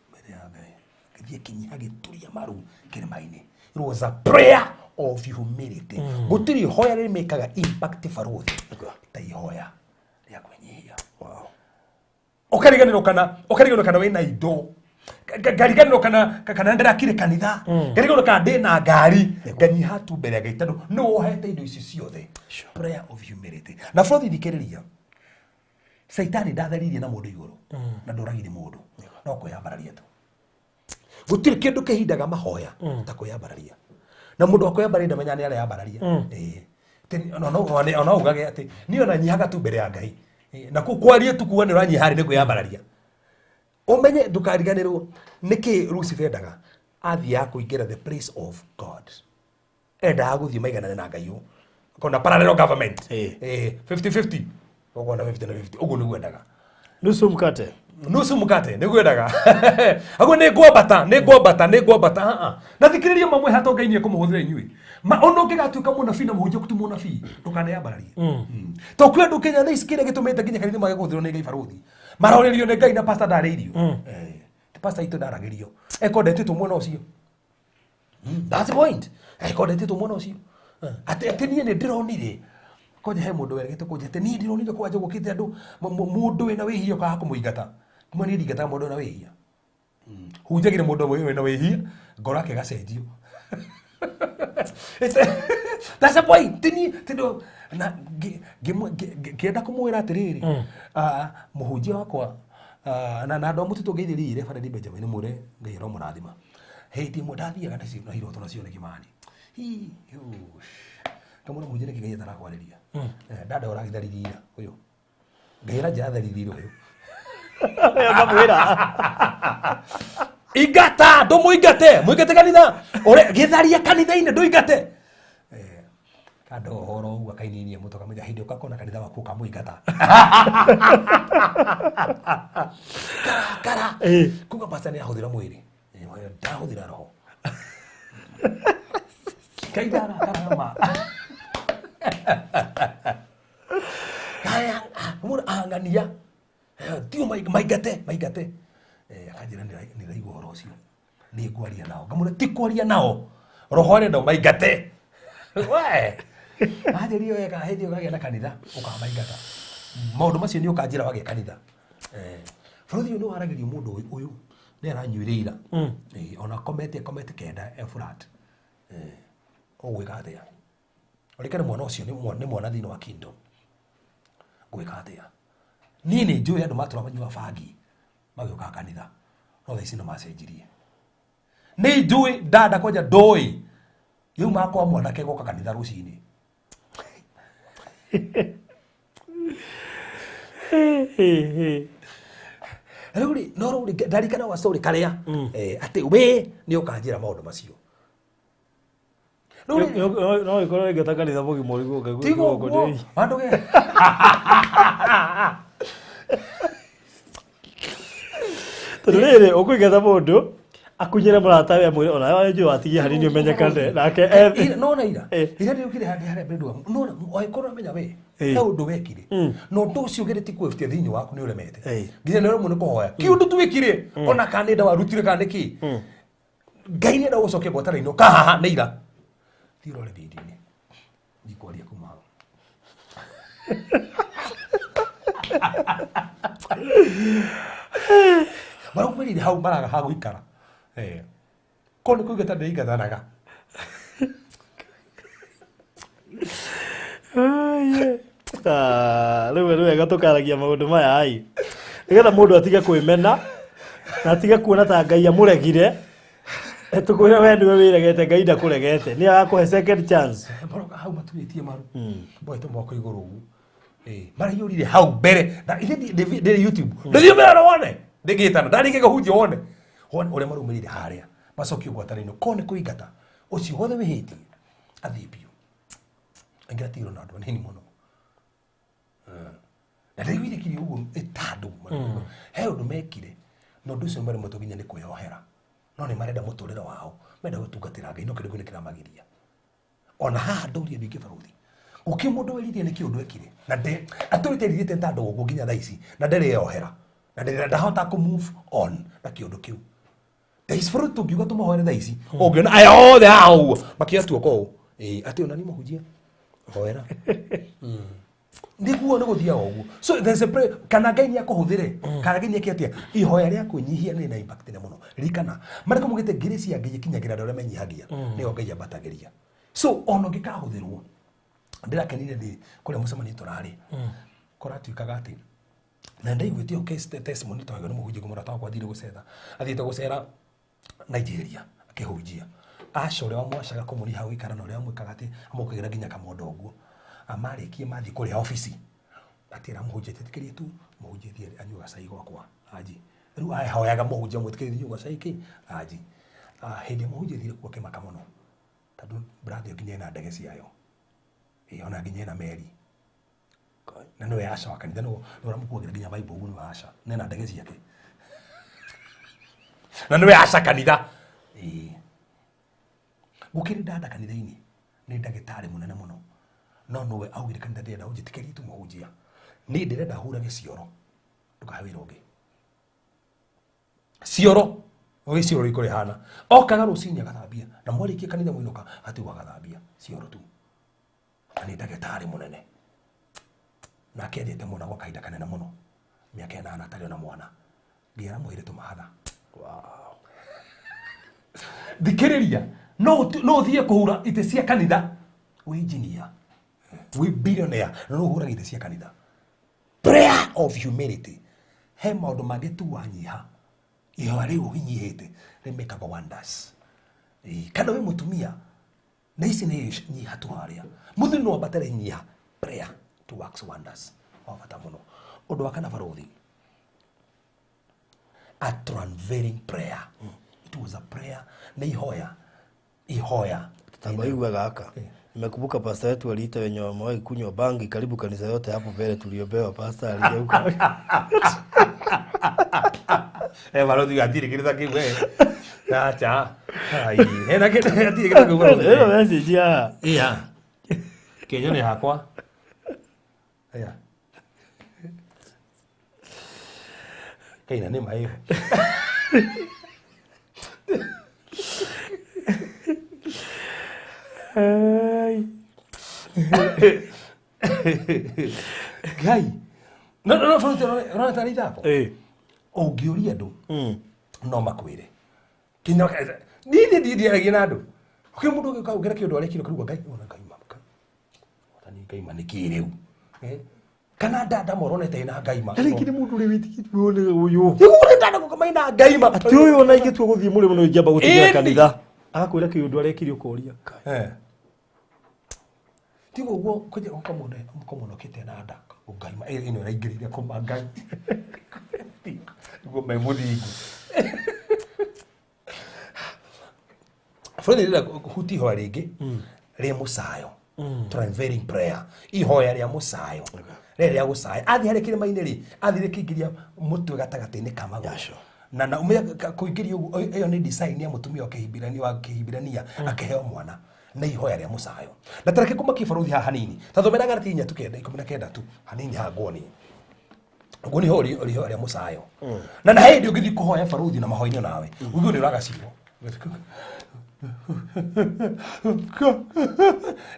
mbere ya Ngai. Agĩthiĩ akĩnyiha agĩturia maru kĩrĩma-inĩ. It was a prayer of humility. Gũtirĩ ihoya rĩmĩkaga impact barũthi ta ihoya rĩa kwĩnyihia. Wow. Ũkariganĩrwo kana ũkariganĩrwo kana wĩna indo ngariganĩrwo kana kana ndĩrakire kanitha, ngariganĩrwo kana ndĩna ngari, nganyiha tu mbere ya Ngai tondũ nĩ wohete indo ici ciothe. Sure. Prayer of humility. Na bũrũri thikĩrĩria, Caitani ndatharirie na mũndũ igũrũ na ndũragire mũndũ, no kwĩyambararia tu. Gũtirĩ kĩndũ kĩhindaga mahoya ta kwĩyambararia, na mũndũ wa kwĩyambararia ndamenya nĩ areyambararia. Ĩĩ. Ona ugage atĩ niĩ ona nyihaga tu mbere ya Ngai. Ĩĩ, na kũu kwaria tu kuga nĩ ũranyiha rĩ nĩ kwĩyambararia. Ũmenye ndũkariganĩrwo nĩkĩ Lucifer endaga, athiaga kũingĩra the place of God, endaga gũthiĩ maiganane na Ngai, ũũ kona parallel government. Ĩĩ. Ĩĩ, 50-50, ũguo na 50 na 50, ũguo nĩguo endaga. Nusu mkate. Nusu mkate nĩguo endaga, aguo nĩ ngwambata, nĩ ngwambata, nĩ ngwambata. Ah, ah. Na thikĩrĩria mamwe hato Ngai nĩ ekũmũhũthĩra inyuĩ ma ona ũngĩgatuĩka mũnabii na mũhunjia tu mũnabii, ndũkaneyambararie. To kwĩ andũ Kenya thaa ici kĩrĩa gĩtũmĩte nginya kanitha mage kũhũthĩrwo nĩ Ngai, barũthi marorĩrio nĩ Ngai na pastor ndarĩirio. Eh, pastor itũ ndaragĩrio ekondetĩtwo mwena ũcio. That's the point. Ekondetĩtwo mwena ũcio. Atĩ atĩ niĩ nĩ ndĩronire kwanja he mũndũ werĩgĩte kũnjia atĩ niĩ ndĩronire kwanja gũkĩte andũ mũndũ wĩna wĩhia ũkaga kũmũingata. Kuma niĩ ndingataga mũndũ wĩna wĩhia. Hunjagĩre mũndũ wĩna wĩhia ngoro yake ĩgacenjio. That's the point. Tini tindo na ngĩenda kũmwĩra atĩrĩrĩ, ah, mũhunjia wakwa, ah, na andũ a mũtitũ ngeithĩrĩire Reverend Benjamin mwĩre Ngai aromũrathima. Hĩndĩ ĩmwe ndathiaga nacio na iroto nacio nĩ Kimani. Hi, kamwĩra mũhunjia nĩkĩ Ngai atarakwarĩria? Eh, dada ũragĩtharirira ũyũ. Ngai aranjĩra atharirire ũyũ. Ngamwĩra. Ingata ndũmũingate, mũingate kanitha ũrĩa gĩtharia kanitha-inĩ ndũingate. Eh, kando ũhoro ũguo akaininia mũtwe akamwĩra hĩndĩ ũkakona kanitha waku ũkamũingata kara kara. Eh. Kuga pastor nĩ ahũthĩra mwĩrĩ. Eh, mwĩrĩ ndahũthĩra roho Ngai ndarakara ma haya mũndũ angania tio maingate maingate. Eh, akanjĩra nĩraigua ũhoro ũcio nĩ ngwaria nao, ngamwĩra ti kwaria nao, roho arenda maingate we anjĩria wega hĩndĩ ĩyo ũkagĩa na kanitha ũkamaingata maũndũ macio nĩ ũkanjĩra wagĩa kanitha. Eh, bũrũri ũyũ nĩ waragĩrio mũndũ ũyũ ũyũ nĩ aranyuĩrĩira ira. Eh, ona komete komete kenda e flat. Eh, ũgwĩka atĩa ũrĩkane mwana ũcio nĩ mwana thĩinĩ wa kingdom, ngwĩka atĩa? Niĩ nĩ njũĩ andũ matũra manyua bangi magĩũka kanitha, no thaa ici nĩ macenjirie. Nĩ njũĩ ndanda kwanja ndoĩ yaumaga kwa mwanake goka kanitha rũcinĩ. Rĩu rĩ no rĩu rĩ ndarikana wa story karĩa, eh, atĩ we nĩ ũkanjĩra maũndũ macio. Rĩu rĩ No ĩkorwo ĩngĩta kanitha mũgima ũrigwo tigo ũguo handũ ge tondũ rĩrĩ ũkũingata mũndũ akunyĩre mũratawe amwĩre ona we njũĩ watigie hanini ũmenyekane nake Nona ira Eh. ira ndĩrokire handũ harĩa mbere nduga nona angĩkorwo ũramenya we Eh. he ũndũ wekire na ũndũ ũcio ũgeretie kwĩhutia thĩinĩ waku nĩ ũremete Eh. nginya nĩ ũremwo nĩ kũhoya ki ũndũ twĩkire ona kana nĩ ndawa rutire kana nĩ kĩ Ngai nĩ enda gũcokia ngwatanĩro kahaha nĩ ira thiĩ ũrore video-inĩ ndikwaria kuma hau. Maraumĩrire hau maraga ha gũikara. Eh. Korwo nĩ kũingata ndĩingatanaga. Rĩu nĩ wega tũkaragia maũndũ maya ai nĩgetha mũndũ atige kwĩmena na atige kuona ta Ngai amũregire. Tũkwĩre we nĩwe wĩregete, Ngai ndakũregete, nĩ agakũhe second chance. Maroka hau maturĩtie maru mboete moko igũrũ ũguo. Eh, maraiyũrire hau mbere na ithe ndĩ YouTube ndĩthiĩ mĩrano wone ndĩngĩtana ndarĩkia kũhunjia wone wone ũrĩa marumĩrĩire harĩa macokio ngwatanĩro ko nĩ kũingata ũcio wothe wĩhĩtie athiĩ biũ. Aingĩ atigirwo na andũ anini mũno. Na ndaiguire kiri ũguo ĩtandũ he ũndũ mekire na ũndũ ũcio maremwo nginya nĩ kwĩyohera no nĩ marenda mũtũrĩre wao menda gũtungatĩra Ngai no kĩndũ kĩu nĩ kĩramagiria. Ona haha ndũrie andũ aingĩ barũthi gũkĩ mũndũ weririe nĩ kĩũndũ ekire na atũrĩte rirĩte ta andũ ũguo nginya thaa ici na ndereyohera na ndahota kũ move on na kĩũndũ kĩu. Thaa ici bũrũri tũngiuga tũmahoere thaa ici ũngĩona aya othe haha ũguo makĩoya tuoko ũũ ĩĩ atĩ ona ni mũhunjia hoera niguo nĩ gũthiaga ũguo. So there's a prayer kana Ngai nĩ akũhũthĩre kana Ngai nĩ eke atĩa. Ihoya rĩa kwĩnyihia nĩ na impact nene mũno. Ririkana marĩkũ mugĩte ngiri cia Ngai ikinyagĩra andũ arĩa menyihagia nĩo Ngai ambatagĩria. So ona ũngĩkahũthĩrwo ndĩrakenire ndĩ kũrĩa mũcemanio tũrarĩ kũratuĩkaga atĩ na ndaiguĩte ĩyo testimony twaheirwo nĩ mũhunjia mũrata wakwa athire gũcera athiĩte gũcera Nigeria akĩhunjia aca ũrĩa wamwacaga kũmũria hau gũikara na ũrĩa wamwĩkaga atĩ amũkagĩra nginya kamondo ũguo amarĩkie mathiĩ kũrĩa obici atĩra mũhunjia tĩtĩkĩrie tu mũhunjia thiĩ anyue gacai gwakwa anji rĩu ahoyaga mũhunjia mwĩtĩkĩrie nyue gacai kĩ anji hĩndĩ ĩrĩa mũhunjia athire kuo akĩmaka mũno tondũ brother ĩyo nginya ĩna ndege ciayo ĩĩ ona nginya ĩna meri na nĩwe aca wa kanitha nĩwe ũramũkuagĩra nginya Bible ũguo nĩwe aca na ena ndege ciake na nĩwe aca kanitha ĩĩ gũkĩrĩ ndanda kanitha-inĩ nĩ ndagĩtarĩ mũnene mũno no nĩwe augire kanitha ndĩrenda ũnjĩtĩkĩrie tu mũhunjia niĩ ndĩrenda hura gĩcioro ndũkahe wĩra ũngĩ cioro ũĩ cioro rĩko rĩhana okaga rũcinĩ agathambia na mwarĩkia kanitha mũinũka atigwo agathambia cioro tu na nĩ ndagĩtarĩ mũnene na akĩendete mũno gwa kahinda kanene mũno mĩaka ĩnana atarĩ ona mwana nginya aramũheire tũmahatha. Thikĩrĩria no ũthiĩ kũhura itĩ cia kanitha wĩ engineer wĩ billionaire na no ũhũraga itĩ cia kanitha. Prayer of humility he maũndũ mangĩ tu wanyiha ihoya rĩu ũhinyihĩte rĩmĩkaga wonders. Kana wĩ mũtumia na ici nĩ nyiha tu harĩa mũthuri no ambatere nyiha. Prayer to works wonders wa bata mũno. Ũndũ wa kana barũthi a travailing prayer. It was a prayer nĩ ihoya ihoya. Tutabaigua gaka. Nimekumbuka pastor wetu aliita wenye wamewahi kunywa bangi karibu kanisa yote hapo mbele tuliombewa, pastor aligeuka. Barũthi gatirĩ kĩndũ ta kĩu we. Acha. Ai, hena kĩndũ gatirĩ kĩndũ ta kĩu barũthi. Ĩno message ya. Iya. Kĩnyo nĩ hakwa. Aya. Kaina nĩ maĩ. Ngai. No no barũthi ũrona tarĩ ithako. Ũngĩũria andũ no makwĩre. Kinya niĩ ndiaragia na andũ. Ũkĩ mũndũ ũgĩũka ũngĩra kĩũndũ arekire ũkaigua Ngai ona Ngai ma. Mwathani Ngai ma nĩkĩ rĩu? Kana ndanda moronete ĩna Ngai ma. Rĩngĩ nĩ mũndũ ũrĩa wĩtĩkĩtie nĩ ũyũ. Nĩguo nĩ ndanda gũka maina Ngai ma. Atĩ ũyũ ona ingĩtua gũthiĩ mũrĩmo no ingĩamba gũtigĩra kanitha. Agakwĩra kĩũndũ arekire ũkoria. Tiga ũguo kũnja gũka mũndũ ũka mũndũ okĩte na nda. Ngai ma ĩno ĩraingĩrĩire kũma Ngai. Nĩguo me mũthingu. Bũrũri rĩrĩa huti ihoya rĩngĩ rĩa mũcayo. Travailing prayer. Ihoya rĩa mũcayo. Rĩrĩa rĩa gũcaya. Athiĩ harĩa kĩrĩma-inĩ rĩ, athire kĩingĩria mũtwe gatagatĩ-inĩ ka magũrũ. Na na ũmenye kũingĩria ũguo, ĩyo nĩ design ya mũtumia wa Kĩhibirania wa Kĩhibirania akĩheo mwana. Nĩ ihoya rĩa mũcayo. Na tareke ngũmakie barũthi haha hanini. Ta thomera Galatia inya tu kenda, ikũmi na kenda tu. Hanini haha nguoni. Nguoni ho ihoya rĩa mũcayo. Na na hĩndĩ ũngĩthiĩ kũhoya barũthi na mahoya-inĩ nawe, ũigue nĩ ũragacirwo.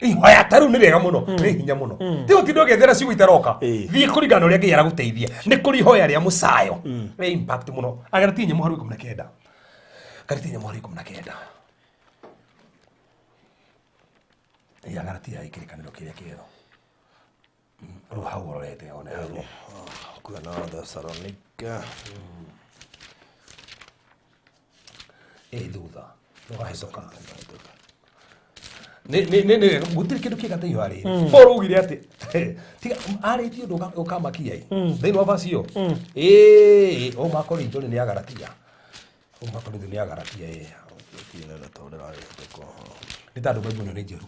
Ihoya ta rĩu nĩ rĩega mũno, rĩ hinya mũno. Ti ũtinde ũgĩethera ciugo itaroka. Thiĩ kũringana na ũrĩa Ngai aragũteithia. Nĩ kũrĩ ihoya rĩa mũcayo. Rĩ impact mũno. Agalatia inya mũhari wa ikũmi na kenda. Galatia inya mũhari wa ikũmi na kenda. Ĩĩ, Agalatia kĩrĩkanĩro kĩrĩa kĩerũ. Rĩu hau ũrorete one hau. Kuona Thessalonika. Ĩ thutha. Ndũgahĩtũka. Nĩ gũtirĩ kĩndũ kĩega ta ihoya rĩrĩ. Paul augire atĩ tiga arĩtie ũndũ ũkamakia ĩ. Thĩinĩ wa verse ĩyo. Ĩĩ, o Makorintho nĩ Agalatia. O Makorintho nĩ Agalatia ĩ. Nĩ tondũ Bible ĩno nĩ njerũ.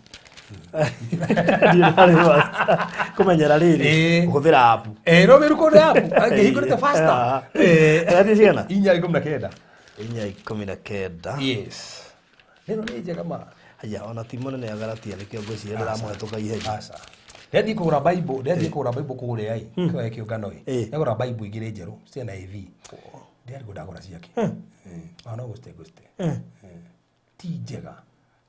Ndirĩ ndarĩ faster. Kũmenyera rĩrĩ Ĩĩ. kũhũthĩra app. Eh, no wĩru kũrĩ app angĩhingũrĩte faster. Ah. Eh, Galatia cigana? 4:19. 4:19. Yes. Ĩno nĩ njega ma. Haya, ona ti mũnene Agalatia nĩkĩo ngwĩciria ndĩramũhetũka ihenya. Aca. Ndathiĩ kũgũra Bible, ndathiĩ kũgũra Bible kũrĩa ĩ, kĩoya kĩũngano ĩ. Ĩ. Ndagũra Bible igĩrĩ njerũ cia NIV. Ndĩrarigwo ndagũra ciake. Ona no gũcite ngũcite. Ti njega.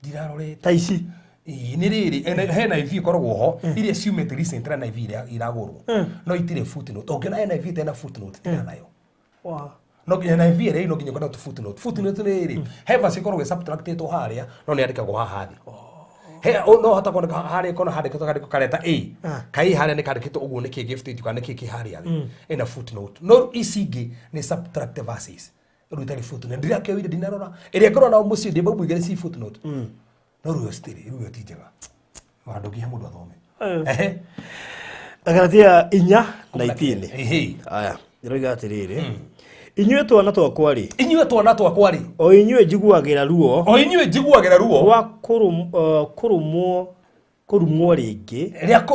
Ndirarorete. Ta ici. Ĩĩ, nĩ rĩrĩ he NIV ĩkoragwo ho iria ciumĩte recent na NIV iria iragũrwo no itirĩ footnote. Ũngĩona NIV ĩtarĩ na footnote tigana nayo. No nginya NIV ĩrĩa no nginya ĩkorwo na footnote. Footnote nĩ rĩrĩ, he verse ĩkoragwo ĩ-subtractĩtwo harĩa no nĩ yandĩkagwo haha thĩ. He no hota kuoneka harĩa ĩkorwo handĩkĩtwo kandĩko kareta A. Ka A harĩa nĩ kandĩkĩtwo ũguo nĩkĩ gifted kana nĩkĩ kĩ harĩa thĩ. Ĩna footnote. No ici ingĩ nĩ subtract verses. Rĩu itarĩ footnote. Ndirakĩoire ndinarora. Ĩrĩa ngoragwo nayo mũciĩ ndĩ Bible igĩrĩ ci footnote. No rĩu ĩyo citirĩ, rĩu ĩyo ti njega. Ona ndũngĩhe mũndũ athome. Ehe. Agalatia 4:19. Ehe. Aya, ndĩroiga atĩrĩrĩ. Inyuĩ twana twakwa rĩ, Inyuĩ twana twakwa rĩ, o inyuĩ njiguagĩra ruo o inyuĩ njiguagĩra ruo rwa kũrũmwo kũrumwo rĩngĩ rĩa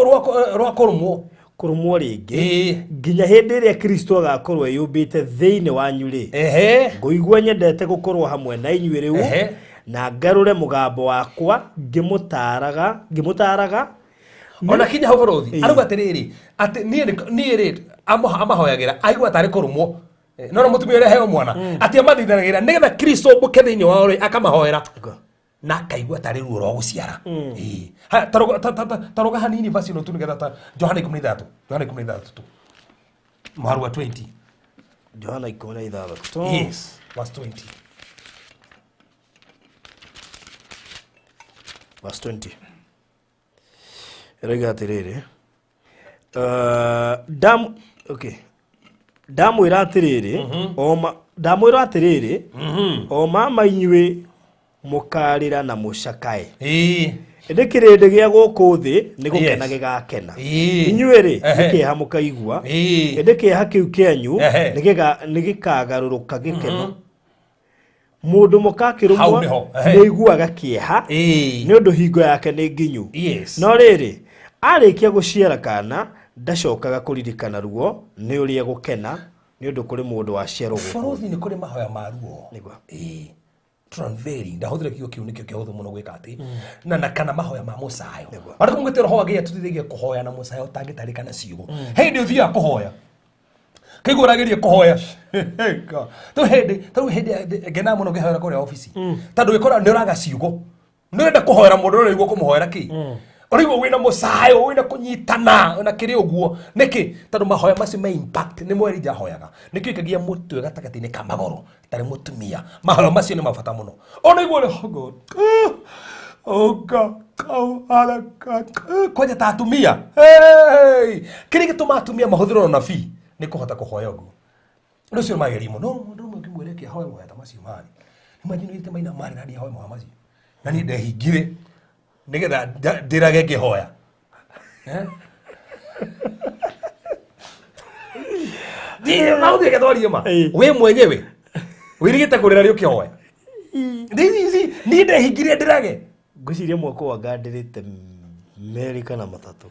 rwa kũrũmwo. Kũrumwo rĩngĩ Ĩĩ. nginya hĩndĩ ĩrĩa Kristo agakorwo eyũmbĩte thĩinĩ wanyu rĩ, Ehe. ngũigua nyendete gũkorwo hamwe na inyuĩ rĩu Ehe. na ngarũre mũgambo wakwa ngĩmũtaaraga ngĩmũtaaraga. Ona kinya hau bũrũthi Ĩĩ. arauga atĩrĩrĩ atĩ niĩ rĩ amahoyagĩra aigua tarĩ kũrũmwo. No na mũtumia ũrĩa aheo mwana atĩ amathithanagĩra nĩgetha Kristo mbũke thĩinĩ wao rĩ akamahoera na akaigua tarĩ ruo rwa gũciara. Ĩĩ. Haya, ta rũga hanini verse ĩno tu nĩgetha ta Johana 16, Johana 16 tu mũharu wa 20. Johana 16. Yes, verse 20. Verse 20 ĩroiga atĩrĩrĩ, okay, ndamwĩra atĩrĩrĩ o ndamwĩra atĩrĩrĩ o mama inyuĩ mũkarĩra na mũcakae, ĩndĩ kĩrĩndĩ gĩa gũkũ thĩ nĩ gũkena gĩgakena. Inyuĩ rĩ, nĩ kĩeha mũkaigua, ĩndĩ kĩeha kĩu kĩanyu nĩ gĩkagarũrũka gĩkeno. Mũndũ mũka Hau akĩrũmwo nĩho, ehe. nĩ aiguaga kĩeha nĩ ũndũ hingo yake nĩ nginyu, no rĩrĩ, arĩkia gũciara kana ndacokaga kũririkana ruo nĩ ũrĩa gũkena nĩ ũndũ kũrĩ mũndũ waciarwo gũkũ thĩ. Bũrũthi nĩ kũrĩ mahoya ma ruo. Nĩguo. Ĩĩ. Travailing, ndahũthĩra kiugo kĩu nĩkĩo kĩhũthũ mũno gwĩka atĩ na kana mahoya ma mũcayo. Ona kũmwĩte roho wa Ngai atũteithagia kũhoya na mũcayo ũtangĩtarĩka na ciugo. Hĩndĩ ũthiaga kũhoya kaigua ũrageria kũhoya tau hĩndĩ ngenaga mũno ngĩhoera kũrĩa obici tondũ wĩkora nĩ ũraga ciugo, nĩ ũrenda kũhoera mũndũ ũraigua kũmũhoera kĩ ũraigua wĩna mũcayo wĩna kũnyitana na kĩrĩ ũguo nĩkĩ tondũ mahoya macio me impact nĩ mweri njahoyaga nĩkĩo ikagia mũtwe gatagatĩ-inĩ ka magũrũ tarĩ mũtumia. Mahoya macio nĩ mabata mũno ona igua ũrĩa, oh God, oh God, oh God, kwanja ta atumia. Hey! Kĩrĩa gĩtũmaga atumia mahũthĩrwo na nabii nĩ kũhota kũhoya ũguo. Ũndũ ũcio nĩ mũno no mũndũ ũmwe ũngĩmwĩra eke ahoe mahoya ta macio marĩ imagine wĩte maina marĩ na ndiahoe mahoya macio na niĩ ndehingire nĩgetha ndĩrage ngĩhoya. Eh? Maũthĩ reke ma Ĩĩ. we mwenyewe wĩrigĩte kũrĩra rĩ ũkĩhoya. Ici niĩ ndehingire ndĩrage. Ngwĩciria mwaka wa ngandĩrĩte merĩ kana matatũ.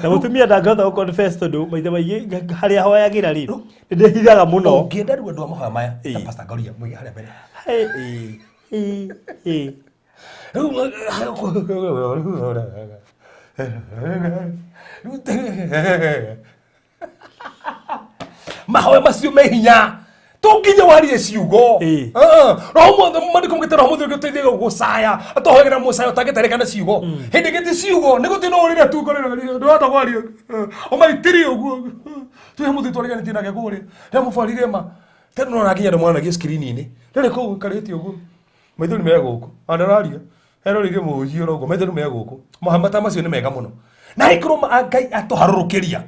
Na mũtumia ndangĩhota gũ confess tondũ maita maingĩ harĩa hoyagĩra rĩ nĩ ndĩhithaga mũno. Ũngĩenda rĩu andũ a mahoya maya ta Ĩĩ. Pastor Ngoria mũige harĩa mbere. Hey, ĩĩ, ĩĩ, ĩĩ. Rĩu mahoya macio me hinya to nginya warie ciugo. Ĩĩ. Roho mothe mandĩko mũgĩte roho mũtheru gĩteithagia gũcaya atohagĩra mũcayo ũtangĩtarĩka na ciugo hĩndĩ ĩngĩ ti ciugo nĩ gũtĩ no ũrĩre tu ngorĩra ndũrahota kwaria ũmaitĩrie ũguo twĩ mũthĩ twarĩganĩtie nake kũrĩa ndamũbarire ma tene no nginya ndĩmwonanagia screen-inĩ rĩrĩ kũu karĩte ũguo maithori me gũkũ andararia eroreirie mũhunjia oro ũguo maithori me gũkũ mahamata macio nĩ mega mũno na ikorwo Ngai atũharũrũkĩria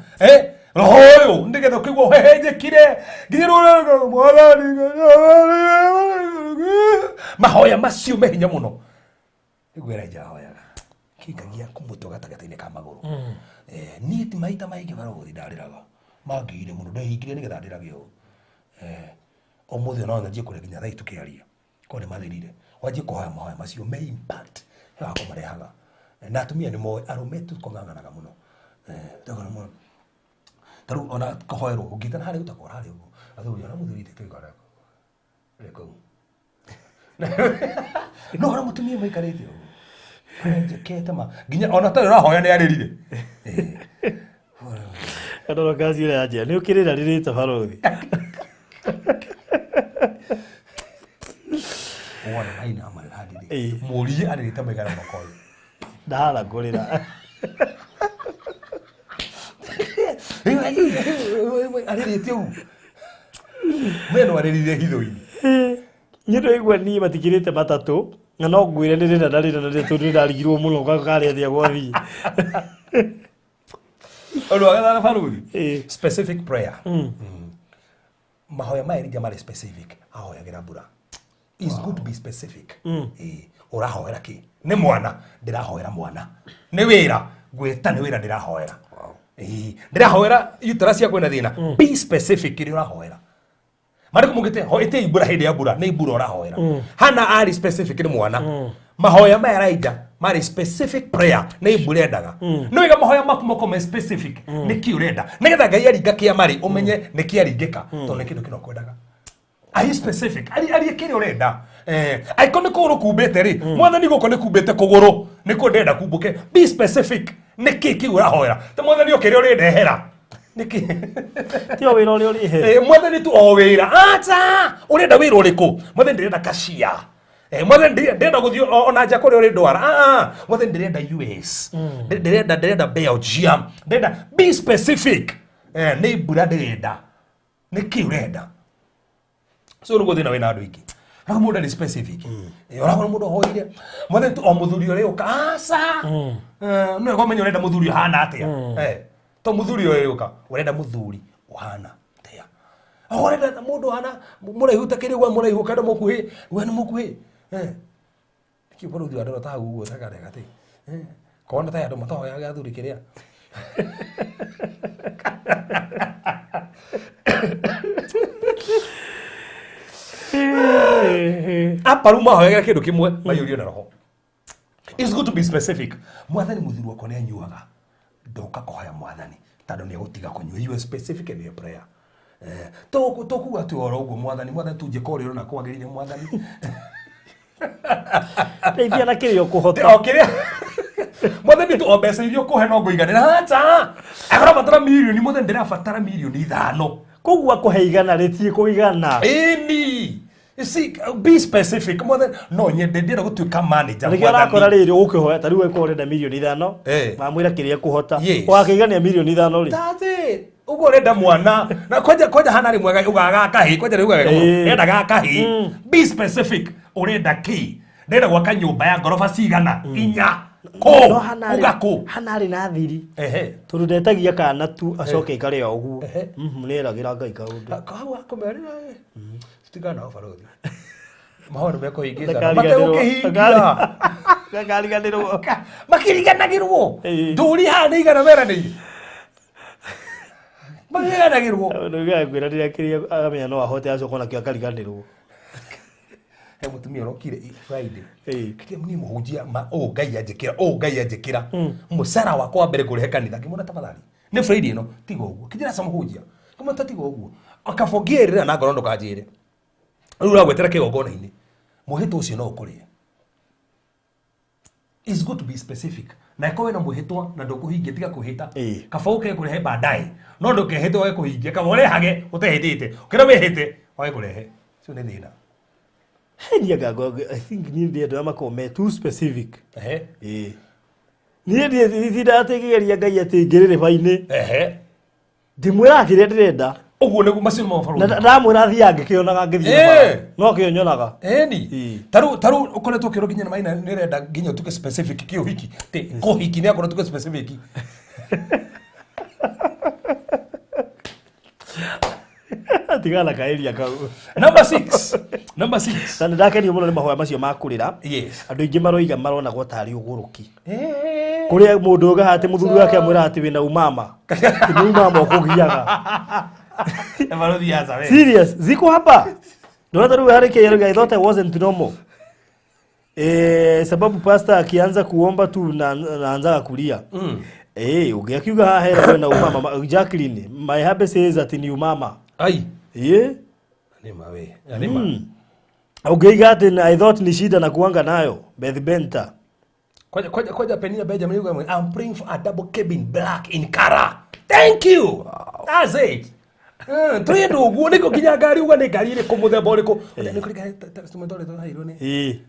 roho ũyũ nĩgetha ũkĩigua ũhehenjekire nginya rũrĩrĩ mwathani mahoya macio me hinya mũno nĩguo Elijah ahoyaga kĩikagia kũmũtwe gatagatĩ-inĩ ka magũrũ. Niĩ ti maita maingĩ barũthi ndarĩraga. Mangĩire mũno, ndehingire nĩgetha ndĩrage ũũ. Ũmũthĩ no nyanjie kũrĩa nginya thaa tũkĩaria. Korwo nĩ mathirire. Wanjie kũhoya mahoya macio me impact. He wako marehaga. Na atumia nĩ moĩ arũme tũkong'ang'anaga mũno. Tũkona mũno. Ta rĩu ona kũhoerwo ũngĩtana harĩa ũtakora harĩa ũguo. Athuri ona mũthuri tũikara rĩ kũu. No ona mũtumia maikarĩte ũguo. Njĩkĩte ma nginya ona tarĩ ũrahoya nĩ arĩrire. Andå kaci ĩrĩa yanjia nĩ ũkĩrĩra rĩrĩte barothi. Wona maina amarĩra handĩrĩ. Ĩĩ. Mũrie arĩrĩte maigana makoyo. Ndahana kũrĩra. Arĩrĩte ũguo. Mwene arĩrire hitho-inĩ. Niĩ ndĩraigua niĩ matikĩrĩte matatũ na no ngwĩre nĩ rĩna na rĩna na rĩna tondũ nĩ ndarigirwo mũno karĩ atĩa gwathiĩ. Ũndũ wa gathano baruthi. Ĩĩ. Specific prayer. Mahoya ma Elijah marĩ specific. Ahoyagĩra mbura. It's good to be specific. Ĩĩ. Ũrahoera kĩ? Nĩ mwana, ndĩrahoera mwana. Nĩ wĩra, ngwĩta nĩ wĩra ndĩrahoera. Ĩĩ. Ndĩrahoera uterus yakwa ĩna thĩna. Be specific kĩrĩa ũrahoera. Marĩkũ mugĩte ho ĩtĩi mbura hĩndĩ ya mbura nĩ mbura ũrahoera. Hana arĩ specific nĩ mwana. Mahoya ma Elijah marĩ specific prayer nĩ mbura endaga. Nĩ wega mahoya maku makorwo me specific nĩ kĩ ũrenda. Nĩgetha Ngai aringa kĩama rĩ ũmenye nĩ kĩ aringĩka tondũ nĩ kĩndũ kĩna ũkwendaga. Are you specific? Ari ari kĩrĩa ũrenda. Angĩkorwo nĩ kũgũrũ kumbĩte rĩ, mwathani gũkũ nĩ kumbĩte kũgũrũ, nĩ kũ ndĩrenda kumbũke. Be specific. Nĩ kĩ kĩu ũrahoera? Ti mwathani o kĩrĩa ũrĩndehera. Nĩ kĩ? Ti o wĩra ũrĩa ũrĩhe. Mwathani tu o wĩra. Acha, ũrenda wĩra ũrĩkũ? Mwathani ndĩrenda cashier. Mwathani ndĩrenda gũthiĩ ona nja kũrĩa ũrĩndwara. Ah, mwathani ndĩrenda US. Ndĩrenda Belgium. Ndĩrenda be specific. Nĩ mbura ndĩrenda. Nĩ kĩ ũrenda? So nĩguo thĩna wĩna andũ aingĩ. Na mũndũ arĩ specific. Ũrakora mũndũ ahoire mwathani tu o mũthuri ũrĩa ũka. Aca. Nĩ wega ũmenye ũrenda mũthuri ũhana atĩa. To mũthuri ũyũ ũka, ũrenda mũthuri ũhana atĩa. Ũrenda mũndũ ũhana mũraihu ta kĩrĩ we mũraihu ũkenda mũkuhĩ, we nĩ mũkuhĩ. Nĩkĩ bũrũri wa ndora ta hau ũguo takarega atĩ. Kona ta andũ matahoyaga athuri kĩrĩa. Apa rĩu mahoyaga kĩndũ kĩmwe maiyũrio na roho. It's good to be specific. Mwathani mũthuri wakwa nĩ anyuaga. Ndoka kũhoya mwathani tondũ nĩ egũtiga kũnyua. You are specific in your prayer. Tũkuga tu oro ũguo mwathani, mwathani tu njĩka ũrĩa ũrona kwagĩrĩire mwathani. Teithia na kĩrĩa ũkũhota. O kĩrĩa mwathani tu o mbeca iria ũkũhe no ngũiganĩra. Acha. Agarabatara mirioni, mwathani ndĩrabatara mirioni 5. Koguo akũhe igana rĩtiĩ kũigana. Ĩni. You see, be specific. Mwathani no nyende ndĩrenda gũtuĩka manager. Nĩkĩo ũrakora rĩrĩ ũkĩhoya ta rĩu ĩkorwo ũrenda mirioni 5 mamwĩra kĩrĩa ekũhota. Ũgakĩigania mirioni 5 rĩ. That's it. Ũguo ũrenda mwana na kwanja hana rĩ mwega ũgaga kahĩ kwanja rĩ ugaga wega ũrenda ga kahĩ. Be specific. Ũrenda kĩ? Ndĩrenda gwaka nyũmba ya ngoroba cigana? 4. Kũ? No hana Uga kũ? Hana arĩ na thiri. Tondũ ndetagia kana tu acoke aikare o ũguo. Nĩ eragĩra Ngai kaũndũ. Hau akũmerĩra tigana nao barothi. Mahoya nĩ mekũhingĩcana. Mategũkĩhingia. Ndakariganĩrwo. Makĩriganagĩrwo. Ndũri haha nĩ igana meranĩire. Makĩriganagĩrwo. Nĩ kwĩra rĩrĩa kĩrĩa akamenya no ahote acoka onakĩo akariganĩrwo. He mũtumia ũrokire Friday. Kĩrĩa niĩ mũhunjia ma ũũ Ngai anjĩkĩra, ũũ Ngai anjĩkĩra. Mũcara wakwa wa mbere ngũrĩhe kanitha. Ngĩmwĩra tafadhali. Nĩ Friday ĩno, tiga ũguo. Kĩnjĩra aca mũhunjia. Ngĩmwĩra tiga ũguo. Akaba ũngĩĩrĩra na ngoro ndũkanjĩre. Rĩu ũragwetera kĩgongona-inĩ. Mwĩhĩtwa ũcio no ũkũrĩe. It's good to be specific. Na ĩkorwo wĩna mwĩhĩtwa na ndũkũhingia tiga kwĩhĩta. Kaba ũke kũrehe baadaye. No ndũkehĩte wage kũhingia. Kaba ũrehage ũtehĩtĩte. Ũkĩra wĩhĩte wage kũrehe. Ũcio nĩ thĩna. Niĩ anga I think niĩ ndĩ andũ arĩa makoragwo me too specific. Niĩ nditindaga atĩ ngĩgeria Ngai atĩ ngĩrĩrĩba-inĩ. Ndimwĩraga kĩrĩa ndĩrenda. Ũguo nĩguo macio nĩmo mabarũthi. Na ndamwĩra thiaga ngĩkĩonaga ngĩthiĩ na bara. No kĩo nyonaga. Ĩni. Ta rĩu ũkoretwo ũkĩrwo nginya nĩ maina nĩ ũrenda nginya ũtuĩke specific kĩũhiki. Atĩ kũhiki nĩ akorwo ũtuĩke specific. Tigana na kaeria kau. Number 6. Number 6. Na nĩ ndakenio mũno nĩ mahoya macio ma kũrĩra. Yes. Andũ aingĩ maroiga maronagwo tarĩ ũgũrũki. Kũrĩa mũndũ ugaga atĩ mũthuri wake amwĩraga atĩ wĩna umama. Nĩ umama ũkũgiaga. Barothi aca we. Serious, ziko hapa. Ndio rĩu harĩ kĩero, I thought I wasn't normal. Sababu pastor akianza kuomba tu na naanzaga kulia. Ũngĩ akiuga haha hera wena umama. Jacqueline, my hubby says ati ni umama. Ai. Nĩ ma we. Nĩ ma. Ũngĩiga atĩ I thought ni shida na kuanga nayo. Beth Benta. Kwaja kwaja kwaja Penina Benjamin yuga, I'm praying for a double cabin, black in color. Thank you. That's it. Twende ũguo nĩkũ nginya ngari uga nĩ ngari ĩrĩkũ, mũthemba ũrĩkũ. Nĩ kũrĩ ngari tũmĩtore tũhairwo nĩ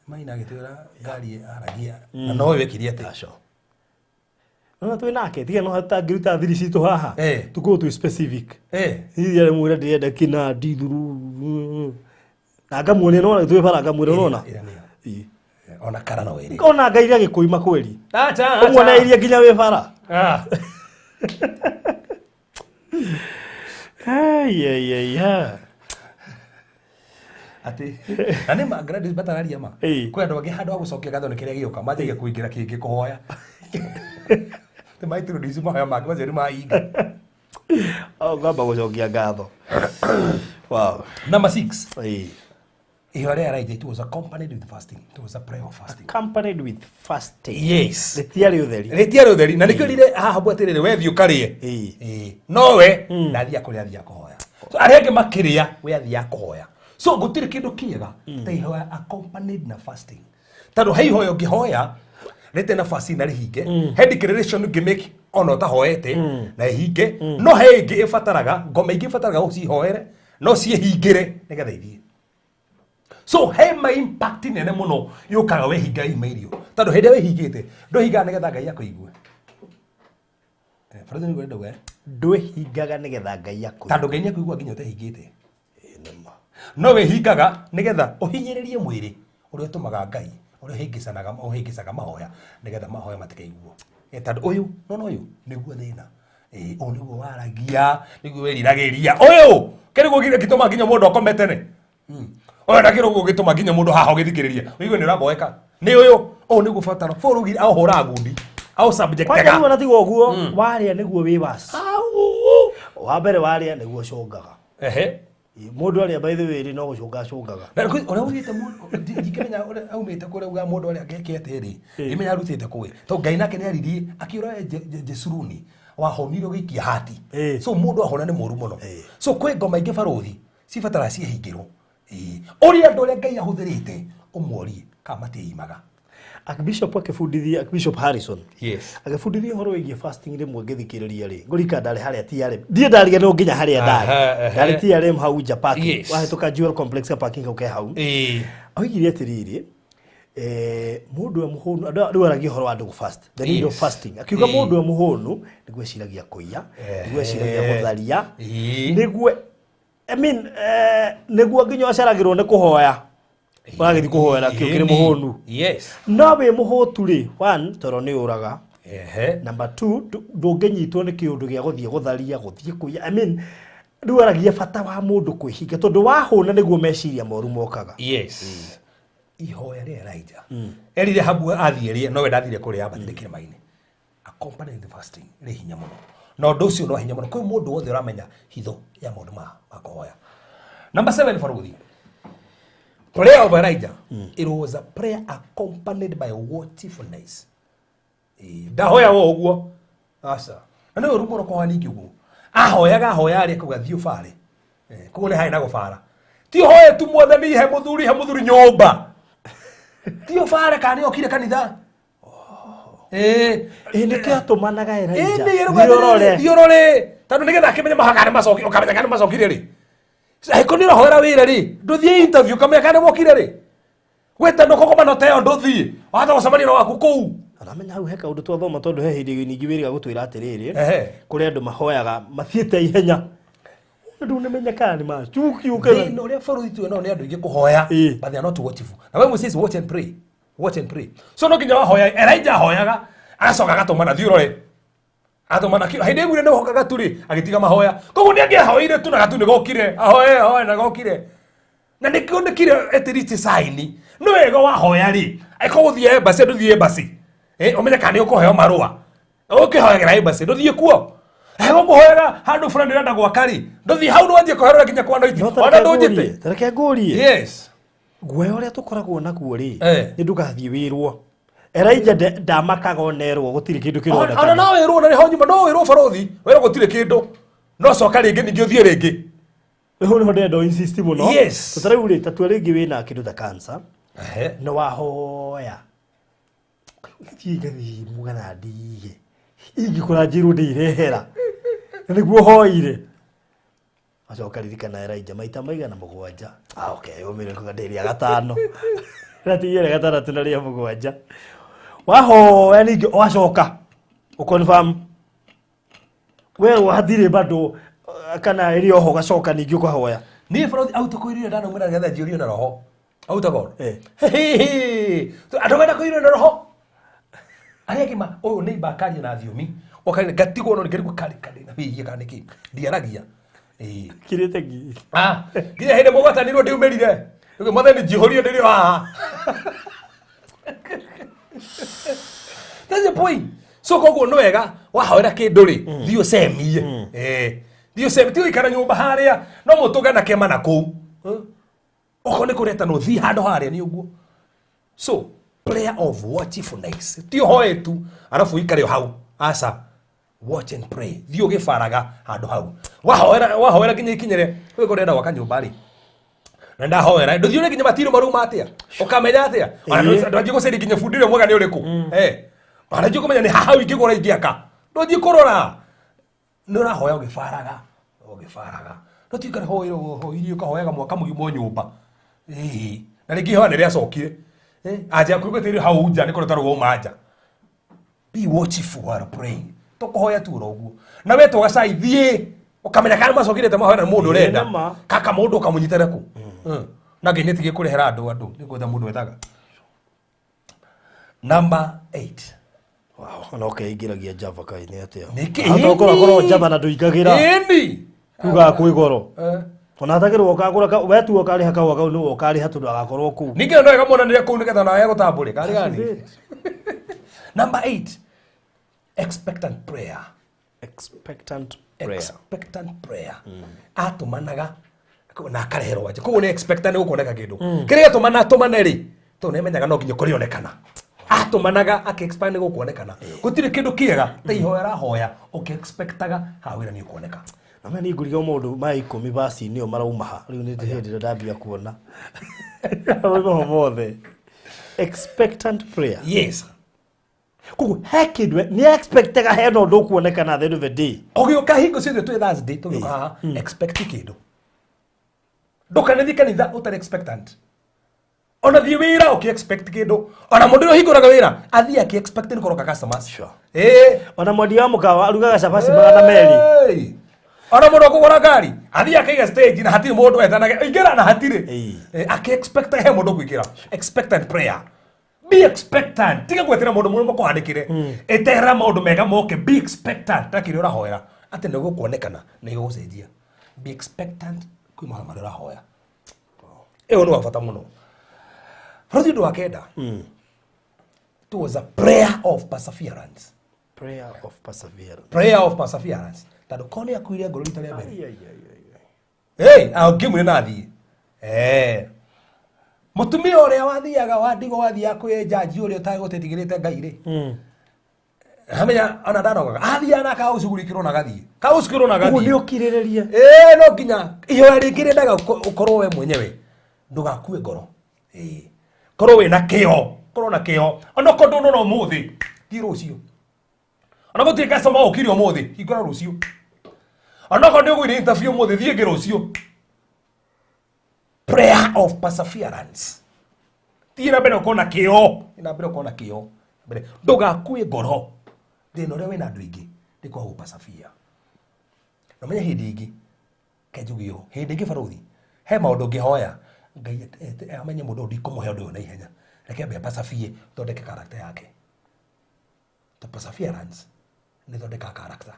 maina agĩtwĩra ngari aragia na no wekire atĩ. Aco. No twĩ nake tiga no hatangĩruta thiri citũ haha. Tũkorwo twĩ specific. Hihi arĩ mwĩra ndĩrenda kĩna ndithuru. Na ngamuonia nona twĩ bara ngamwĩra nona. Ĩra nĩyo. Ĩĩ. Ona kara no ĩrĩ. Ona ngai agĩkũima kweri. Acha acha. Ũmuona iria nginya wĩ bara. Ah. Ai ai ai ha. Atĩ na nĩ ma Gladys batararia ma. Kwĩ andũ angĩ handũ ha gũcokia ngatho nĩ kĩrĩa gĩũka manjagia kũingĩra kĩngĩ kũhoya. Nĩ maitũ mahoya mangĩ macio nĩ mainga. Oh, ngamba gũcokia ngatho. Wow. Number 6. Ihoya rĩa Elijah, it was accompanied with fasting. It was a prayer of fasting. Accompanied with fasting. Yes. Rĩtiarĩ ũtheri. Rĩtiarĩ ũtheri na nĩkĩo rire haha mbũ atĩrĩrĩ, we thiĩ ũkarĩe. Ĩĩ. No we ndathiaga kũrĩa, athiaga kũhoya. So arĩa angĩ makĩrĩa, we athiaga kũhoya. So gũtirĩ kĩndũ kĩega ta ihoya accompanied na fasting, tondũ he ihoya ũngĩhoya rĩte na fasting na rĩhinge, he declaration ũngĩ make ona ũtahoete na ĩhinge, no he ĩngĩ ĩbataraga ngoma ingĩ ĩbataraga ũcihoere no ciĩhingĩre nĩgetha ithiĩ. So he ma impact nene mũno yũkaga wehinga ima irio, tondũ hĩndĩ ĩrĩa wĩhingĩte ndũhingaga nĩgetha Ngai akũigue. Brother, nĩguo ndauga, eh? Ndwĩhingaga nĩgetha Ngai akũigue. Tondũ Ngai nĩakũigua nginya ũtehingĩte. Nĩ ma. No wĩhingaga nĩgetha ũhinyĩrĩrie mwĩrĩ ũrĩa ũtũmaga Ngai ũrĩa ũhĩngĩcanaga, ũhĩngĩcaga mahoya nĩgetha mahoya matikaiguo. Tondũ ũyũ nona ũyũ nĩguo thĩna. Ũyũ nĩguo waragia, nĩguo wĩriragĩria, ũyũ kĩrĩguo gĩtũma nginya mũndũ akome tene. Ũyũ na kĩrĩguo gĩtũma nginya mũndũ haha ũgĩthikĩrĩria ũigue nĩ ũraboeka nĩ ũyũ. Ũyũ nĩguo batara bũrũgi aũhũraga ngundi Kwanja aũsubjectaga. Rĩu ona tiga ũguo warĩa nĩguo wĩ wasi. Wa mbere warĩa nĩguo ũcũngaga. Mũndũ arĩa, by the way rĩ, no gũcũnga acũngaga. Na ũrĩa ugĩte ndikĩmenya ũrĩa aumĩte kũrĩa ugaga mũndũ arĩa angĩke atĩrĩ, ndimenya arutĩte kũĩ, tondũ Ngai nake nĩ aririe akiũra we Jesuruni wahonire ũgĩikia hati. So mũndũ ahona nĩ mũru mũno. So kwĩ ngoma ingĩ barũthi cibataraga ciĩhingĩrwo. Ũrĩa andũ arĩa Ngai ahũthĩrĩte ũmorie kana matiĩimaga. Archbishop akĩbundithia, Archbishop Harrison agĩbundithia ũhoro wĩgiĩ fasting rĩmwe ngĩthikĩrĩria rĩ, ngũrika ndarĩ harĩa TRM, ndiĩ ndariganĩrwo nginya harĩa ndarĩ. Aha, ehe. Ndarĩ TRM hau nja parking. Wahĩtũka Jewel Complex ka parking kau ke hau. Oigire atĩrĩrĩ, mũndũ e mũhũnu, andũ rĩu aragia ũhoro wa andũ fast, the need of fasting, akiuga mũndũ e mũhũnu nĩguo eciragia kũiya, nĩguo eciragia gũtharia, nĩguo, I mean, nĩguo nginya ũceragĩrwo nĩ kũhoya, ũragĩthiĩ kũhoera kĩo kĩrĩ mũhũnu. No wĩ mũhũtu rĩ, one, toro nĩ ũraga. Number two, ndũngĩnyitwo nĩ kĩũndũ gĩa gũthiĩ gũtharia, gũthiĩ kũiya. I mean, rĩu aragia bata wa mũndũ kwĩhinga, tondũ wahũna nĩguo meciria moru mokaga. Yes, ihoya rĩa Elijah erire Ahabu athiĩ rĩe, nowe ndathire kũrĩa, ambatire kĩrĩma-inĩ accompanied with fasting, rĩ hinya mũno na ũndũ ũcio no hinya mũno kwĩ mũndũ wothe ũramenya hitho ya maũndũ ma kũhoya. Number 7, baruthi, prayer of Elijah, it was a prayer accompanied by watchfulness. Ndahoya wo ũguo aca, na nĩ ũru mũno kũhoya ningĩ ũguo ahoyaga ahoya arĩa akauga thiĩ ũbare. Koguo nĩ harĩ na gũbara, ti ũhoe tu Mwathani he mũthuri, he mũthuri nyũmba, ti ũbare kana nĩ okire kanitha. Ĩ nĩkĩo atũmanaga Elijah. Ĩni. Thiĩ ũrore. Thiĩ ũrore, tondũ nĩgetha akĩmenye maha kana nĩ ũkamenya kana nĩ macokire rĩ. Angĩkorwo nĩ ũrahoera wĩra rĩ, ndũthiĩ interview ũkamenya kana nĩ mokire rĩ, gwĩtana kũgomano ta ĩyo ndũthiĩ wahota gũcemania na waku kũu. Aramenya hau he kaũndũ twathoma, tondũ he hĩndĩ ningĩ wĩrĩga gũtwĩra atĩrĩrĩ, kũrĩ andũ mahoyaga mathiĩte ihenya, andũ nĩ kana nĩ macuki ũkena. Thĩna ũrĩa bũrũri tuwe nao nĩ andũ aingĩ kũhoya, but they are not watchful. Na Bible says watch and pray, watch and pray. So no nginya wahoya, Elijah ahoyaga agacoka agatũmana thiĩ ũrore, agatũmana hĩndĩ ĩguire nĩ hoka gatu rĩ, agĩtiga mahoya. Koguo nĩ angĩahoire tu na gatu nĩ gokire, ahoe ahoe na gokire na nĩkĩo nĩkire at least sign nĩ wega wahoya rĩ, angĩkorwo gũthiĩ embassy, andũ thiĩ embassy. Ũmenye kana nĩ ũkũheo marũa. Ũkĩhoyagĩra embassy ndũthiĩ kuo. Ũkũhoyaga handũ fulani ũrenda gwaka rĩ, ndũthiĩ hau ndwanjie kũherera nginya kwa noiti. Ona ndũnjĩte. Tareke ngũrie. Yes. Guoya ũrĩa tũkoragwo naguo rĩ, Eh. nĩ ndũgathiĩ wĩrwo. Elijah ndamakaga onerwo gũtirĩ kĩndũ Ona kĩronekana. no wĩrwo na nĩho nyuma no wĩrwo barothi, wĩrwo gũtirĩ kĩndũ. No coka rĩngĩ ningĩ ũthiĩ rĩngĩ. Hau nĩho ndĩrenda insist mũno. Yes. Tondũ ta rĩu rĩ, ta tua rĩngĩ wĩna kĩndũ ta cancer, Ehe. nĩ wahoya. Thiĩ ngathimwo kana ndige. Ingĩkora njĩrwo ndĩirehera. Na nĩguo hoire. Acoka ririkana Elijah maita maigana 7. Ah, okay, ũmĩrĩre kuga ndĩrĩa 5. Na ti rĩa 6 na rĩa 7. Wahoya ningĩ wacoka. Ũconfirm. We wathire bado kana ĩrĩ oho ũgacoka ningĩ ũkahoya. Niĩ barothi autũkũirire ndanaumĩra nĩgetha njiyũrio na roho. Autagoro. Eh. Andũ menda kũiyũrio na roho. Arĩa angĩ ma ũyũ nĩ ibakaria na thiomi. Ũkarĩ ngatigwo no nĩngarigwo karĩ karĩ na wĩiye kana nĩkĩ. Ndiaragia. Ĩĩ. Kirĩte ngi. Ah, nginya hĩndĩ mũgwatanirwo ndiumĩrire. Rĩu mwathani njihũrie ndĩrĩ o haha. That's the point. So koguo nĩ wega wahoera kĩndũ rĩ, thiĩ ũcemie. Eh. Thiĩ ũcemie, ti gũikara nyũmba harĩa, no mũtũnge na kĩama na kũu. Okorwo nĩ kũretanwo thiĩ handũ harĩa nĩ ũguo. So, prayer of watchfulness. Ti ũhoe tu, arabu ũikare o hau. Aca. Watch and pray. Thiĩ ũgĩbaraga handũ hau. Wahoera wahoera nginya ikinyĩre, wĩ ũrenda gwaka nyũmba rĩ. Na ndahoera, ndũthiĩ ũrĩa nginya matiro marauma atĩa? Ũkamenya atĩa? Ona ndwanjie gũcaria nginya bundi ũrĩa mwega nĩ ũrĩkũ. Eh. Ona ndwanjie kũmenya nĩ haha ingĩgũra ingĩaka. Ndwanjie kũrora. Nĩ ũrahoya ũgĩbaraga, ũgĩbaraga. No ti ũikare hoire hoirie ũkahoyaga mwaka mũgima o nyũmba. Ĩĩ. Na rĩngĩ ihoya nĩ rĩacokire. Anja kũigua hau nja nĩ kũrĩa ũtarĩ wauma nja. Be watchful while praying. Tũkũhoya tu oro ũguo. Na we twaga cai thiĩ ũkamenya kana macokire ta mahoya na mũndũ ũrenda. Ĩĩ, nĩma. Kaka mũndũ ũkamũnyitĩra kũ. Na ngai nĩtige kũrehera andũ andũ nĩ gwetha mũndũ wethaga. Number 8. Wow, ona ũkeingĩragia Java kaĩ nĩ atĩa? Nĩkĩ? Hata ũkoragwo Java na ndũingagĩra. Ĩni. Kugaga kwĩ goro. Eh. Ona atagĩrwo ũkagũra we tu ũkarĩha kahũa kau nĩwe ũkarĩha tondũ agakorwo kũu. Ningĩ no wega monanĩre kũu nĩgetha nawe agũtambũre. Karĩ gani? Number 8. Expectant prayer. Expectant prayer. Expectant prayer. Atũmanaga na akareherwo anja. Koguo nĩ expectant nĩ gũkuoneka kĩndũ. Kĩrĩa gĩatũmana atũmane rĩ, tondũ nĩ amenyaga no nginya kũrĩonekana. Atũmanaga akĩ-expect nĩ gũkuonekana. Gũtirĩ kĩndũ kĩega ta ihoya ũrahoya ũkĩ-expectaga haha wĩra nĩ ũkuoneka. Na mimi ngũriga mũndũ ma 10 basi nĩo marauma ha. Rĩu nĩ hĩndĩ ĩrĩa ndambia kuona. Maho mothe. Expectant prayer. Yes. Koguo he kĩndũ nĩ expectaga hena ũndũ ũkuonekana at the end of the day. Ũgĩũka hingo ciothe twĩ Thursday tũgĩũka haha expect kĩndũ. Ndũkanathiĩ kanitha ũtarĩ expectant. Ona thiĩ wĩra ũkĩ expect kĩndũ. Ona mũndũ ũrĩa ũhingũraga wĩra athiĩ akĩ expect nĩ kũroka customers. Sure. Ĩĩ. Ona mwendia wa mũkawa arugaga cabaci 200. Hey. Ona mũndũ ũkũgũra ngari athiĩ akaiga stage na hatirĩ mũndũ etanage ingĩra na hatirĩ. Ĩĩ. Akĩ expect he mũndũ ũkũingĩra. Expectant prayer. Be expectant. Tiga gwetera mũndũ mũrũ makũhandĩkĩre. Eterera maũndũ mega moke. Be expectant. Ta kĩrĩa ũrahoera atĩ nĩ gũkuonekana na gĩgũcenjia. Be expectant kwĩ maũndũ marĩa ũrahoya. Ĩyo nĩ wa bata mũno. Bũrũri ũndũ wa 9. It was a prayer of perseverance. Prayer of perseverance. Prayer of perseverance. Tondũ korwo nĩ akuire ngoro rita rĩa mbere. Ai, ai, ai, ai. Hey, angĩmwĩra na athiĩ. Eh. Mũtumia ũrĩa wathiaga wa ndigwa wathiaga kwĩ njanji ũrĩa ũtagũtetigĩrĩte Ngai rĩ. Amenya ona ndanogaga. Athiaga na akaũcugurikĩrwo na agathiĩ. Kaũcukĩrwo na Ũguo agathiĩ. nĩ ũkirĩrĩria. Ĩĩ no nginya ihoya rĩngĩ rĩendaga ũkorwo we mwenyewe ndũgakue ngoro. Ĩĩ. Korwo wĩna kĩo, korwo na kĩo. Ona okorwo ndũnona ũmũthĩ, thiĩ rũciũ. Ona gũtirĩ customer ũkire ũmũthĩ, hingũra rũciũ. Ona okorwo nĩ ũgũire interview ũmũthĩ, thiĩ ĩngĩ rũciũ. Prayer of perseverance. Thiĩ na mbere ũkorwo na kĩo. Thiĩ na mbere ũkorwo na kĩo. Mbere ndũgakue ngoro. Thĩna ũrĩa wĩna andũ aingĩ nĩ kwaga gũ-persevere. Na ũmenye hĩndĩ ĩngĩ, kenjuge ũũ, hĩndĩ ĩngĩ barothi, he maũndũ ũngĩhoya, Ngai amenye mũndũ ũyũ ndikũmũhe ũndũ ũyũ na ihenya. Reke ambe persevere, thondeke character yake. To perseverance nĩ thondekaga character.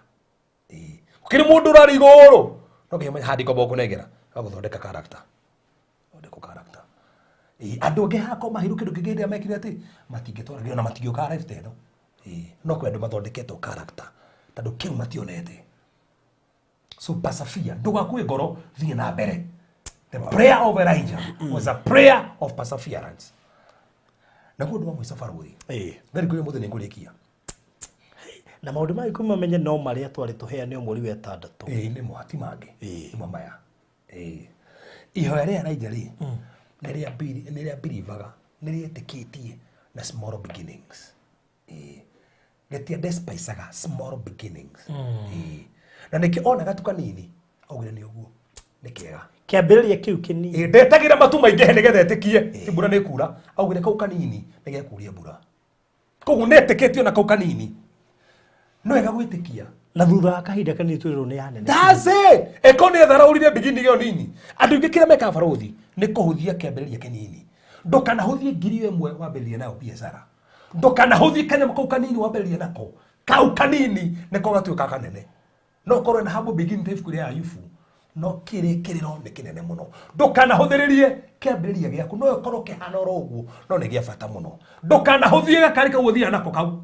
Ĩĩ. Gũkĩrĩ mũndũ ũrarĩ igũrũ, no nginya ũmenye haha ndikwamba gũkũnengera, agũthondeka character. Thondekwo character. Ĩĩ, andũ angĩ haha ko mahirũ kĩndũ kĩngĩ hĩndĩ ĩrĩa mekire atĩ matingĩtwaragio na matingĩũkaga life ta ĩno. Ĩĩ, no kwĩ andũ mathondeketwo character tondũ kĩu mationete. So persevere, ndũgakue ngoro, thiĩ na mbere. The prayer of Elijah was a prayer of perseverance. Naguo ũndũ wa mũico barũthi, theri kũrĩ mũthĩ nĩngũrĩkia. Na maũndũ ma 10 mamenye no marĩa twarĩ tũheane o mweri wa ĩtandatũ. Ĩĩ nĩmo, ti mangĩ. Nĩmo maya. Ĩĩ, ihoya rĩa Elijah rĩ, nĩ rĩa believaga, nĩ rĩetĩkĩtie na small beginnings. Ĩĩ, rĩtia despisaga small beginnings. Ĩĩ, na nĩkĩo ona gatu kanini augire nĩ ũguo nĩ kĩega. Kĩambĩrĩria kĩu kĩnini. Ĩĩ, ndetagĩra matu maingĩhe nĩgetha etĩkie ti mbura nĩ kura, augire kau kanini nĩ gekuria mbura, koguo nĩ etĩkĩtie ona kau kanini no wega gwĩtĩkia. Na thutha wa kahinda kanini twĩrwo nĩ yanene. That's it. Eko nĩ etharaũrire beginning ĩyo nini. Andũ aingĩ kĩrĩa mekaga barũthi nĩ kũhũthia kĩambĩrĩria kĩnini. Ndũkanahũthie 1000 wambĩrĩrie nayo biacara. Ndũkanahũthie kanyamũ kau kanini wambĩrĩrie nako. Kau kanini nĩko gatuĩka kanene. No korwo na humble beginning ta ibuku rĩa Ayubu, no kĩrĩkĩrĩro nĩ kĩnene mũno. Ndũkanahũthĩrĩrie kĩambĩrĩria gĩaku, no ĩkorwo kĩhana oro ũguo, no nĩ gĩa bata mũno. Ndũkanahũthie gakari kau ũthiaga nako kau,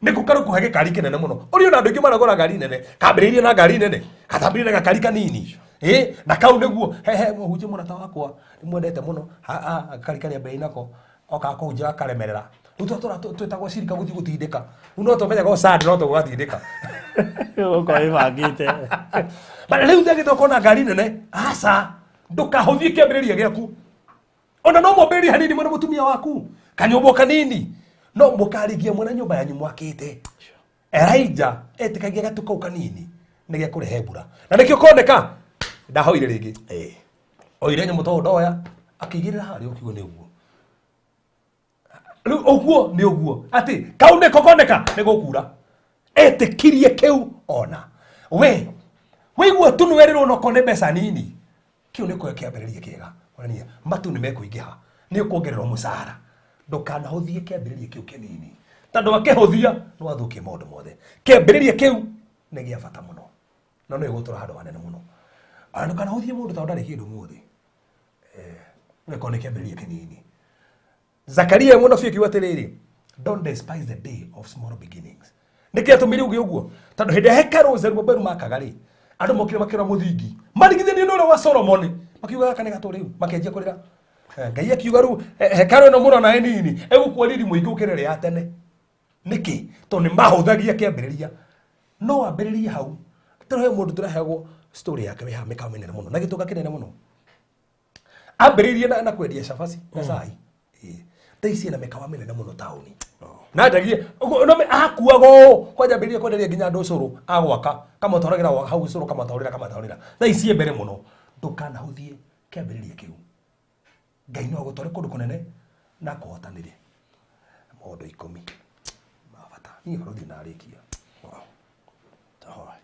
nĩko karĩ kũhe gĩkari kĩnene mũno. Ũrĩ ona andũ aingĩ maragũra ngari nene, kambĩrĩirie na ngari nene, katambĩrĩirie na gakari kanini. Ĩ na kau nĩguo he mũhunjia mũrata wakwa ndĩmwendete mũno, gakari karĩa ambĩrĩirie nako okaga kũhunjia gakaremerera. Rĩu twatũra twĩtagwo cirika gũthiĩ gũtindĩka. Rĩu no tũmenyaga o Sunday no tũgatindĩka. Ũkorwo ĩbangĩte. But rĩu thagĩte ũkona ngari nene, aca, ndũkahũthie kĩambĩrĩria gĩaku. Ona no mwambĩrĩrie hanini mwena mũtumia waku, kanyũmba kanini, no mũkarigia mwena nyũmba yanyu mwakĩte. Elijah etĩkagia gatu kau kanini nĩ gĩa kũrehe mbura, na nĩkĩo koneka ndahoire rĩngĩ. Oire nyamũ tondũ ndoya akĩigĩrĩra harĩa, ũkiuga nĩ ũguo rĩu, ũguo nĩ ũguo atĩ kau nĩko koneka nĩ gũkura. Etĩkirie kĩu. Ona we wĩigua tu nĩwerirwo noko nĩ mbeca nini, kĩu nĩkĩo kĩambĩrĩria kĩega onania matu nĩ mekũingĩha, nĩ ũkuongererwo mũcara. Ndũkanahũthie kĩambĩrĩria kĩu kĩnini, tondũ akĩhũthia nĩ wathũkie maũndũ mothe. Kĩambĩrĩria kĩu nĩ gĩa bata mũno na nĩ ũgũtũra handũ hanene mũno. Ona ndũkanahũthie mũndũ tondũ ndarĩ kĩndũ mũthĩ, nĩkorwo nĩ kĩambĩrĩria kĩnini. Zakaria mũnabii akiuga atĩrĩrĩ, "Don't despise the day of small beginnings." Nĩkĩ atũmire uge ũguo? Tondũ hĩndĩ ya hekarũ Zerubabeli makaga rĩ, andũ mokire makĩra mũthingi marigithanie na ũrĩa wa Solomoni, makiuga gaka nĩ gatũ. Rĩu makĩanjia kũrĩra. Ngai akiuga rĩu hekarũ ĩno mũrona ĩ nini ĩgũkua riri mũingĩ gũkĩra ĩrĩa ya tene. Nĩkĩ? Tondũ nĩ mahũthagia kĩambĩrĩria. No wambĩrĩrie hau. Tondũ he mũndũ tũraheagwo story yake wĩ haha, mĩkawa mĩnene mũno na gĩtũnga kĩnene mũno, ambĩrĩirie na kwendia cabaci na cai. Ĩĩ. Thaa ici ena mĩkawa mĩnene mũno taũni na ndagie no akuaga ũũ kwanja, ambĩrĩrie kwenderia nginya andũ ũcũrũ, agwaka kamũtwaragĩra hau ũcũrũ, kamatwarĩra kamatwarĩra. Thaa ici e mbere mũno. Ndũkanahũthie kĩambĩrĩria kĩu. Ngai no agũtware kũndũ kũnene na akũhotanĩre. Maũndũ 10 ma bata niĩ bũrũri narĩkia. Tahoe.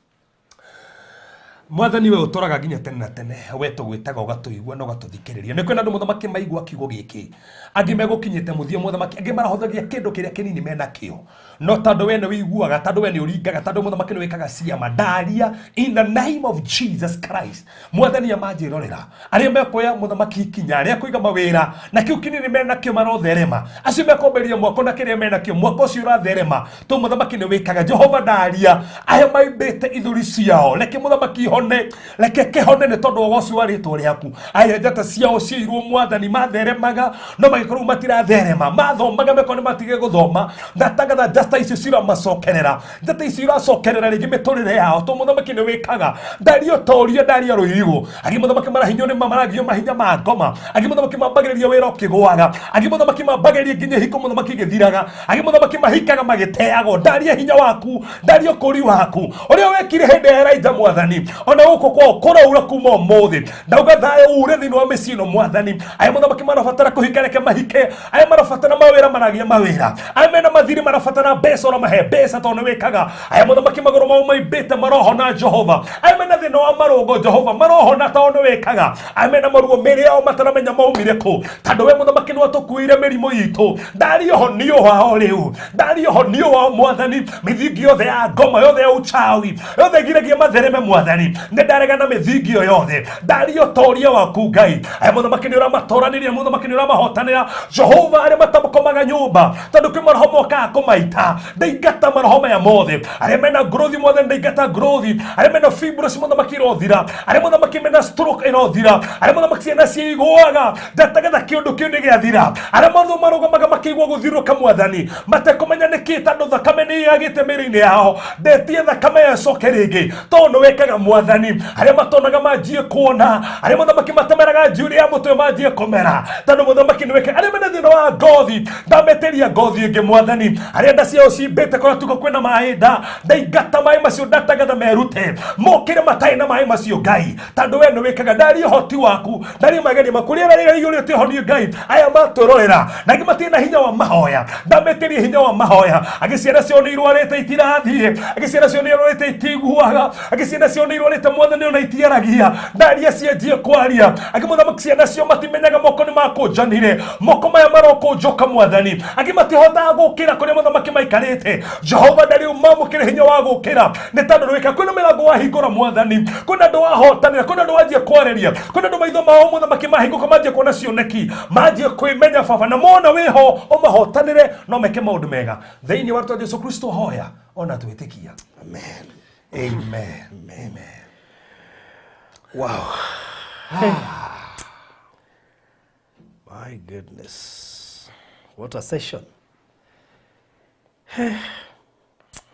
Mwathani, we ũtũraga nginya tene na tene, we tũgwĩtaga ũgatũigua na ũgatũthikĩrĩria. Nĩ kwĩna andũ mũthamaki maigua kiugo gĩkĩ, angĩ megũkinyĩte mũthia mũthamaki, angĩ marahũthagia kĩndũ kĩrĩa kĩnini menakĩo, no tondũ we nĩ wĩiguaga, tondũ we nĩ ũringaga, tondũ mũthamaki nĩ wĩkaga ciama, ndaria in the name of Jesus Christ. Mwathani, amanjĩrorera arĩa mekuoya mũthamaki ikinya arĩa kũiga mawĩra na kĩu kĩnini menakĩo marotherema, acio mekwambĩrĩria mwako na kĩrĩa menakĩo mwako ũcio ũratherema to mũthamaki nĩ wĩkaga. Jehova, ndaria aya maimbĩte ithũri ciao, reke mũthamaki ihone, reke kĩhone nĩ tondũ wa ũgoci wa rĩtwa rĩaku. Aya njata ciao ciairwo mwathani, matheremaga no magĩkorwo matiratherema, mathomaga mekorwo nĩ matige gũthoma, ndatangatha njata icio ciramacokerera, njata icio iracokerera rĩngĩ mĩtũrĩre yao to mũthamaki nĩ wĩkaga. Ndaria ũtoria, ndaria rũirigo. Angĩ mũthamaki marahinywo nĩ maragio mahinya ma ngoma, angĩ mũthamaki mambagĩrĩria wĩra ũkĩgũaga, angĩ mũthamaki mambagĩrĩria nginya ihiko mũthamaki igĩthiraga, angĩ mũthamaki mahikaga magĩteagwo. Ndaria hinya waku, ndaria ũkũri waku ũrĩa wekire hĩndĩ ya Elijah mwathani, ona gũkũ kwao kũraura kuma ũmũthĩ. Ndauga thayũ ure thĩinĩ wa mĩciĩ ĩno mwathani. Aya mũthamaki marabatara kũhika, reke mahike. Aya marabatara mawĩra, maragia mawĩra. Aya mena mathirĩ marabatara mbeca, ũramahe mbeca tondũ nĩ wĩkaga. Aya mũthamaki magũrũ mao maimbĩte, marohona Jehova. Aya mena thĩna wa marũngo, Jehova, marohona tondũ nĩ wĩkaga. Aya mena maruo mĩĩrĩ yao mataramenya maumire kũ, tondũ we mũthamaki nĩ watũkuĩire mĩrimũ itũ, ndaria ũhonio wao rĩu, ndaria ũhonio wao mwathani. Mĩthingi yothe ya ngoma, yothe ya uchawi, yothe ĩgiragia mathereme mwathani. Nĩ ndarega na mĩthingi ĩyo yothe. Ndaria ũtoria waku Ngai. Aya mũthamaki nĩ ũramatoranĩria, mũthamaki nĩ ũramahotanĩra. Jehova arĩa matamũkomaga nyũmba tondũ kwĩ maroho mokaga kũmaita. Ndaingata maroho maya mothe. Arĩa mena growth mothe ndaingata growth. Arĩa mena fibrosis mũthamaki ĩrothira. Arĩa mũthamaki mena stroke ĩrothira. Arĩa mũthamaki ciana ciigũaga ndatagatha kĩũndũ kĩu nĩ gĩathira. Arĩa mothe marũgamaga makĩigua gũthiũrũrũka mwathani matekũmenya nĩkĩ tondũ thakame nĩ yagĩte mĩĩrĩ-inĩ yao. Ndetie thakame ĩyo ĩcoke rĩngĩ tondũ nĩ wĩkaga mwathani. Arĩa matonaga manjie kuona. Arĩa mũthamaki matemeraga njuĩrĩ ya mũtwe manjie kũmera tondũ mũthamaki nĩ wĩkaga. Arĩa mena thĩna wa ngothi ndametĩria ngothi ĩngĩ mwathani. Arĩa nda ciao cimbĩte kũrĩa tuko kwĩna maĩ nda ndaingata maĩ macio ndatangatha merute mokĩre matarĩ na maĩ macio Ngai tondũ we nĩ wĩkaga. Ndaria ũhoti waku, ndaria magerio maku, rĩera rĩrĩa rĩiyũrĩte ũhonie Ngai. Aya matwĩrorera na angĩ matirĩ na hinya wa mahoya, ndametĩrie hinya wa mahoya. Angĩ ciana ciao nĩ irwarĩte itirathiĩ, angĩ ciana ciao nĩ irwarĩte itiguaga, angĩ ciana ciao nĩ irwarĩte mwathani ona itiaragia. Ndaria cianjie kwaria. Angĩ mũthamaki ciana ciao matimenyaga moko nĩ makũnjanire, moko maya marokũnjũka mwathani. Angĩ matihotaga gũkĩra kũrĩa mũthamaki maikarĩte. Jehova ndarĩ ũmamũkĩre hinya wa gũkĩra nĩ tondũ nĩ wĩkaga. Kwĩna mĩrango wahingũra mwathani, kwĩna andũ wahotanĩra, kwĩna andũ wanjia kwarĩria, kwĩna andũ maitho mao mũthamaki mahingũka manjie kuona cioneki, manjie kwĩmenya baba, na mona wĩho ũmahotanĩre no meke maũndũ mega thĩinĩ wa rĩtwa Jesu Kristo. Hoya ona twĩtĩkia. Amen. Amen. Amen. Wow. My goodness. What a session.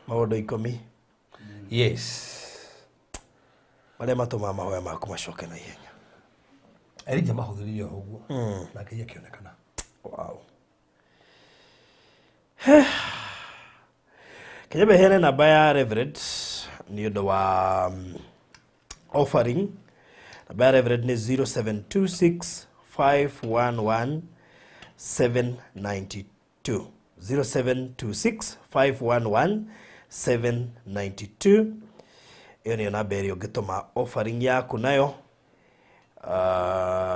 Maũndũ 10. Yes. Marĩa matũmaga mahoya maku macoke na ihenya. Elijah mahũthĩrire o ũguo na Ngai akĩonekana. Wow. Kenya heane namba ya Reverend nĩ ũndũ wa offering. Namba ya Reverend nĩ 0726 511 792. 0726 511 792. Ĩyo nĩyo namba ĩrĩa ũngĩtũma offering yaku nayo.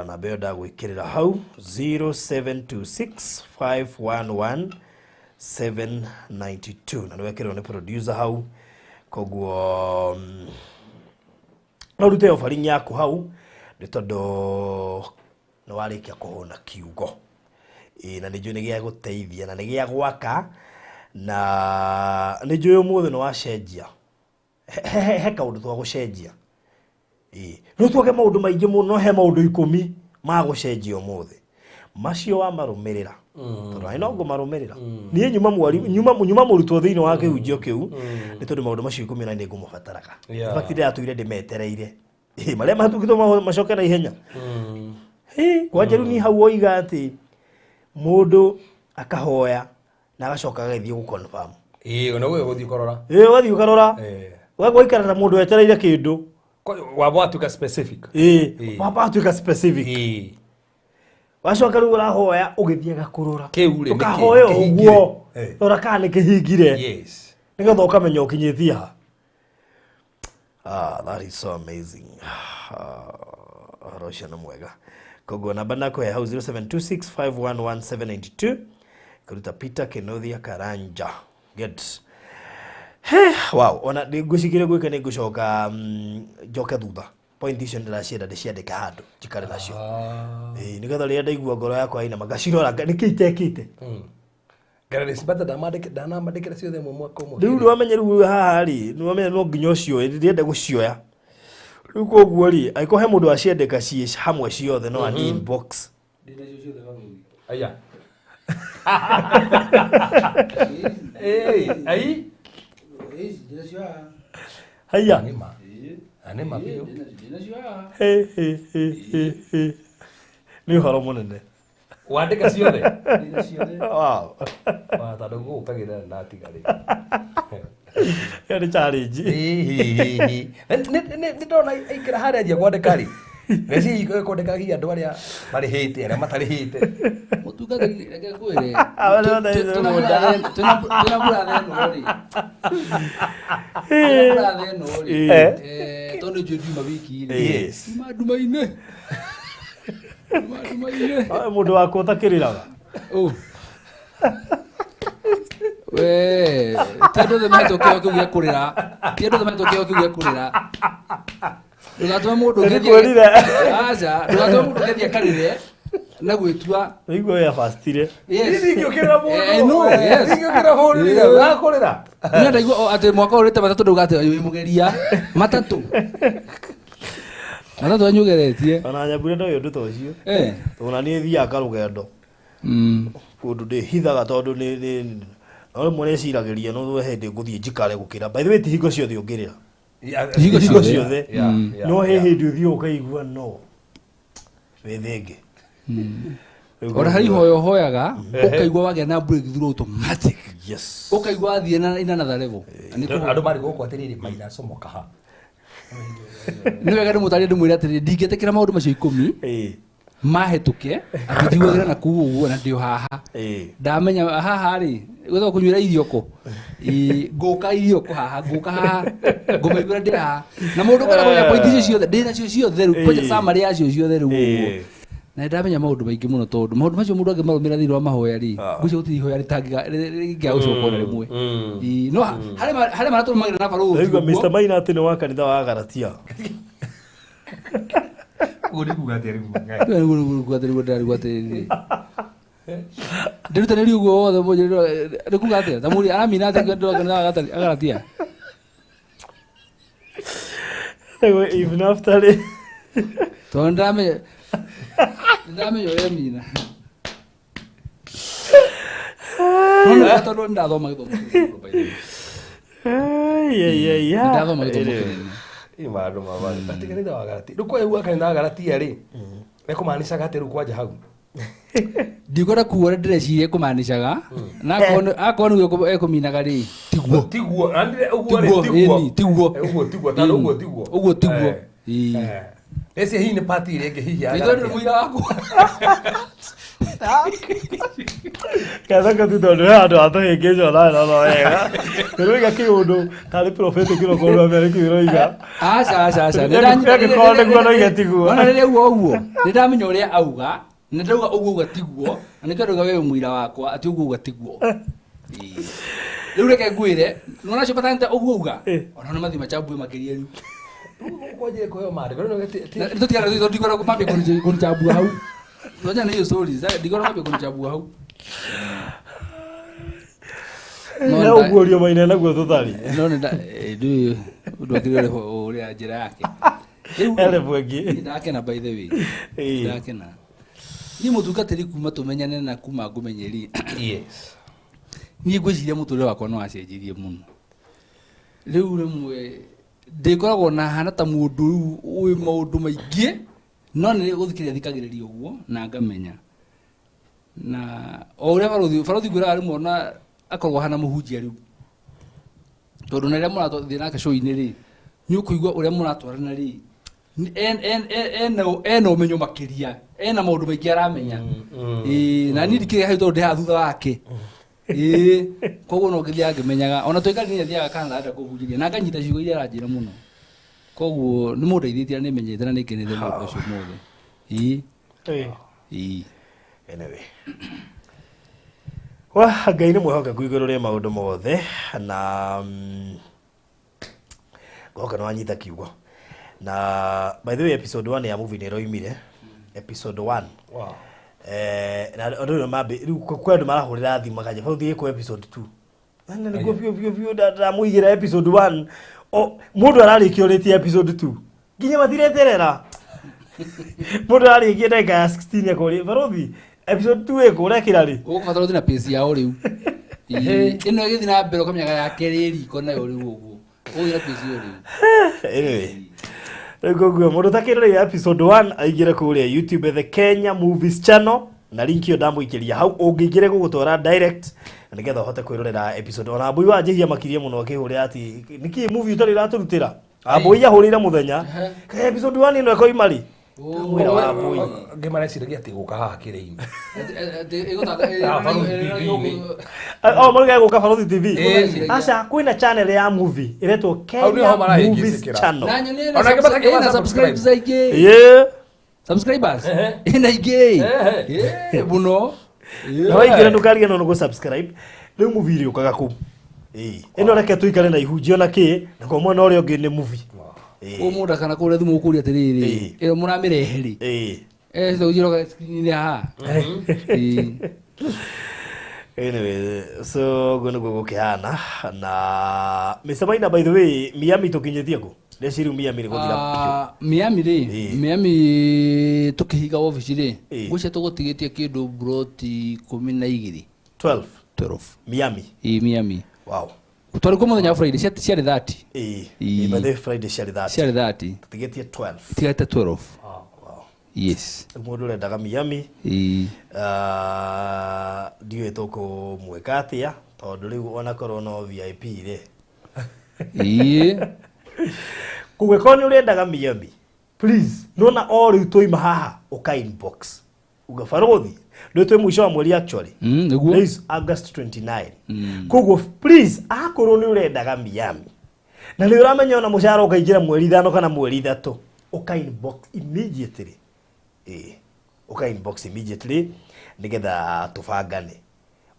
Namba ĩyo ndagwĩkĩrĩra hau 0726 511 792 na nĩwekĩrĩrwo nĩ producer hau. Koguo no ũrute offering yaku hau nĩ tondũ nĩ warĩkia kũhũna kiugo. Ĩĩ, na nĩ njũĩ nĩ gĩa gũteithia na nĩ gĩa gwaka, na nĩ njũĩ ũmũthĩ nĩ wacenjia. He kaũndũ twa gũcenjia. Ĩĩ, no twage maũndũ maingĩ mũno, no he maũndũ 10 ma gũcenjia ũmũthĩ. Macio wamarũmĩrĩra. Tondũ nĩ no ngũmarũmĩrĩra. Niĩ nyuma mwari, nyuma mũrutwo thĩinĩ wa kĩhunjio kĩu, nĩ tondũ maũndũ macio 10 na nĩ ngũmabataraga. In fact ndĩratũire ndĩmetereire. Ĩĩ, marĩa matukĩtwo macoke na ihenya. Kwanja rĩu niĩ hau woiga atĩ mũndũ akahoya na agacoka agagĩthiĩ gũ-confirm. Ĩĩ, ona ũgũthiĩ gũthiĩ kũrora. Ĩĩ, ũgathiĩ ũkarora. Ũgaikara ta mũndũ wetereire kĩndũ. Wamba watuĩka specific. Ĩĩ, wamba watuĩka specific. Wacoka rĩu ũrahoya ũgĩthiaga kũrora. Kĩu rĩ, nĩkĩ? Ũkahoya Kĩhingire. ũguo. Rora kana nĩ kĩhingire. Yes. Nĩgetha ũkamenya ũkinyĩtie ha. That is so amazing. Ũhoro ũcio nĩ mwega. Koguo namba ndakũhe hau 0726 511 792 kũruta Peter Kenothia Karanja. Good. Wow, ona ngwĩciria gwĩka nĩ ngũcoka njoke thutha. Point icio ndĩracienda ndĩciandĩke handũ njikare nacio. Ĩĩ, nĩgetha rĩrĩa ndaigua ngoro yakwa ĩina ngacirora nĩkĩ itekĩte. Gladys Bata ndanamandĩkĩra ciothe ĩmwe mwaka ũmwe. Rĩu nĩwamenya rĩu haha rĩ, nĩwamenya no nginya ũcioe, ndĩrenda gũcioya. Rĩu koguo rĩ, angĩkorwo he mũndũ waciandĩka ciĩ hamwe ciothe no ani inbox. Aya. Ĩĩ, ai. Haiya. Nĩma. Nĩma biũ. He, he, he, he, he. Nĩ ũhoro mũnene. Wandĩka ciothe? Wow. Wa tondũ gũgũkagĩra ndatiga rĩ. Ĩyo nĩ challenge. Ĩĩ. Nĩ ndona aikara harĩa anjia kwandĩka rĩ. Reci kwandĩka hihi andũ arĩa marĩhĩte, arĩa matarĩhĩte. Mũtungatĩri, reke ngwĩre. Arĩa matarĩhĩte mũgũnda. Twĩna mbura theno rĩ. Twĩna mbura theno rĩ. Tondũ njũĩ nduma wiki rĩ. Yes. Nduma nduma-inĩ. Nduma nduma-inĩ. Mũndũ wakwa ũtakĩrĩraga. Ũ. We, ti andũ othe mahetwo kĩheo kĩu gĩa kũrĩra. Ti andũ othe mahetwo kĩheo kĩu gĩa kũrĩra. Ndũgatũme mũndũ ũngĩ athiĩ- Nĩngwĩrire. Aca, ndũgatũme mũndũ ũngĩ athiĩ akarĩre na gwĩtua. Nĩguo we abastire. Yes. Ndingĩũkĩrĩra Eh, mũndũ. no, yes. Ndingĩũkĩrĩra mũndũ Eh. ndakũrĩra. Niĩ ndaigua o atĩ mwaka ũrĩte matatũ ndauga atĩ wĩ mũgeria. Matatũ. Matatũ anyũgeretie. Ona Nyambura ndoĩ ũndũ ta ũcio. Eh. Tondũ ona niĩ thiaga karũgendo kũndũ ndĩhithaga tondũ nĩ no rĩmwe nĩciragĩria no hĩndĩ ngũthiĩ njikare gũkĩra. By the way, ti hingo ciothe ũngĩrĩra. Hingo Hingo ciothe. ciothe. No he hĩndĩ ũthiĩ ũkaigua no wĩthĩnge. Ona harĩ ihoya ũhoyaga ũkaigua wagĩa na breakthrough automatic. Yes. Ũkaigua wathiĩ na in another level. Na nĩ kũhoya. Andũ marĩ gũkũ atĩrĩrĩ mairacomoka ha. Nĩ wega ndĩmũtarĩrie ndĩmwĩre atĩrĩrĩ ndingĩtĩkĩra maũndũ macio 10 mahĩtũke atĩ njiguagĩra na kuu ũguo na ndĩ o haha. Ndamenya haha rĩ gwĩtagwo kũnyuĩra irio kũ. Ĩ, ngũka irio kũ haha, ngũka haha, ngũmaiguĩra ndĩ haha. Na mũndũ ũkenda kũmenya point icio ciothe, ndĩ nacio ciothe rĩu, kwanja summary yacio ciothe rĩu ũguo. Na nĩ ndamenya maũndũ maingĩ mũno tondũ maũndũ macio mũndũ angĩmarũmĩrĩra thĩinĩ wa mahoya rĩ, ngwĩciria gũtirĩ ihoya rĩngĩaga gũcokwo na rĩmwe. Ĩ, no harĩ harĩ marĩa tũrũmagĩrĩra na barũthi Ndaigua ũguo. Mr. Maina atĩ nĩ wa kanitha wa Galatia. Ũguo nĩ kuga atĩa rĩu? Rĩu nĩguo nĩguo nĩguo atĩ nĩguo ndĩrarigwo atĩrĩrĩ. Ndĩrutanĩrie ũguo wothe nĩ kuga atĩa? Ta mũri aramina atĩa kĩndũ kanitha wa Galatia? Ndaigua even after rĩ. Tondũ nĩndamenya ũrĩa mina. No nĩ tondũ nĩndathoma gĩthomo kĩnene mũno, by the way. Ai, ai, ai, ai. Nĩndathoma gĩthomo kĩnene. Ĩ maũndũ ma bari. Atĩ kanitha wa Galatia. Rĩu kwa kanitha wa Galatia rĩ, ĩkũmanicaga atĩ rĩu kwanja hau. Ndikwenda kuga ũrĩa ndĩreciria ĩkũmanicaga, na akorwo nĩguo ĩkũminaga rĩ, tiguo. Tiguo, na ndire ũguo rĩ, Tiguo, tiguo. ĩni, tiguo. Ũguo tiguo, tondũ ũguo tiguo. Ũguo tiguo. Ĩĩ. Ĩcio hihi nĩ party ĩrĩa ĩngĩ hihi ya Nĩ tondũ Galatia. mũira wakwa. Kathaka tu tondũ he handũ hatũhĩngĩcwo nawe no no wega. Ndĩroiga kĩũndũ tarĩ prophetic kĩroko rwa mbere kĩu ũroiga. Aca, aca, aca. Angĩkorwo nĩguo noiga tiguo. Ona rĩrĩa auga ũguo, nĩndamenya ũrĩa auga, na ndauga ũguo auga tiguo, na nĩkĩo ndauga we wĩ mũira wakwa atĩ ũguo auga tiguo. Ĩĩ. Rĩu reke ngwĩre, nĩwona acio matanĩte ũguo auga, ona nĩ mathiĩ machambue makĩria rĩu. Kwanjia kũheo maandĩko. Rĩu nĩ Na tũtigana tondũ ndikwenda mambie kũnichambua hau. Ngoja na hiyo story, sasa ndikwenda mambie kũnichambua hau. No, Na ũguũrio maina naguo tũtarĩ. No nĩ ndũĩ ũndũ akĩrĩ ũrĩa njĩra yake. Rĩu Ele bwengi. ndakena by the way. Ĩĩ. Ndakena. Niĩ mũtungatĩri kuma tũmenyane na kuma ngũmenye rĩ. Yes. Niĩ ngwĩciria mũtũrĩre wakwa no wacenjirie mũno. Rĩu rĩmwe ndĩkoragwo na hana ta mũndũ rĩu ũĩ maũndũ maingĩ, no nĩ gũthikĩrĩria thikagĩrĩria ũguo na ngamenya. Na o ũrĩa barũthi ngwĩraga rĩmwe ona akoragwo ahana mũhunjia rĩu. Tondũ na rĩrĩa mũrathiĩ nake show-inĩ rĩ, nĩ ũkũigua ũrĩa mũratwarana rĩ, ena ũmenyo makĩria, ena maũndũ maingĩ aramenya. Ĩĩ, na niĩ ndikĩrĩ hau tondũ ndĩ haha thutha wake. Ĩĩ, koguo no ngĩthiaga ngĩmenyaga. Ona twĩ nĩ athiaga kana arenda kũhunjĩria, na nganyita ciugo iria aranjĩra mũno. Koguo nĩ mũndũ ndeithĩtie na nĩmenyete na nĩngenete nĩ ũndũ ũcio mothe. Ĩĩ. Ĩĩ. Anyway. Wa Ngai nĩ mwĩhokeku igũrũ rĩa maũndũ mothe na ngoka nĩ wanyita kiugo. Na by the way episode 1 ya movie nĩ ĩroimire. Episode 1. Wow. Na andũ rĩu mambi rĩu kwĩ andũ marahũrĩra thimũ makanja bau thiĩ kwa episode 2. Na nĩguo biũ biũ biũ ndamũigĩra episode 1. O mũndũ ararĩkia ũrĩtie episode 2. Nginya matireterera. Mũndũ ararĩkia ndagĩka ya 16 akoria barothi episode 2 ĩkũ ũrekĩra rĩ? Ũgũbatara ũthiĩ na pace yao rĩu. Ĩĩ, ĩno ĩgĩthiĩ na mbere ũkamenyaga ya kerĩ ĩ riko nayo rĩu ũguo. Ũgũthiĩ na pace ĩyo rĩu. Anyway. Rĩu koguo mũndũ ũtakĩroreire episode 1 aingĩre kũrĩa YouTube the Kenya Movies Channel na link ĩyo ndamũikĩria hau ũngĩingĩre gũgũtwara direct na nĩgetha ũhote kwĩrorera episode ona Mbui wa njĩhia makirie mũno akĩhũrĩra atĩ nĩkĩ movie ũtarĩ ũratũrutĩra Ambui ahũrĩire mũthenya kaĩ episode 1 ĩno ĩkoima rĩ Ndamwĩra wa Mbui Angĩ mareciragia atĩ gũka haha kĩrĩinĩ. Ĩgũtanga TV-inĩ. Oh, mũrũge gũka Barothi TV. Ĩĩ. Aca kwĩna channel ya movie ĩretwo Hau nĩho Kenya marahĩngĩcĩkĩra. Movies Channel. Na nyone Ona angĩ matakĩma ĩna subscribe. subscribers aingĩ. Yeah. Subscribers. Ehe. Ĩna aingĩ. Ehe. Ĩĩ, mũno. Na waingĩra ndũkariganĩrwo nĩ gũ-subscribe. Rĩu movie ĩrĩũkaga kũu. Ĩĩ. Ĩno reke tũikare na ihunjio na kĩ na kwa mwena ũrĩa ũngĩ nĩ movie. Ũ mũndũ akana kũrĩa thimũ ũkũria atĩrĩrĩ ĩyo mũramĩrehe rĩ. Ĩĩ. Tũnjiroga screen-inĩ haha. Ĩĩ. Anyway, so ũguo nĩguo gũkĩhana na Mr. Maina, by the way, Miami tũkinyĩtie kũ? Ndeciria Miami nĩ gũthira biũ. Miami rĩ, Ĩĩ. Miami tũkĩhinga wabici rĩ, Ĩĩ. ngwĩciria tũgũtigĩtie kĩndũ mburoti 12. 12 12. Miami. Ĩĩ, Miami. Wow. Twarĩ kuo mũthenya wa Friday, ciarĩ 30. Ĩĩ. Ĩĩ. By the way, Friday ciarĩ 30. Ciarĩ 30. Tũtigĩtie 12. Tigate 12. Wow. Yes. Rĩu mũndũ ũrendaga Miami Ĩĩ. Ndiũĩ tũkũmwĩka atĩa tondũ rĩu onakorwo no VIP rĩ. Ĩĩ. Koguo korwo nĩ ũrendaga Miami, please, nona o rĩu twaima haha ũka inbox. Uga barũthi, ndũĩ twĩ mũico wa mweri actually. Nĩguo. Today is August 29. Koguo please akorwo nĩ ũrendaga Miami na nĩ ũramenya ona mũcara ũkaingĩra mweri 5 kana mweri 3, ũka inbox immediately. Ĩĩ, ũka inbox immediately nĩgetha tũbangane.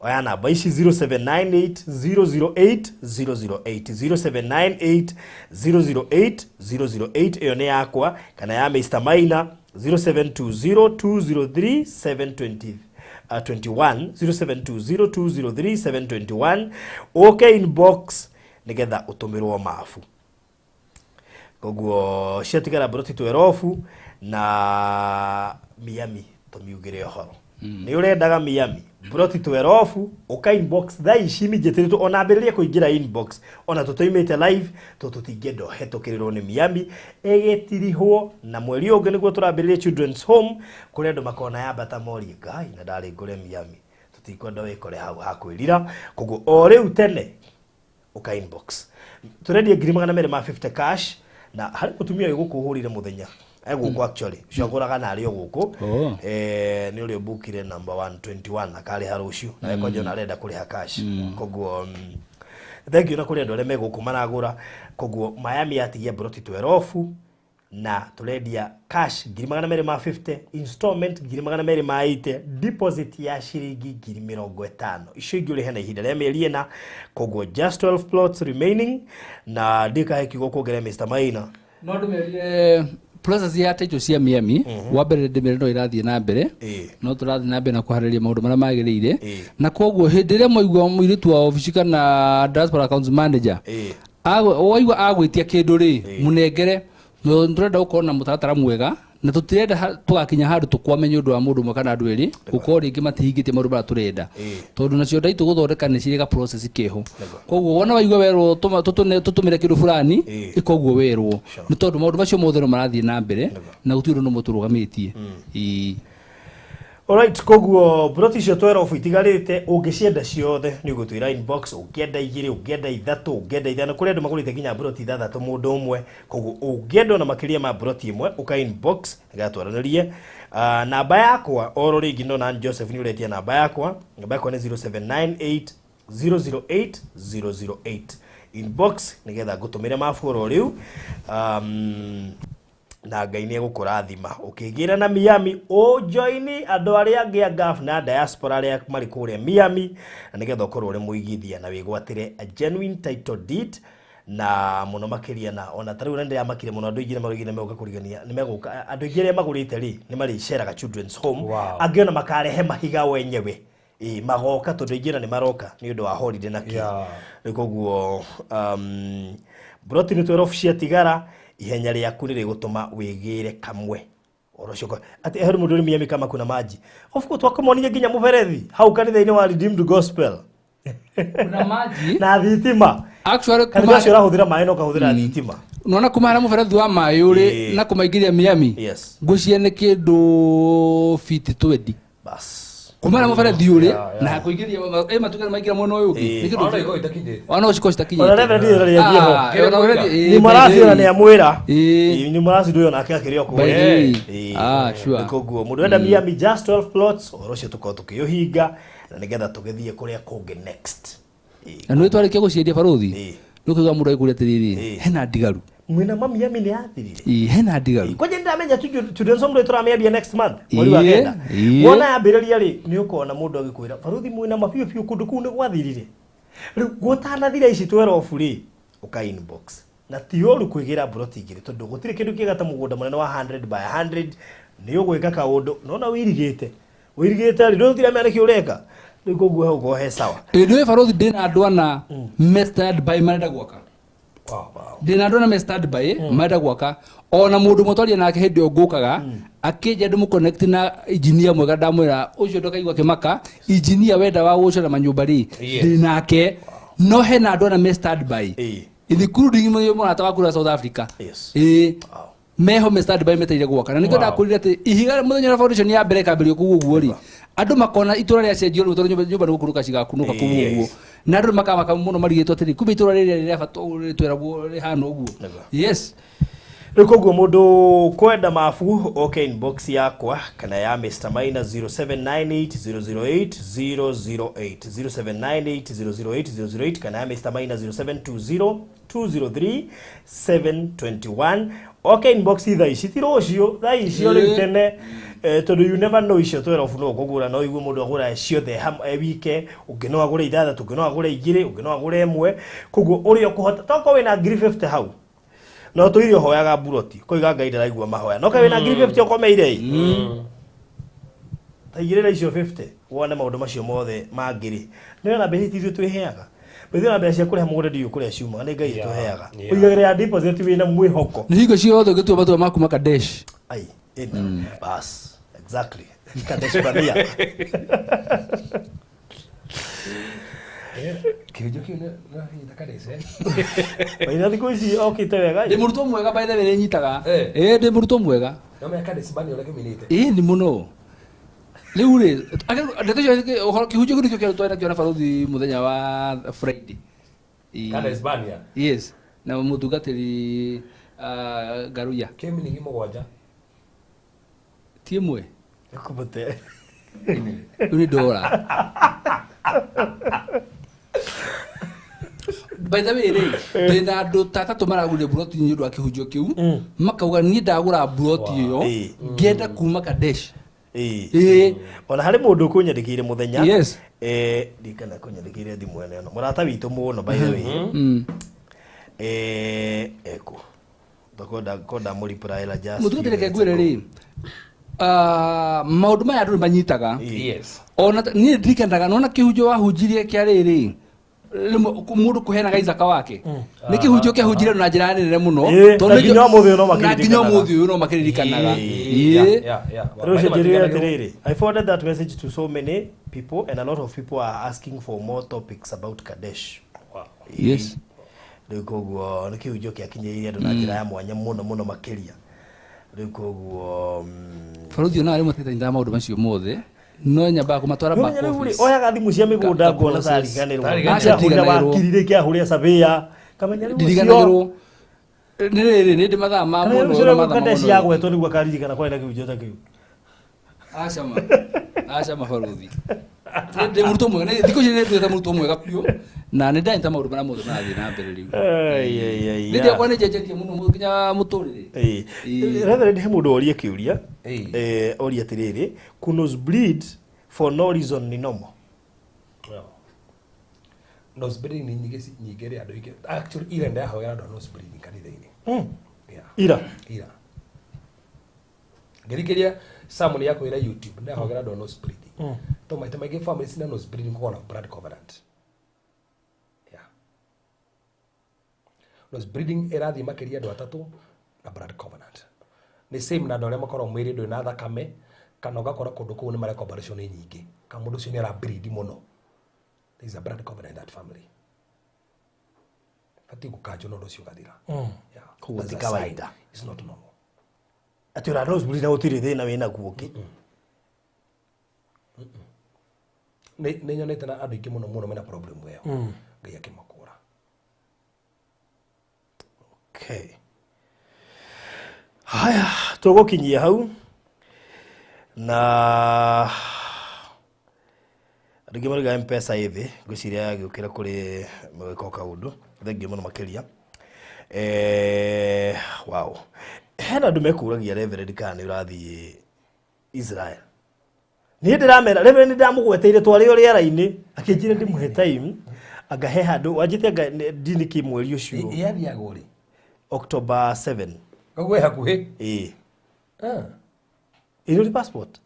Oya namba ici 0798 008 008 0798 008 008 ĩyo nĩ yakwa kana ya Mr. Maina 0720 203 720 21 0720 203 721 ũke inbox nĩgetha ũtũmĩrwo mabu. Koguo ciatigara mburoti 12 na Miami tũmiugĩre ũhoro. Nĩ ũrendaga Miami mburoti 12 ũka inbox thaa ici immediately ona ambĩrĩrie kũingĩra inbox ona tũtoimĩte live tondũ tũtingĩenda ũhetũkĩrĩrwo nĩ Miami ĩgĩtirihwo na mweri ũngĩ nĩguo tũrambĩrĩria Children's Home kũrĩa andũ makona yambata morie Ngai na ndarĩ ngũre Miami tũtikwenda wĩkore hau hakwĩrira. Koguo o rĩu tene ũka inbox tũrendia 250,000 cash na harĩ mũtumia ũyũ gũkũ ũhũrire mũthenya egũkũ actually ũcio agũraga na arĩ o gũkũ. Nĩ ũrĩa ũmbukire number 121 akarĩha rũciũ na we kwanja ona arenda kũrĩha cash. Koguo thank you na kũrĩ andũ arĩa me gũkũ maragũra. Koguo Miami yatigia mburoti 12 na tũrendia cash 250,000 installment 280,000 deposit ya ciringi 50,000 icio ingĩ ũrĩhe na ihinda rĩa mĩeri 4. Koguo just 12 plots remaining na ndikahe kiugo kuongerera Mr. Maina. No ndũmerire process ya title cia Miami wa mbere ndĩmere no irathiĩ na mbere no tũrathiĩ na mbere na kũharĩria maũndũ marĩa magĩrĩire na koguo hĩndĩ ĩrĩa mwaigua mũirĩtu wa obici kana diaspora accounts manager waigua agwĩtia kĩndũ rĩ mũnengere tũrenda gũkorwo na mũtaratara mwega na tũtirenda tũgakinya handũ tũkwame nĩ ũndũ wa mũndũ ũmwe kana andũ erĩ gũkorwo rĩngĩ matihingĩtie maũndũ marĩa tũrenda tondũ nacio ndaitũ gũthondeka nĩ cirĩ ga process keho. Koguo wona waigua werwo tũtũmĩre kĩndũ fulani ĩka ũguo werwo nĩ tondũ maũndũ macio mothe no marathiĩ na mbere na gũtirĩ ũndũ ũmwe tũrũgamĩtie. Alright, koguo broti icio 12 itigarĩte ũngĩcienda ciothe nĩ ũgũtwĩra inbox ũngĩenda 2 ũngĩenda 3 ũngĩenda 5 kũrĩ andũ magũrĩte nginya broti 6 mũndũ ũmwe. Koguo ũngĩenda ona makĩria ma broti ĩmwe ũka inbox nĩgetha twaranĩrie. Namba yakwa oro rĩngĩ no na Joseph nĩ ũretia namba yakwa. Namba yakwa nĩ 0798 008 008 inbox nĩgetha ngũtũmĩre mabu oro rĩu. Na Ngai nĩ egũkũrathima ũkĩgĩra na Miami ũjoini andũ arĩa angĩ a Gulf na diaspora arĩa marĩ kũrĩa Miami na nĩgetha ũkorwo ũrĩ mũigithia na wĩgwatĩre a genuine title deed na mũno makĩria na ona ta rĩu nĩndĩramakire mũno andũ aingĩ nĩmaroigire nĩmegũka kũrigania nĩmegũka andũ aingĩ arĩa magũrĩte rĩ nĩmarĩceraga Children's Home. Angĩ ona makarehe mahiga wenyewe magoka tondũ aingĩ ona nĩmaroka nĩ ũndũ wa holiday na kĩ. Rĩu koguo broti nĩ 12 ciatigara ihenya rĩaku nĩ rĩgũtũma wĩgĩre kamwe oro ũcio atĩ harĩ mũndũ ũrĩ Miami kama kuna maji of course twakomonire nginya mũberethi hau kanitha-inĩ wa Redeemed Gospel kuna maji na thitima. Actually kanitha ũcio ũrahũthĩra maĩ na ũkahũthĩra thitima nona kuma harĩa mũberethi wa maĩ ũrĩ na kũmaingĩria Miami ngwĩciria nĩ kĩndũ fiti 20 bas kuma harĩa mũberethi ũrĩ na kũingĩria matuka nĩmaingĩra mwena ũyũ ũngĩ nĩ kĩndũ ona ũcio citakinyĩte ona reverend nĩ arĩagia ho ni marasi ona nĩ amwĩra ni marasi ndũyũ nake akĩrĩ o kũrĩa. Sure. Koguo mũndũ enda Miami just 12 plots ũhoro ũcio tũkorwo tũkĩũhinga na nĩgetha tũgĩthiĩ kũrĩa kũngĩ next. Na nĩ twarĩkia gũciendia barũthi nĩ ũkũigua mũndũ agĩkũria atĩrĩrĩ hena ndigaru Mwina mami yami nĩ yathirire. Ĩĩ, hena ndigaru. Kwanja ndamenya tu children's home tũramĩambia next month mweri wa Ĩĩ, kenda. ĩĩ. Wona yambĩrĩria rĩ nĩ ũkona mũndũ agĩkwĩra baruthi mwina ma biũ biũ kũndũ kũu nĩ gwathirire. Rĩu gũtanathira ici 12 rĩ ũka inbox. Na ti ũru kwĩgĩra mburoti igĩrĩ tondũ gũtirĩ kĩndũ kĩega ta mũgũnda mũnene wa 100 by 100 nĩ ũgwĩka kaũndũ nona wĩirigĩte. Wĩirigĩte rĩ ndũtiramenya nĩkĩ ũreka. Rĩu koguo hau ũkorwo he sawa. Ĩĩ, nĩũĩ barothi ndĩna andũ ana me stand by marenda gwaka. Ndĩna andũ ana me stand by marenda gwaka. Ona mũndũ ũmwe twaria nake hĩndĩ ĩyo ngũkaga akĩnja ndĩmũ-connect na engineer mwega ndamwĩra ũcio ndũkaigua kĩmaka engineer wenda wa gũcora manyũmba rĩ ndĩ nake no hena andũ ana me stand by including mũrata waku ũrĩa South Africa. Yes. Ĩĩ. Wow. Meho me stand by meteire gwaka na nĩkĩo ndakwĩrire atĩ ihiga mũthenya ũrĩa foundation ya mbere ĩkambĩrĩrio kũu ũguo rĩ andũ makona itũra rĩacenjio rĩu tondũ nyũmba nĩ gũkunũka cigakunũka kũu Yes. ũguo na andũ makamaka mũno marigĩtwo atĩrĩ kumbe itũra rĩrĩa rĩa bata ũguo rĩtweragwo rĩhana ũguo. Nĩguo. Yes. Rĩu koguo mũndũ kwenda mabu oke inbox yakwa kana ya Mr Maina 0798008008 0798008008 kana ya Mr Maina 0720203721 oke inbox thaa ici ti rũciũ thaa icio rĩu tene tondũ you never know icio 12 no ũkũgũra no igue mũndũ agũra ciothe wike ũngĩ no agũre ithathatũ ũngĩ no agũre igĩrĩ ũngĩ no agũre ĩmwe koguo ũrĩa ũkũhota tokorwo wĩna ngiri 50 hau no tũire ũhoyaga mburoti koiga Ngai ndaraigua mahoya no kaĩ wĩna ngiri 50 ũkomeire ĩ ta igĩrĩra icio 50 wone maũndũ macio mothe mangĩrĩ nĩ na mbeca ici ithuĩ twĩheaga mbeca na mbeca cia kũrĩha mũgũnda ndiũĩ kũrĩa ciumaga nĩ Ngai ĩtũheaga ũigagĩra ya deposit wĩna mwĩhoko Nĩ hingo ciothe ũngĩtua matua maku makadesh. Ai, ĩna bas exactly Kadesh Barnea. Kĩhunjio kĩu nĩ Kadesh eh? Maina thikũ ici okĩte wega Ndĩ mũrutwo mwega by the way nĩ nyitaga. Eh. Ĩĩ ndĩ mũrutwo mwega. No menya Kadesh Barnea ũrĩa kĩminĩte. Ĩĩ nĩ mũno. Rĩu rĩ ndeto icio ũhoro kĩhunjio kĩu nĩkĩo kĩarutwo nakĩo na barothi mũthenya wa Friday. Ĩĩ. Kadesh Barnea. Yes. Na mũtungatĩri Ngaruiya. Kĩ meaning mũgwanja. Ti ĩmwe. Kũmũte. Rĩu nĩ ndora. By the way rĩ ndĩna andũ ta atatũ maragũrire mburoti nĩ ũndũ wa kĩhunjio kĩu makauga niĩ ndagũra mburoti ĩyo Ĩĩ. ngĩenda kuma Kadesh. Ĩĩ. Ĩĩ. Ona harĩ mũndũ ũkũnyandĩkĩire mũthenya Yes. Ndikana kũnyandĩkĩire thimũ ĩno ĩno mũrata witũ mũno by the way eko konda mũripuraĩra just Mũtungatĩri reke ngwĩre rĩ maũndũ maya andũ nĩ manyitaga. Yes. Ona niĩ ndirikanaga nona kĩhunjio wahunjirie kĩa rĩrĩ rĩmwe mũndũ kũheanaga Isaka wake nĩ kĩhunjio kĩahunjirie na njĩra nene mũno Ĩĩ, tondũ na nĩkĩo- nginya ũmũthĩ ũyũ no na nginya makĩririkanaga. ũmũthĩ ũyũ no makĩririkanaga. Yeah, Ĩĩ. yeah, yeah. Rĩu ũcio njĩrire atĩrĩrĩ I forwarded that message to so many people and a lot of people are asking for more topics about Kadesh. Wow. Yes. Rĩu koguo nĩ kĩhunjio kĩakinyĩrĩire andũ na njĩra ya mwanya mũno mũno makĩria. Rĩu koguo Barothi ona rĩmwe tĩtanyitaga maũndũ macio mothe no nyambaga kũmatwara back Rĩu rĩ office. oyaga thimũ cia mĩgũnda Ka ngona process. tariganĩrwo. Tariganĩrwo. Kĩahũrĩa Ndiriganagĩrwo. wakirire kĩahũrĩa surveyor kamenya rĩu ũcio Ndiriganagĩrwo. Nĩ rĩrĩ nĩ ndĩ mathaa ma Kamenya rĩu mũno ũcio na rĩu mathaa ma Kadesh mũno. yagwetwo nĩguo akaririkana kwarĩ na kĩhunjio ta kĩu. Aca ma. Aca ma barothi. Ndĩ mũrutwo mwega. Thikũ ici nĩ nduĩte mũrutwo mwega biũ na nĩ ndanyita maũndũ marĩa mothe marathiĩ na mbere rĩu. Ai, ai, ai, Nĩ ndiakwa nĩ njenjetie mũno nginya mũtũrĩre. Ĩĩ. Ĩĩ. Reverend he mũndũ orie kĩũria Ĩĩ. Orie atĩrĩrĩ kunos bleed for no reason ni normal. Nose bleeding nĩ nyingĩ nyingĩ rĩ andũ aingĩ. Actually ira ndahoera andũ a nose bleeding kanitha-inĩ. Yeah. Ira. Ira. Ngĩthikĩria sermon ya kwĩra YouTube ndahogera andũ a nose bleeding. To maita maingĩ family cina nose bleeding gũkorwo na blood covenant. Yeah. Nose bleeding ĩrathiĩ makĩria andũ atatũ na blood covenant. Nĩ same na andũ arĩa makoragwo mwĩrĩ ndũrĩ na thakame kana ũgakora kũndũ kũu nĩ mareka operation nyingĩ kana mũndũ ũcio nĩ ara bleed mũno. There is a blood covenant in that family. Batiĩ gũkanjwo na ũndũ ũcio ũgathira. Yeah. Koguo That's ti a sign. kawaida. It's not normal. Atĩ ũra nose bleed na gũtirĩ thĩna wĩnaguo ũngĩ. Nĩ nyonete na andũ aingĩ mũno mũno mena problem ĩyo. Ngai akĩmakũra. Okay. Haya, tũgũkinyia hau na andũ aingĩ marauga M-Pesa ĩ thĩ, ngwĩciria yagĩũkĩra kũrĩ gwĩka o kaũndũ. Thengiũ mũno makĩria. Wow, hena andũ mekũragia Reverend kana nĩ ũrathiĩ Israel. Niĩ ndĩramera Reverend ndamũgweteire twarĩ o rĩera-inĩ, akĩnjĩra ndĩmũhe time anga he handũ wanjĩte anga ndini kĩ mweri ũcio. Yathiaga ũrĩ? October 7. Koguo ĩ hakuhĩ. Ĩĩ. Ah. Ĩ nĩ passport.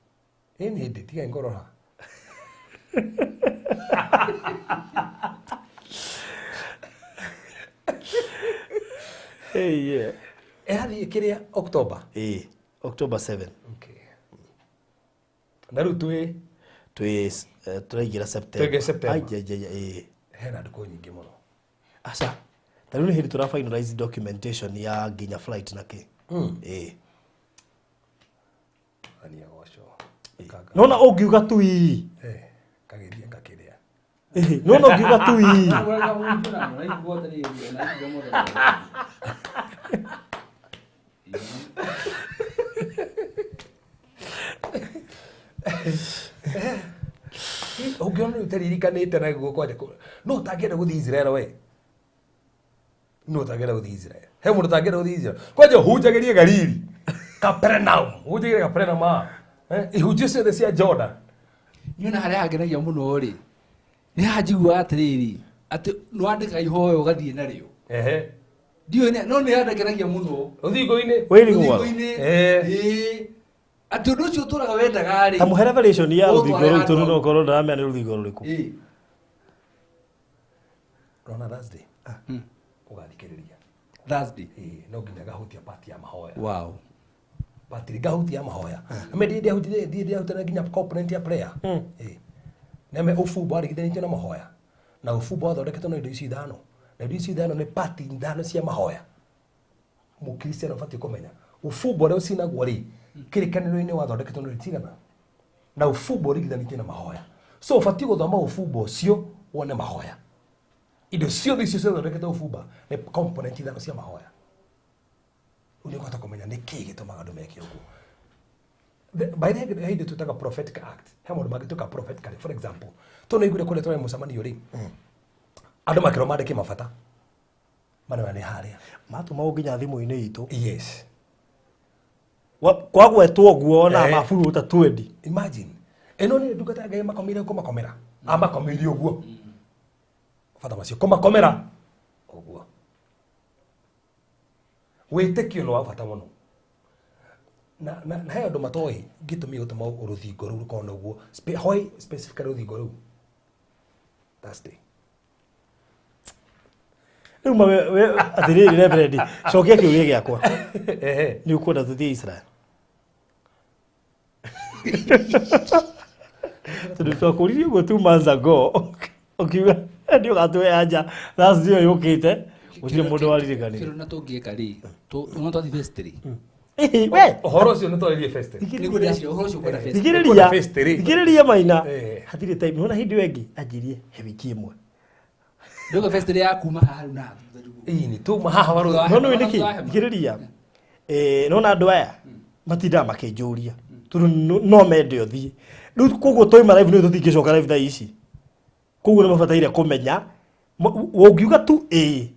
Ĩ nĩ ndĩ tiga ngorora. Hey, yeah. Ĩrathiĩ kĩrĩa October? Ĩĩ, October 7. Okay. Na rĩu twĩ Twĩ tũraingĩra September. Tũraingĩra September. Ai, ai, ai, ĩĩ. Hena ndukũ nyingĩ mũno. Aca. Ta rĩu nĩ hĩndĩ tũra finalize documentation ya nginya flight na kĩ. Ĩĩ. Mwathani agocwo. Nona ũngiuga tu ii. Kageria ngakĩrĩa. Ĩĩ, nona ũngiuga tu ii. Ũngĩona rĩu ũtaririkanĩte na guo kwanja no ũtangĩenda gũthiĩ Israel we. No ũtangĩenda gũthiĩ Israel. He mũndũ ũtangĩenda gũthiĩ Israel. Kwanja ũhunjagĩrie Galili. Capernaum. Ũhunjagĩrie Capernaum. Ihunjio ciothe cia Jordan. Niĩ ona harĩa hangenagia mũno rĩ, nĩ haha njiguaga atĩrĩrĩ, atĩ nĩwandĩkaga ihoya ũgathiĩ narĩo. Ehe. Ndiũĩ no nĩ hangenagia mũno. Rũthingo-inĩ. Wĩrigwo. Rũthingo-inĩ. Eh. Ĩĩ. Atĩ ũndũ ũcio ũtũraga wendaga rĩ. Ta mũhe revelation ya Ũtware rũthingo rũu handũ tondũ hau. no ũkorwo ndaramenya nĩ rũthingo rũrĩkũ. Ĩĩ. Rona Thursday. Ũgathikĩrĩria. Thursday. Ĩĩ, no nginya ngahutia part ya mahoya. Wow. Part ngahutia mahoya. Ame ndiĩ ndiahutire, ndiĩ ndiahutire nginya component ya prayer. Ĩĩ. Neme ũbumba warigithanĩtio na mahoya. Na ũbumba wathondeketwo na indo ici ithano. Na indo ici ithano nĩ part ithano cia mahoya. Mũkristiano ũbatiĩ kũmenya. Ũbumba ũrĩa ũcinagwo rĩ, kĩrĩkanĩro-inĩ wathondeketwo na indo cigana. Na ũbumba ũringithanĩtio na mahoya. So ũbatiĩ gũthoma ũbumba ũcio wone mahoya. Indo ciothe icio ciathondeketwo ũbumba nĩ component ithano cia mahoya. Rĩu nĩ ũkũhota kũmenya nĩ kĩĩ gĩtũmaga andũ meke ũguo. By the way, hĩndĩ twĩtaga prophetic act. He maũndũ mangĩ twĩkaga prophetically. For example, tondũ nĩ aiguire kũrĩa twarĩ mũcemanio rĩ, andũ makĩrwo mandĩke mabata. Marĩa nĩ harĩa. Matũmagwo nginya thimũ-inĩ itũ. Yes. Kwagwetwo ũguo ona Eh. maburuta twendi. Imagine. Ĩno nĩ ndungata ya Ngai makomeire kũmakomera. Amakomeire ũguo. Bata macio kũmakomera ũguo. Wĩtĩkio nĩ wa bata mũno. Na he andũ matoĩ gĩtũmi gĩtũma rũthingo rũu rũkorwo na ũguo. Why specifically rũthingo rũu? Thursday. Rĩu ma we atĩrĩrĩ Reverend, cokia kĩũria gĩakwa. Ehe. Nĩ ũkwenda tũthiĩ Israel? Tondũ twakũririe ũguo 2 months ago, ũkiuga nĩ ũgatũhe anja Thursday ĩyo yũkĩte, gũtirĩ mũndũ waririkanire. Kĩrĩa na tũngĩka rĩ, no twathiĩ fest rĩ. Ĩhĩ, we Ũhoro ũcio nĩ twarĩrie fest. Nĩguo ndĩreciria ũhoro ũcio ũkwenda fest. thikĩrĩria Kwenda fest rĩ. thikĩrĩria Maina. Eh. Hatirĩ time nĩwona hĩndĩ ĩyo ĩngĩ anjirie he wiki ĩmwe. Ndauga fest ya kuma haha rĩu na thutha rĩu. Ĩĩ, nĩ tuma haha waru. Thutha wa No hema, nĩ thutha nĩkĩ wa hema. thikĩrĩria, nona andũ aya matindaga makĩnjũria tondũ no mende ũthiĩ rĩu, koguo twauma live nĩ tũtingĩcoka live thaa ici, koguo nĩ mabataire kũmenya. Ũngiuga tu ĩĩ.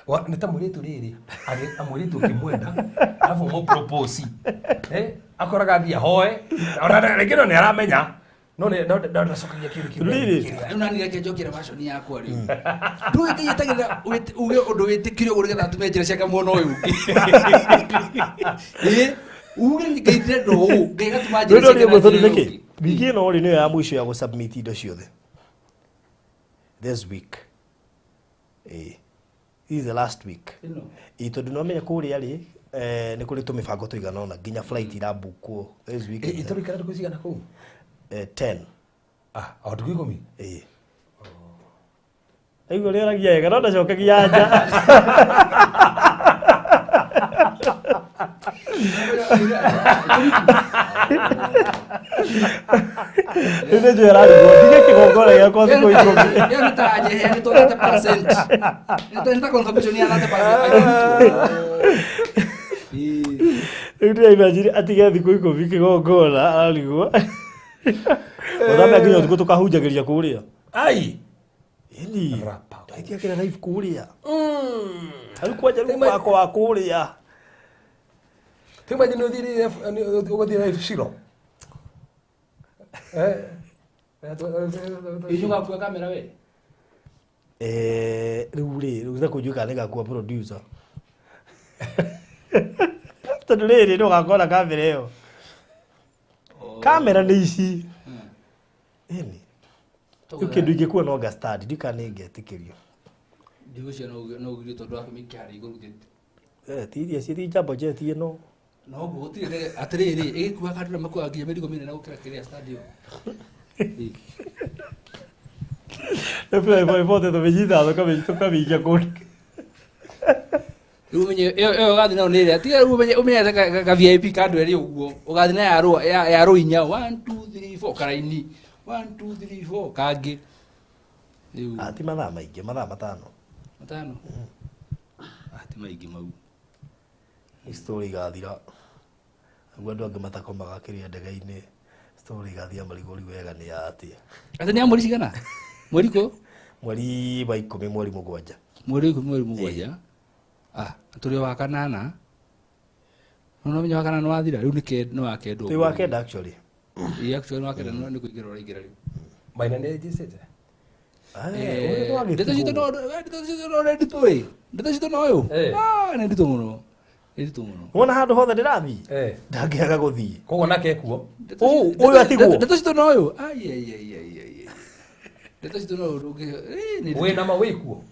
Nĩ ta mũirĩtu rĩrĩ, mũirĩtu ũkĩmwenda, arabu mũpropose. Akoraga athiĩ ahoe. Ona rĩngĩ no nĩ aramenya. No nĩ no no ndacokagia kĩũria kĩu. Rĩrĩ. Rĩu nani reke njokere version yakwa rĩu. Ndũĩ Ngai etagĩrĩra uge ũndũ wĩtĩkire ũguo nĩgetha atume njĩra ciake mwena ũyũ ũngĩ. Ĩĩ, uge Ngai ndĩrenda ũũ, Ngai agatũma njĩra Rĩu ciake nĩ na ũguo tondũ njĩra ĩyo nĩkĩ ĩngĩ. wiki ĩno rĩ nĩyo ya mũico ya gũsubmit indo ciothe this week. Ĩĩ, this is the last week. Ĩno. Ĩĩ, tondũ nĩwamenya kũrĩa rĩ, nĩ kũrĩ tũmĩbango tũigana ũna nginya flight irabukwo this week. Itũrikara ndukũ cigana kũu? 10. Ah, o ndukũ 10. Ĩĩ. Aigua ũrĩa aragia wega no ndacokagia anja. Rĩu nĩ njũĩ ararigwo ndige kĩgongona gĩakwa thikũ 10. Ĩyo nĩ ta njeheanĩtwo 30%. Nĩ ta confirmation ya 30%. Ĩĩ. Rĩu ndĩraimagine atige thikũ 10 kĩgongona ararigwo. Mũthame nginya ũtukũ tũkahunjagĩria kũrĩa. Ai. Ĩni. Rapa. Ndaithiagĩra live kũrĩa. Rĩu kwanja rĩu mwako wa kũrĩa. Imagine ũthiĩ ũgũthiĩ live Shilo. Eh. Icio ngakua kamera we. Rĩu rĩ, rĩu kũnjũĩ kana nĩngakua producer. Tondũ rĩrĩ no gakora kamera ĩyo. Kamera nĩ ici. Ĩni. Rĩu kĩndũ ingĩkua no nga stand, ndiũĩ kana nĩngetĩkĩrio. Ndigũcia no ũgirio tondũ wa kũmĩikia harĩa igũrũ gĩtĩ. Ti iria ci jambo jet ĩno. No ũguo gũtirĩ ndege atĩrĩrĩ ĩgĩkua kandũ makuaga nginya mĩrigo mĩnene gũkĩra kĩrĩa stand ĩyo. Rĩu bote tũmĩnyita tũkamĩikia kũndũ. Rĩu ũmenye ĩyo ũgathiĩ nayo nĩ ĩrĩa tiga rĩu ũmenye ũmenyete ka VIP ka andũ erĩ ũguo ũgathiĩ na ya rũ inya 1 2 3 4 karaini 1 2 3 4 kangĩ. Rĩu Ti mathaa maingĩ, mathaa 5. 5. Ti maingĩ mau. Story igathira. Nĩguo andũ angĩ matakomaga kĩrĩa ndege-inĩ. Story igathira marigũri wega nĩ ya atĩa. Atĩ nĩ ya mweri cigana? Mweri kũ? Mweri wa 10 mweri 7. Mweri 10 mweri 7. Tũrĩ wa 8. No no menya wa 8 wathira rĩu nĩ wa 9. Twĩ wa 9 actually. Ĩĩ actually wa 9 nĩ kũingĩra ũraingĩra rĩu. Maina nĩ njĩcĩte. Ndeto citũ no ndeto citũ no nĩ nditũ ĩ. Ndeto citũ no ũyũ. Nĩ nditũ mũno. Nĩ nditũ mũno. Wona handũ hothe ndĩrathiĩ? Ndangĩaga gũthiĩ. Koguo nake ekuo. Ũyũ atigwo. Ndeto citũ no ũyũ. Ai ai ai ai ai. Ndeto citũ no ũyũ. Wĩ na ma wĩ kuo.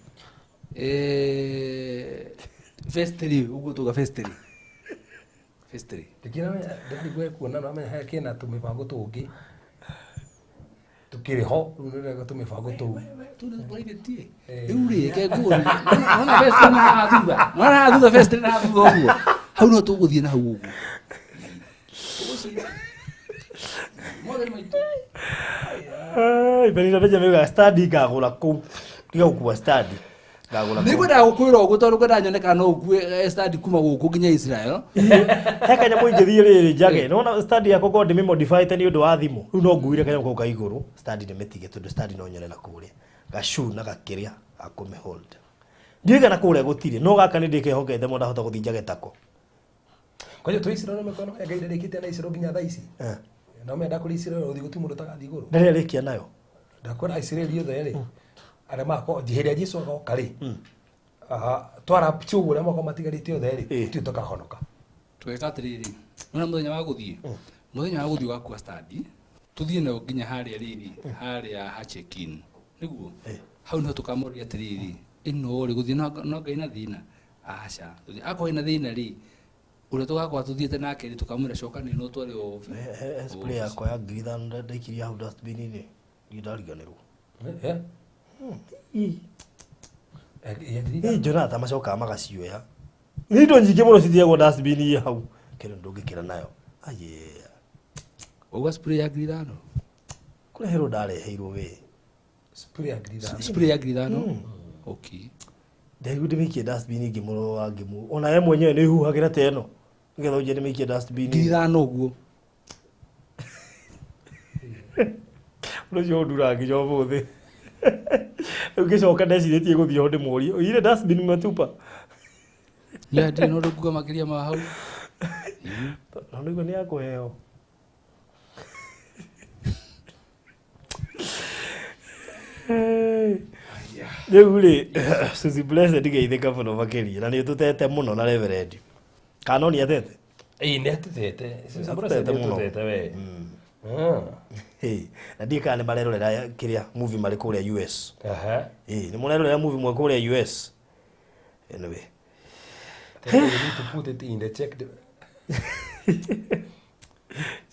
Phase 3 ũguo tuga phase 3. Phase 3. Ndikĩra ndarigwo ekuo na no amenya he kĩna tũmĩbango tũngĩ. Tukĩrĩ ho rĩu nĩ tũmĩbango tũu. Rĩu rĩ reke nguo. Nona phase 3 na haha thutha. Nona haha thutha phase 3 na haha thutha ũguo. Hau no tũgũthiĩ na hau ũguo. Mothe nĩ maitũ. Ai, Benjamin uga stand ngagũra kũu. Tiga gũkua stand. Ngagũra kũu. Nĩngwendaga gũkwĩra ũguo tondũ ngwendaga nyone kana no ũkue stand kuma gũkũ nginya Israel. He kanyamũ ingĩthiĩ rĩrĩ njage. Nĩwona stand yakwa korwo ndĩmĩmodifyte nĩ ũndũ wa thimũ. Rĩu no nguire kanyamũ kau ka igũrũ. Stand ndĩmĩtige tondũ stand no nyone na kũrĩa. Gacu na gakĩrĩa gakũmĩhold. Ndiũĩ kana kũrĩa gũtirĩ. No gaka nĩ ndĩkehokete mũno ndahota gũthiĩ njage tako. Kwa hiyo twĩ Israel no mĩkono Ngai ndarĩkĩtie na Israel nginya thaa ici. No menda kũrĩ Israel ũthiĩ gũtirĩ mũndũ ũtagathiĩ igũrũ. Ndarĩ arĩkia nayo. Ndakwĩra Israel othe rĩ. Arĩa mako hĩndĩ ĩrĩa Jesũ agoka rĩ. Twara ũguo arĩa makorwo matigarĩte othe rĩ, ithuĩ tũkahonoka. Tweka atĩrĩrĩ, nĩwona mũthenya wa gũthiĩ. Mũthenya wa gũthiĩ ũgakua stand, tũthiĩ nayo nginya harĩa rĩrĩ, harĩa ha check in. Nĩguo? Hau nĩho tũkamũria atĩrĩrĩ, ĩno rĩ gũthiĩ no Ngai na thĩna. Aca. Akorwo ĩna thĩna rĩ, ũrĩa tũgakorwo tũthiĩte nake rĩ, tũkamwĩra coka nĩ no tware He spray yakwa ya 5,000 ndaikirie hau dustbin-inĩ. Ndirĩ ndariganĩrwo. Jonathan macokaga magacioya. Nĩ indo nyingĩ mũno cithiagwo dustbin hau. Kĩndũ ndũngĩkĩra nayo. Aye. Ũguo spray ya 5,000? Kũreherwo ndareheirwo we. Spray ya 5,000. Spray ya 5,000? Okay. Ndarigwo ndĩmĩikie dustbin ngĩmũrora ngĩmũ. Ona we mwenyewe nĩ huhagĩra ta ĩno. Nĩgetha ũnjĩre ndĩmĩikie dustbin. 5,000 ũguo. Ũndũ ũcio ũnduraga nginya ũmũthĩ. Rĩu ngĩcoka ndecirĩtie gũthiĩ ho ndĩmũrie, oire dustbin matupa. Niĩ ndirĩ na ũndũ nguga makĩria ma hau. No nĩguo nĩ yakũheo. Rĩu rĩ, Suzy Blessed geithĩka mũno makĩria na nĩ ũtũtete mũno na Reverend. Kana no nĩ atete? Ĩĩ nĩ atũtete. Suzy Blessed Atũtete nĩ mũno. atũtete we. Na ndiũĩ kana nĩ marerorera kĩrĩa movie marĩ kũrĩa US. Nĩ mũrerorera movie mwe kũrĩa US. Anyway. You need to put it in the check.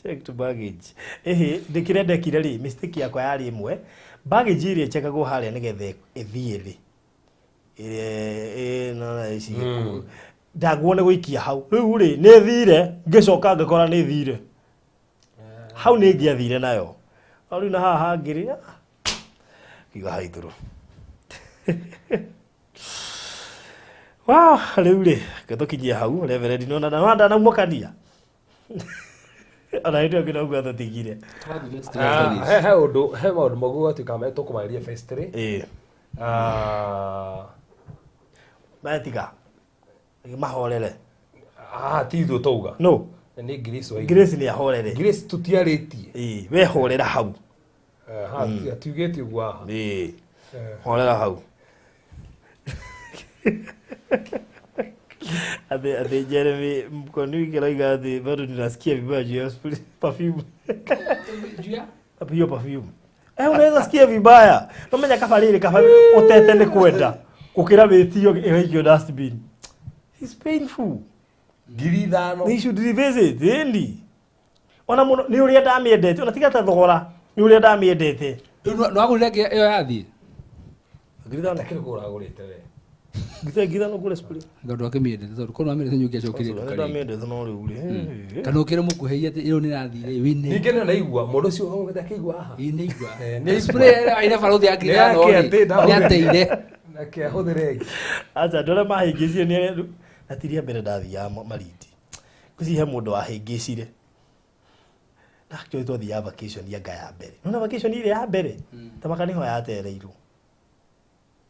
Checked baggage. Ehe, ndĩkĩrĩa ndekire rĩ, mistake yakwa yarĩ ĩmwe. Baggage ĩrĩa ĩchekagwo harĩa nĩgetha ĩthiĩ rĩ. Ĩrĩa ĩno ici. Ndaguo nĩ gũikia hau. Rĩu rĩ, nĩ thire, ngĩcoka ngakora nĩ thire. Hau nĩ ngĩathire nayo. No rĩu na haha hangĩ rĩ, ngiuga haithũrũ. Wow, rĩu rĩ, ngĩtũkinyia hau, Reverend nĩona na ndanaumũkania. Ona hĩndĩ ĩyo nginya ũguo atũtigire. He ũndũ, he maũndũ maguo gatuĩka me tũkũmarĩria phase 3. Ah, Metiga mahorere. Ah, ti ithuĩ twauga. No. Nĩ Grace waiga. Grace nĩ ahorere. Grace tũtiarĩtie. Ĩĩ, we horera hau. Ha, tiugĩte ũguo haha. Ĩĩ. Horera hau. Ati Jeremy Mkonui kirauga ati bado ninasikia vibaya juu ya perfume. Juu ya? Hiyo perfume. Eh, unaweza sikia vibaya. No menya kaba rĩrĩ kaba ũtete nĩ kwenda gũkĩra wĩtio ĩgaikio dustbin. It's painful. 5,000. They should revisit, ĩni. Ona mũno nĩ ũrĩa ndamĩendete, ona tiga ta thogora, nĩ ũrĩa ndamĩendete. Rĩu nĩwagũrire ĩyo yathiĩ? 5,000. Takĩrĩ kũgũra agũrĩte we. 5,000 ngũre spray. Tondũ akĩmĩendete tondũ korwo nĩwamĩendete nĩũngĩacokire nduka rĩngĩ. Ndamĩendete no rĩu rĩ. Kana ũkĩre mũkuhĩi atĩ ĩyo nĩrathire wĩne. Ningĩ nĩ naigua mũndũ ũcio ũgũte akĩigua haha. Ĩĩ nĩigua. Nĩ Spray ĩrĩa ĩna barothi ya 5,000 Nĩ rĩ, yake atĩ nĩateire. Nake ahũthĩre ĩngĩ. Acha andũ arĩa mahĩngĩcire nĩ arĩa na ti rĩa mbere ndathiaga Malindi. Ngwĩciria he mũndũ wahĩngĩcire. Na actually twathiaga vacation anga ya mbere. Nĩwona vacation ĩrĩa ya mbere? Ta maka nĩho yatereirwo.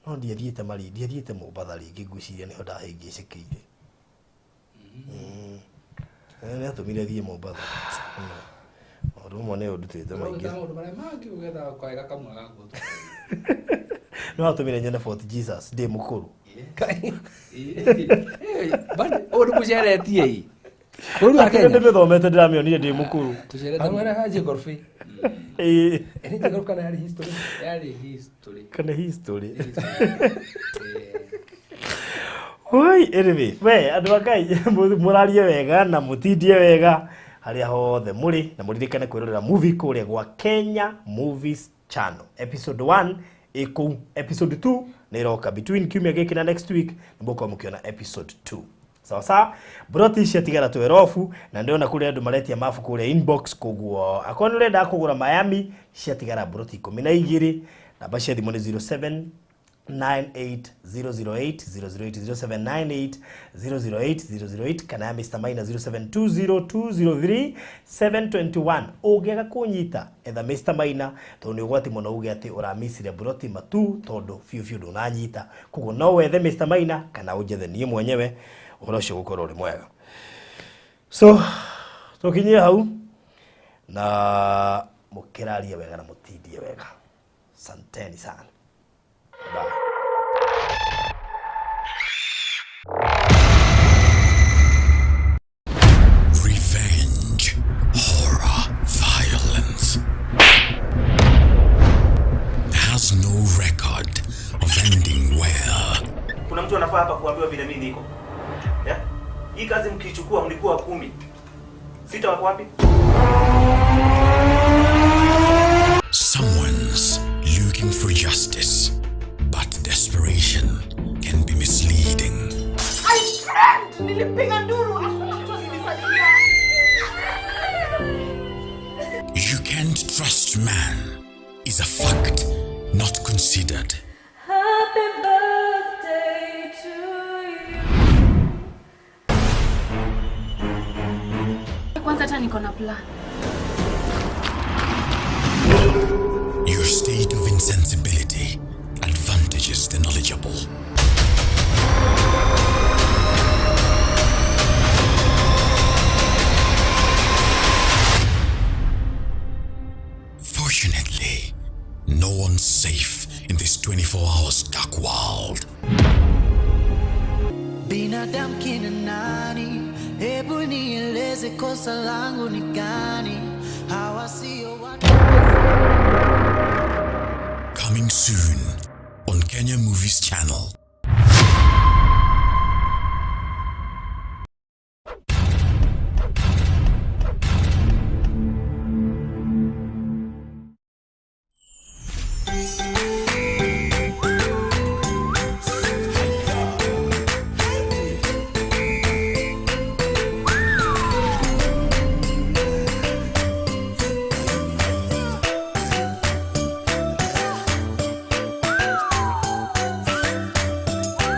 No ndiathiĩte Malindi, ndiathiĩte Mombatha rĩngĩ ngwĩciria nĩho ndahĩngĩcĩkĩire. Nĩ atũmire thiĩ Mombatha. Maũndũ mamwe nĩ ũndutĩte maingĩ. Maũndũ marĩa mangĩ ũgethaga kwega kamwe gaku. Nĩ watũmire nyone Fort Jesus ndĩ mũkũrũ. Ũũ nĩ mũceretie ĩ. Bũrũri wa Akĩrĩ Kenya. ndĩmĩthomete ndĩramĩonire ndĩ mũkũrũ. Tũcerete Arũme arĩa geography. Ĩĩ. Nĩ geography kana yarĩ history? Yarĩ history. Kana history. History. Oi, anyway, we andũ a Ngai mũrarie wega na mũtindie wega harĩa hothe mũrĩ na mũririkane kwĩrorera movie kũrĩa gwa Kenya Movies Channel. Episode 1 ĩkũu, episode 2 nĩ ĩroka between kiumia gĩkĩ na next week nĩ mũgũkorwo mũkĩona episode 2. Sawa sawa, broti ciatigara twerobu na ndĩrona kũrĩ andũ maretia mabu kũrĩa inbox koguo akorwo nĩ ũrenda kũgũra Miami ciatigara broti 12 namba cia thimũ nĩ 07 98008 008 0798 008 008 kana ya Mr. Maina 0720 203 721. Ũngĩaga kũnyita etha Mr. Maina tondũ nĩ ũgwati mũno uge atĩ ũramicire broti matu tondũ biũ biũ ndũnanyita. Koguo no wethe Mr. Maina kana ũnjethe niĩ mwenyewe ũhoro ũcio ũgũkorwo ũrĩ mwega. So tũkinyie hau na mũkĩrarie wega na mũtindie wega. Santeni sana. Bye. Revenge, horror, violence has no record of ending well. Kuna mtu anafaa hapa kuambiwa vile mimi niko. Yeah? Hii kazi mkichukua mlikuwa 10. 6 wako wapi? Someone's looking for justice, but desperation can be misleading. I screamed! Nilipiga nduru, hakuna mtu alinisaidia. You can't trust man is a fact not considered. Happy birthday to you. Kwanza hata niko na plan. Your state of insensibility advantages the knowledgeable. Fortunately, no one's safe in this 24 hours dark world. Binadamu kina nani? Hebu nieleze kosa langu ni gani? Hawa sio watu. Coming soon on Kenya Movies Channel.